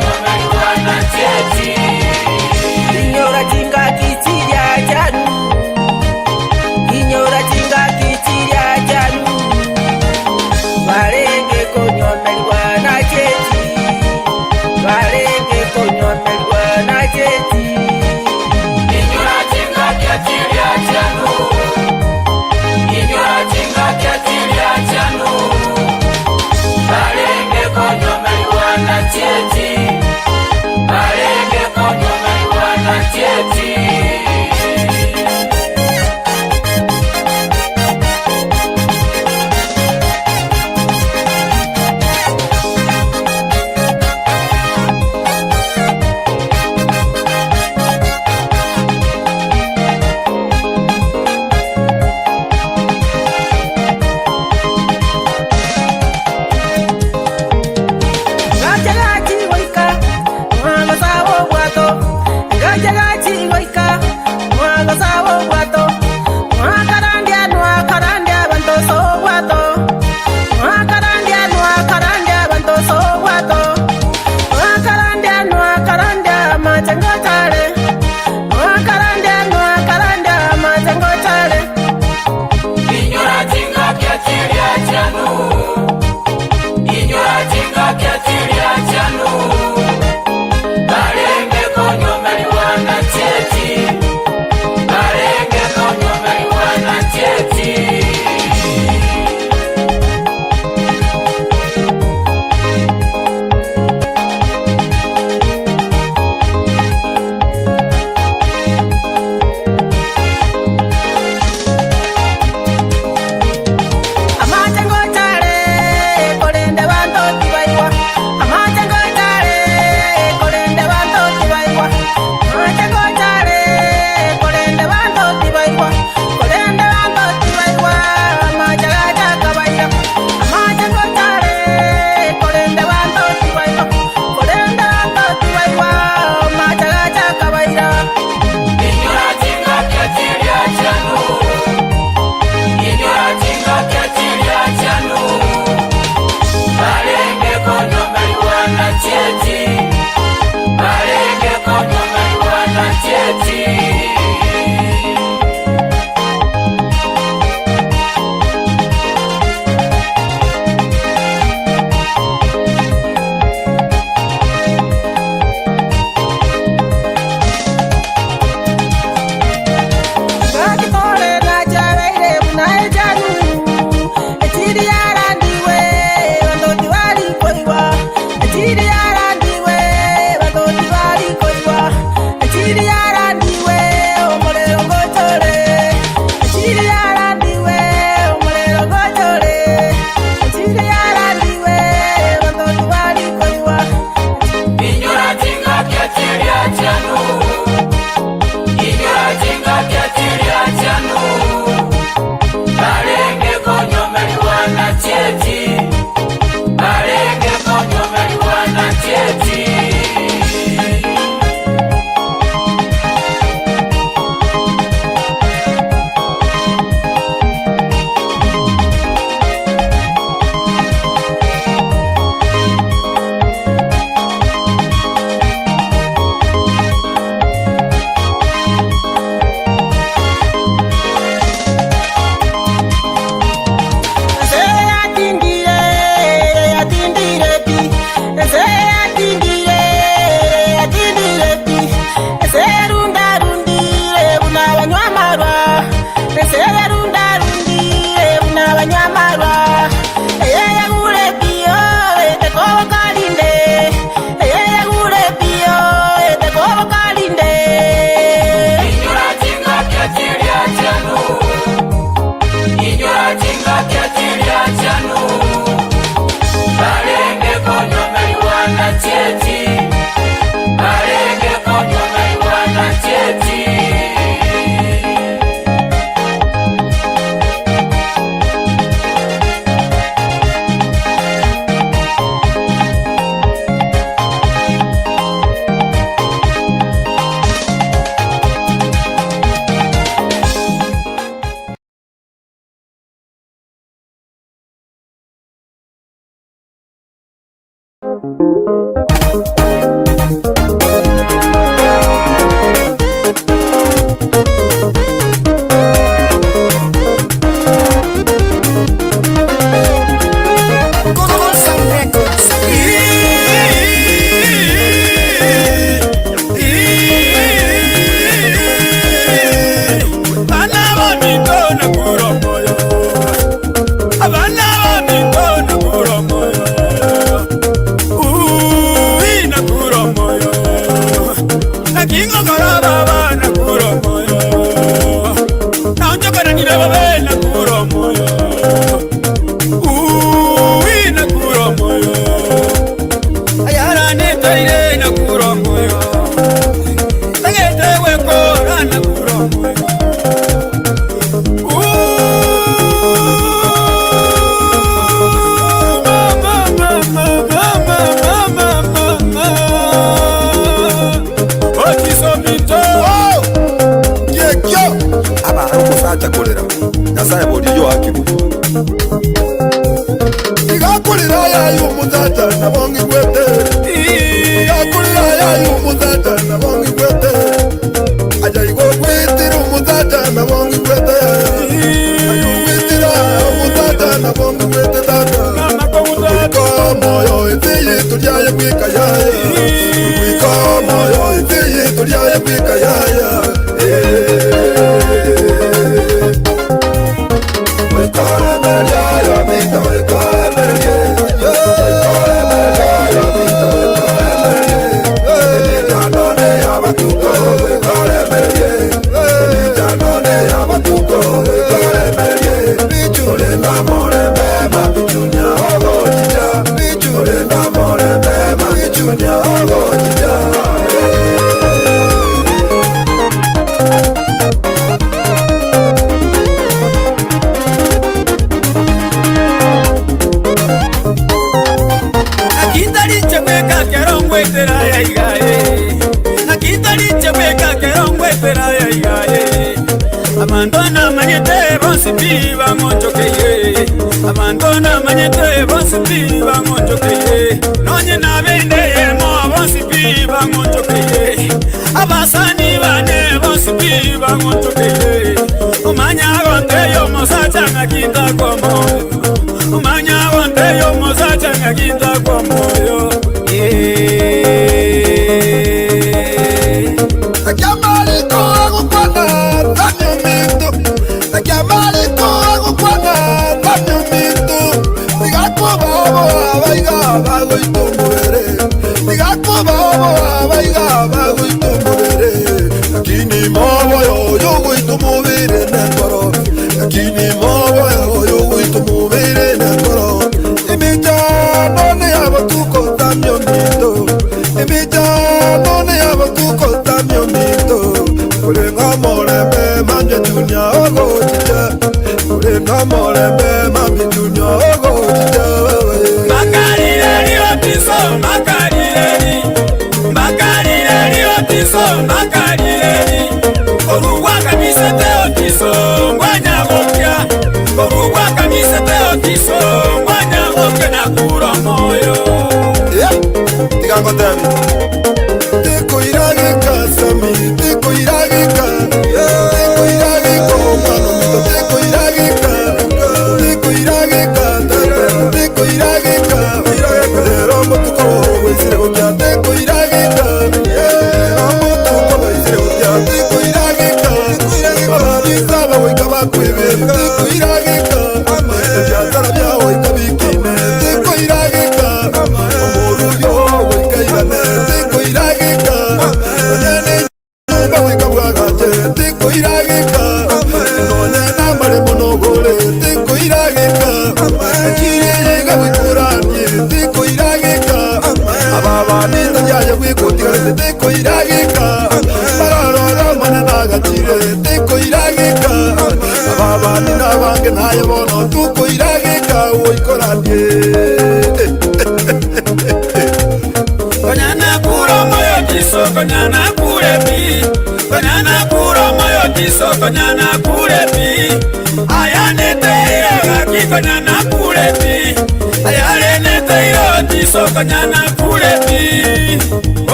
Otisokanyana kulepi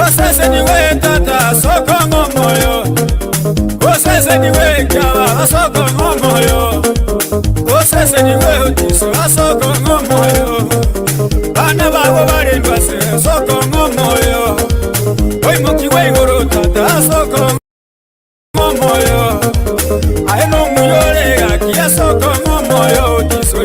Osese niwe tata soko ngomoyo Osese niwe kaba soko ngomoyo Osese niwe otiso soko ngomoyo Bana babo barendwa se soko ngomoyo Oimukiwe iguru tata soko ngomoyo Aeno muyore gakia soko ngomoyo otiso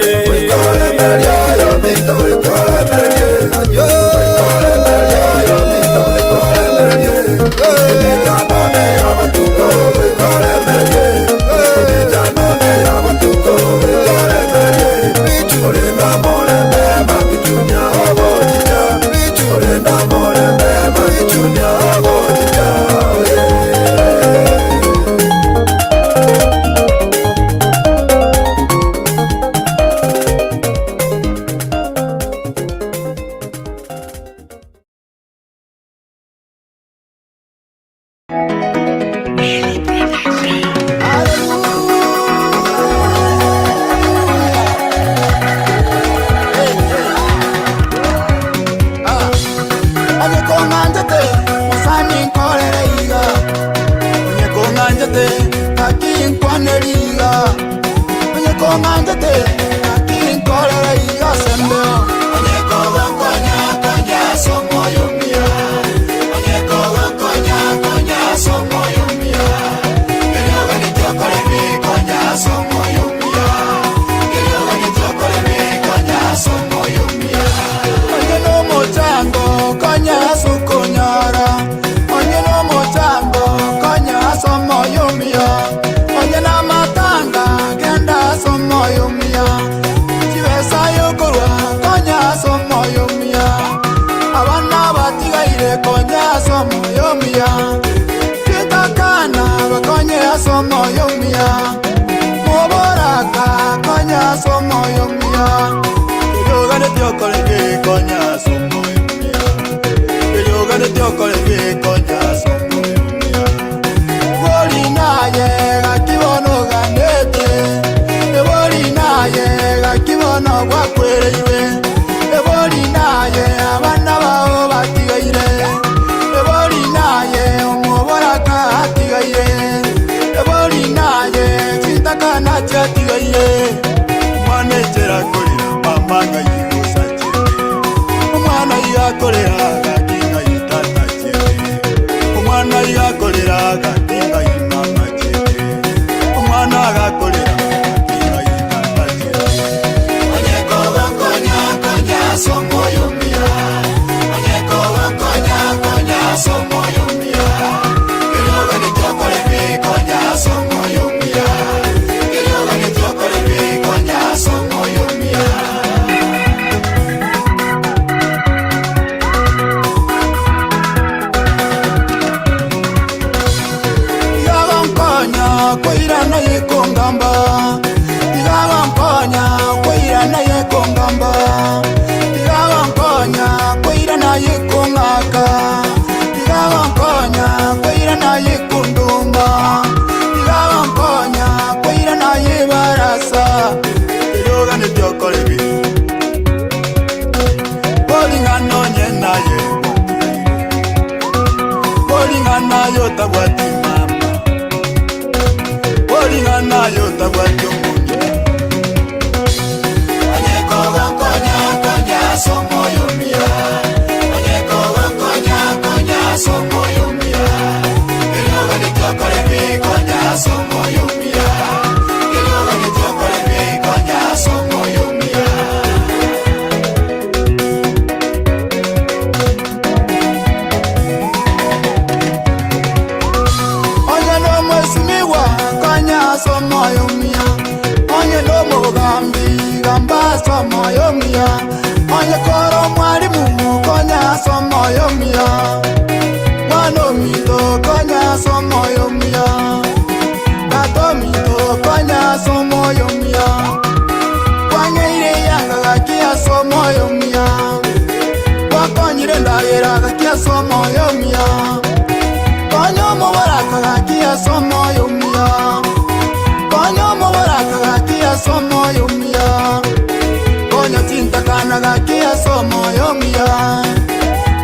chintakana gakia somo yomia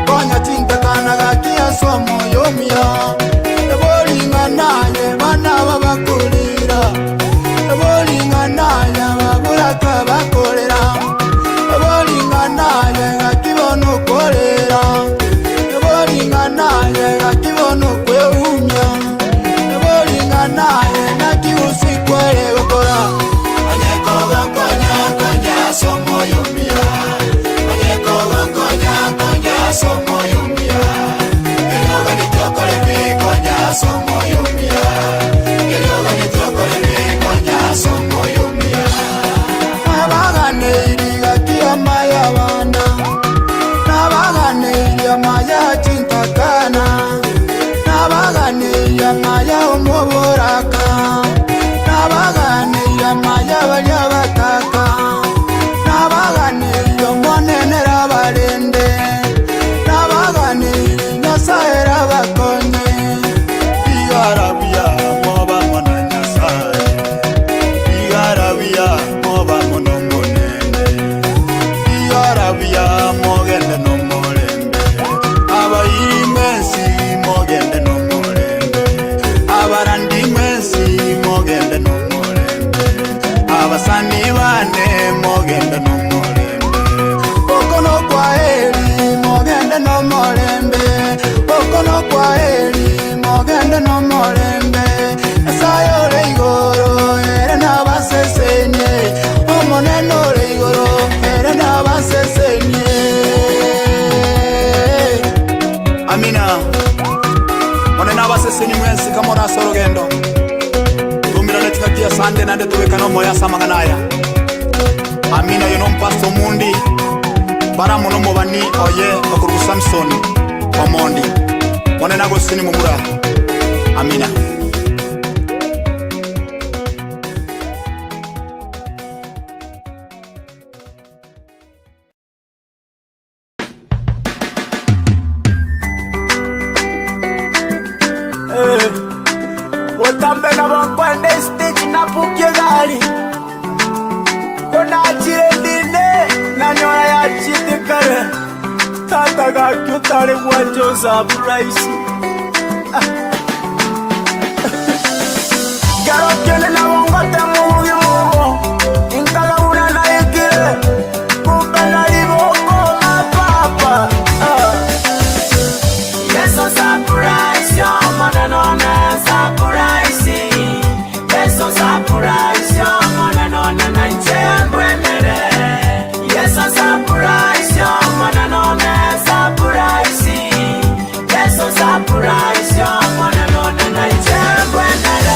Konya chintakana gakia somo yomia Ebolinga naye bana babakulira Ebolinga naye babulaka bakolera Ebolinga naye gakibono kolera Ebolinga naye gakibono kweumya Ebolinga naye nakiusikwele gokora Somo yumia, anyeko konya konya somo yumia, elioga nitokole konya somo yumia, elioga nitokole konya somo yumia. Nabagane iriga kiamaya bana, nabagane iriamaya chintakana, nabagane iriamaya omoboraka, nabagane iriamaya baliabataka. Abasani bane mogende no molembe Okono kwa heri mogende no molembe Okono kwa heri mogende no molembe Esayo reigoro ere nabasesenye Omoneno reigoro ere nabasesenye
Amina Monena abasesenye mwensi kamora sorogendo Sande nande tuweka no moya samaganaya Amina yono mpasto mundi Baramu no mobani oye okurugu Samson Omondi Monena gosini mumura Amina.
Surprise. Garokele na bongo tamu mugo inkala una na ikile kupenda liboko mapapa. Yeso surprise yo manano na surprise. Yeso surprise yo manano na njembwe mere. Yeso surprise yo manano na surprise. Yeso surprise yo manano na njembwe mere.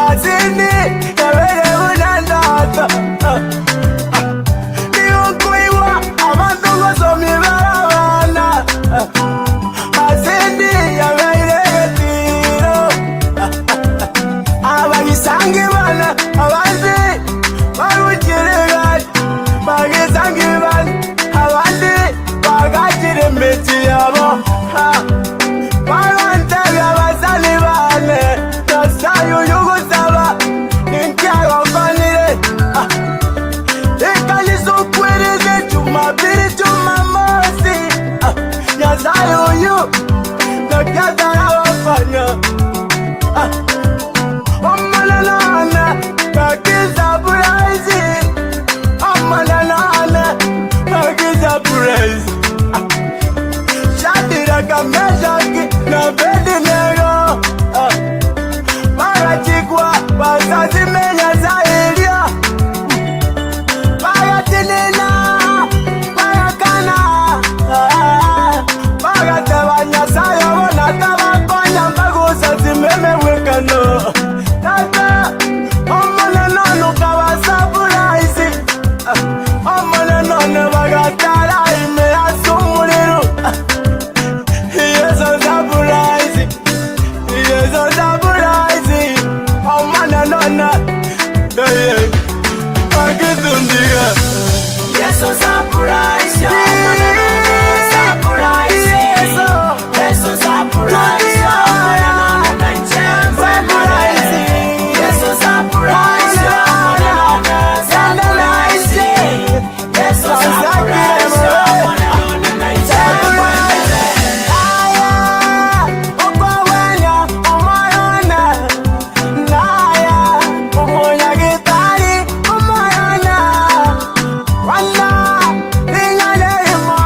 Azini,
byabo Balantebya abazali bane Nyasaye uyugusaba Ninkiagofanire Ikanisa ukwirize Jumapili Jumamosi Nyasaye uyu Nakyatara wafanya Omananana Kakiza puraisi Omananana Kakiza puraisi Shadira kameshaki na Abednego Barachikwa basazimenya zailia Bagatinina Bagakana Bagateba Nyasaye bona tabakonya mbagusa zimemewekano Tata omonenono kabasapuraisi Omonenono bagatara ime asumuliru Yesu sapuraisi Yesu sapuraisi Omonenono Bagitundiga
Yesu sapuraisi Omonenono sapuraisi Yesu sapuraisi Omonenono sapuraisi Yesu sapuraisi Omonenono sapuraisi Yesu sapuraisi Omonenono sapuraisi
Aya okwawenya omoyona Naya omonyagitari omoyona Wana ingalemo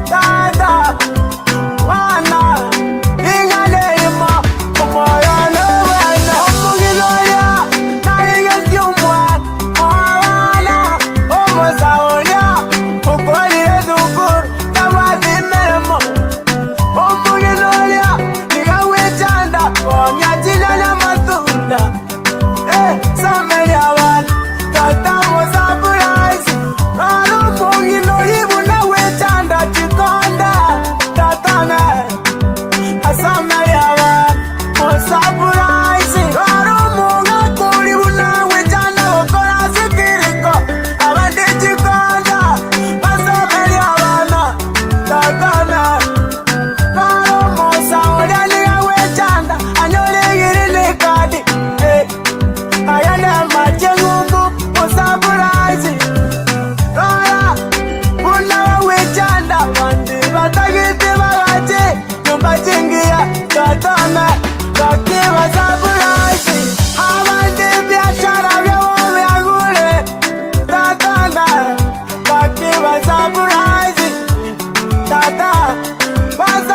tata Wana ingalemo omoyona wena Omugiloya narigesyumwa Owana omosaoya okolire sukuru Tawazimeremo Omugiloya nigawechanda Onyachila na matunda Samelia wana Tata mosapuraisi Alumugino ibuna wechanda chikonda Tatana Asamelia wana Mosapuraisi Alumuga kulibuna wechanda Okora sikiriko Abandi chikonda Basamelia wana Tatana Tata, What's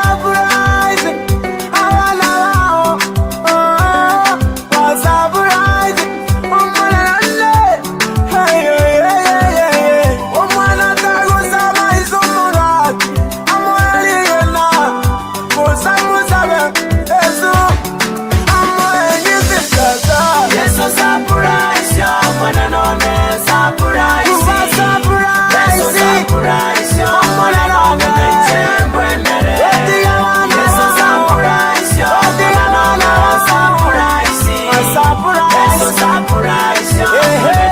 Yesu sapuraisi Omonenono sapuraisi Yesu sapuraisi Omonenono Yesu sapuraisi Omonenono sapuraisi Yesu sapuraisi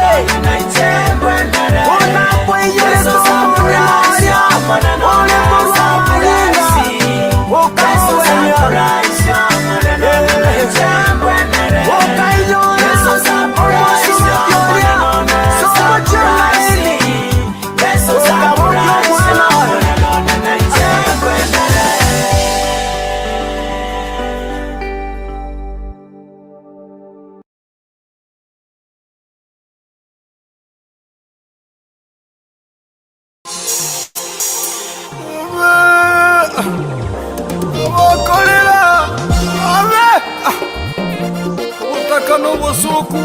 Omonenono Yesu sapuraisi Omonenono sapuraisi Yesu sapuraisi Omonenono Yesu sapuraisi Omonenono sapuraisi Yesu sapuraisi Omonenono
Okolera ave ubutaka n'ubusuku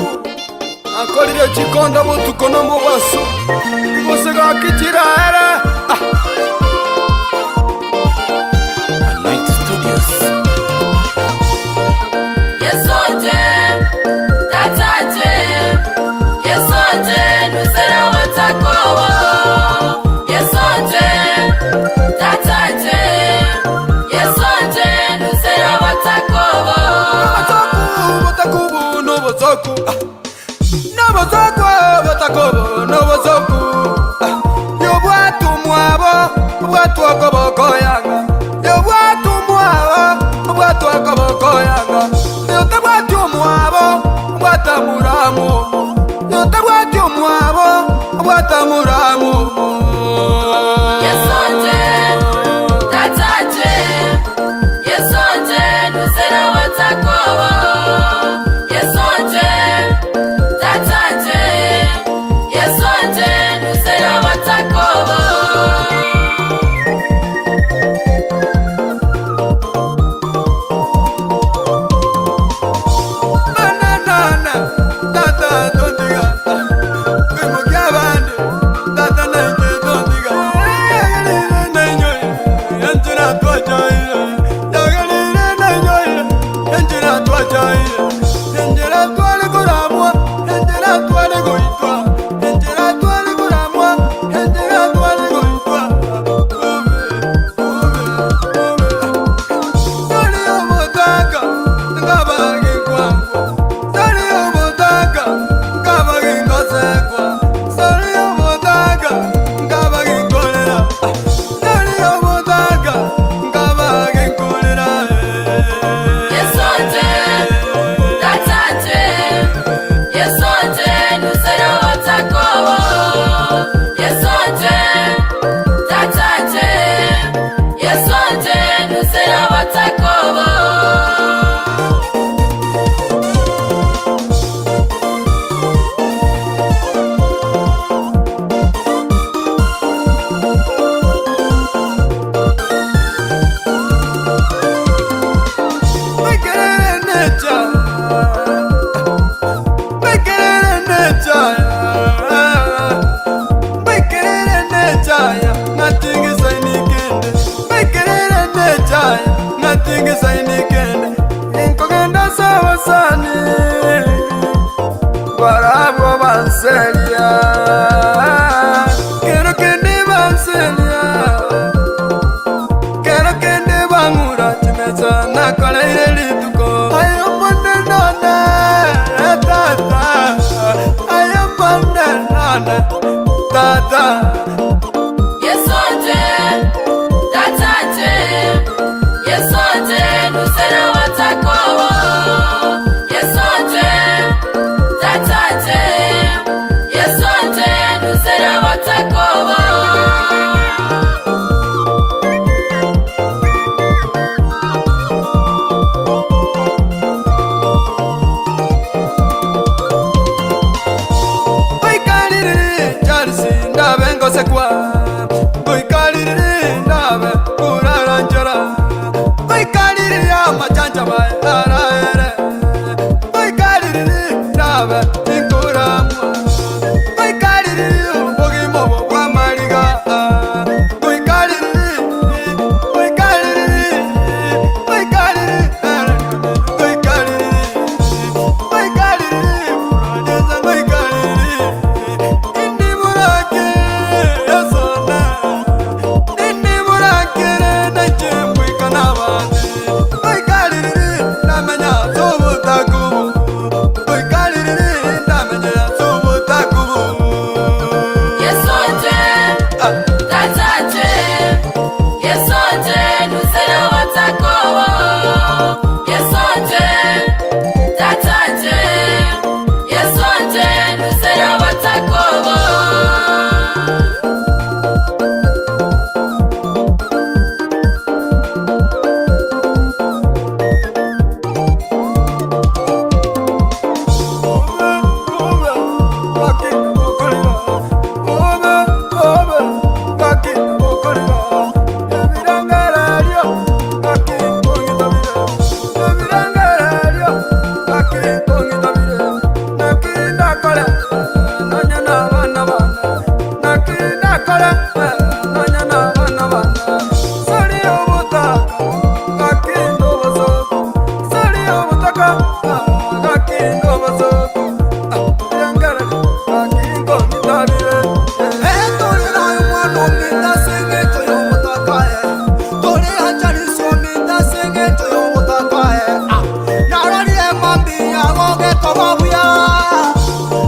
akolire chikonda butuko n'omubasu igusiga kikiraere
Anointed Studios.
Yesoje, tataje, yesoje, nusera watakowo. Yesoje, tataje, yesoje, nusera watakowo.
Batakubu n'obusoku n'obusoku batakubu n'obusoku yobwatumwabo bwatwokobokoyanga
Batamuramu
Yesonje tataje Yesonje nusera watakowo Yesonje tataje Yesonje nusera watakowo.
Banana tata tondiga Kwimukyabandi tata naite tondiga Yagalire nanyoye yanjira twajaire Yagalire nanyoye yanjira twajaire Yanjira twali kuramwa yanjira twali kuitwa Yanjira twali kuramwa yanjira twali kuitwa Sali omutaka ngabagikwangu Sali omutaka ngabagingosekwa Sali omutaka ngabaginkolera Sali omutaka ngabaginkolera.
Yesonje tataje Yesonje nusera watakowo Yesonje tataje Yesonje nusera watakowo.
Mekerere necha Mekerere necha Mekerere necha Natingisa inikende Mekerere necha Natingisa inikende Inkogenda sawa sani Barabwo banselia Kero kende banselia Kero kende bangura chimeza nakoleire lituko Ayo monenone tata Ayo monenone tata.
Yesonje tataje Yesonje nusera watakowo Yesonje tataje Yesonje nusera watakowo.
Goikaliriri Charles ndabe ngosekwa Goikaliriri ndabe kuraranjara Goikaliriri amachanja baaraere Goikaliriri ndabe inkuramwa Goikaliriri obogimo bwamaliga Goikaliriri Goikaliriri Goikaliriri Goikaliriri Goikaliriri Goikaliriri Indiburake yasona Indiburakere nachembwika n'abandi Goikaliriri ndamenya z'ubutakubu Goikaliriri ndamenya z'ubutakubu.
Yesonje tataje Yesonje nusera watakowo Yesonje tataje Yesonje nusera watakowo.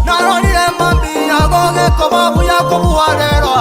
Narorire mambi agoge komabuya kobuarero.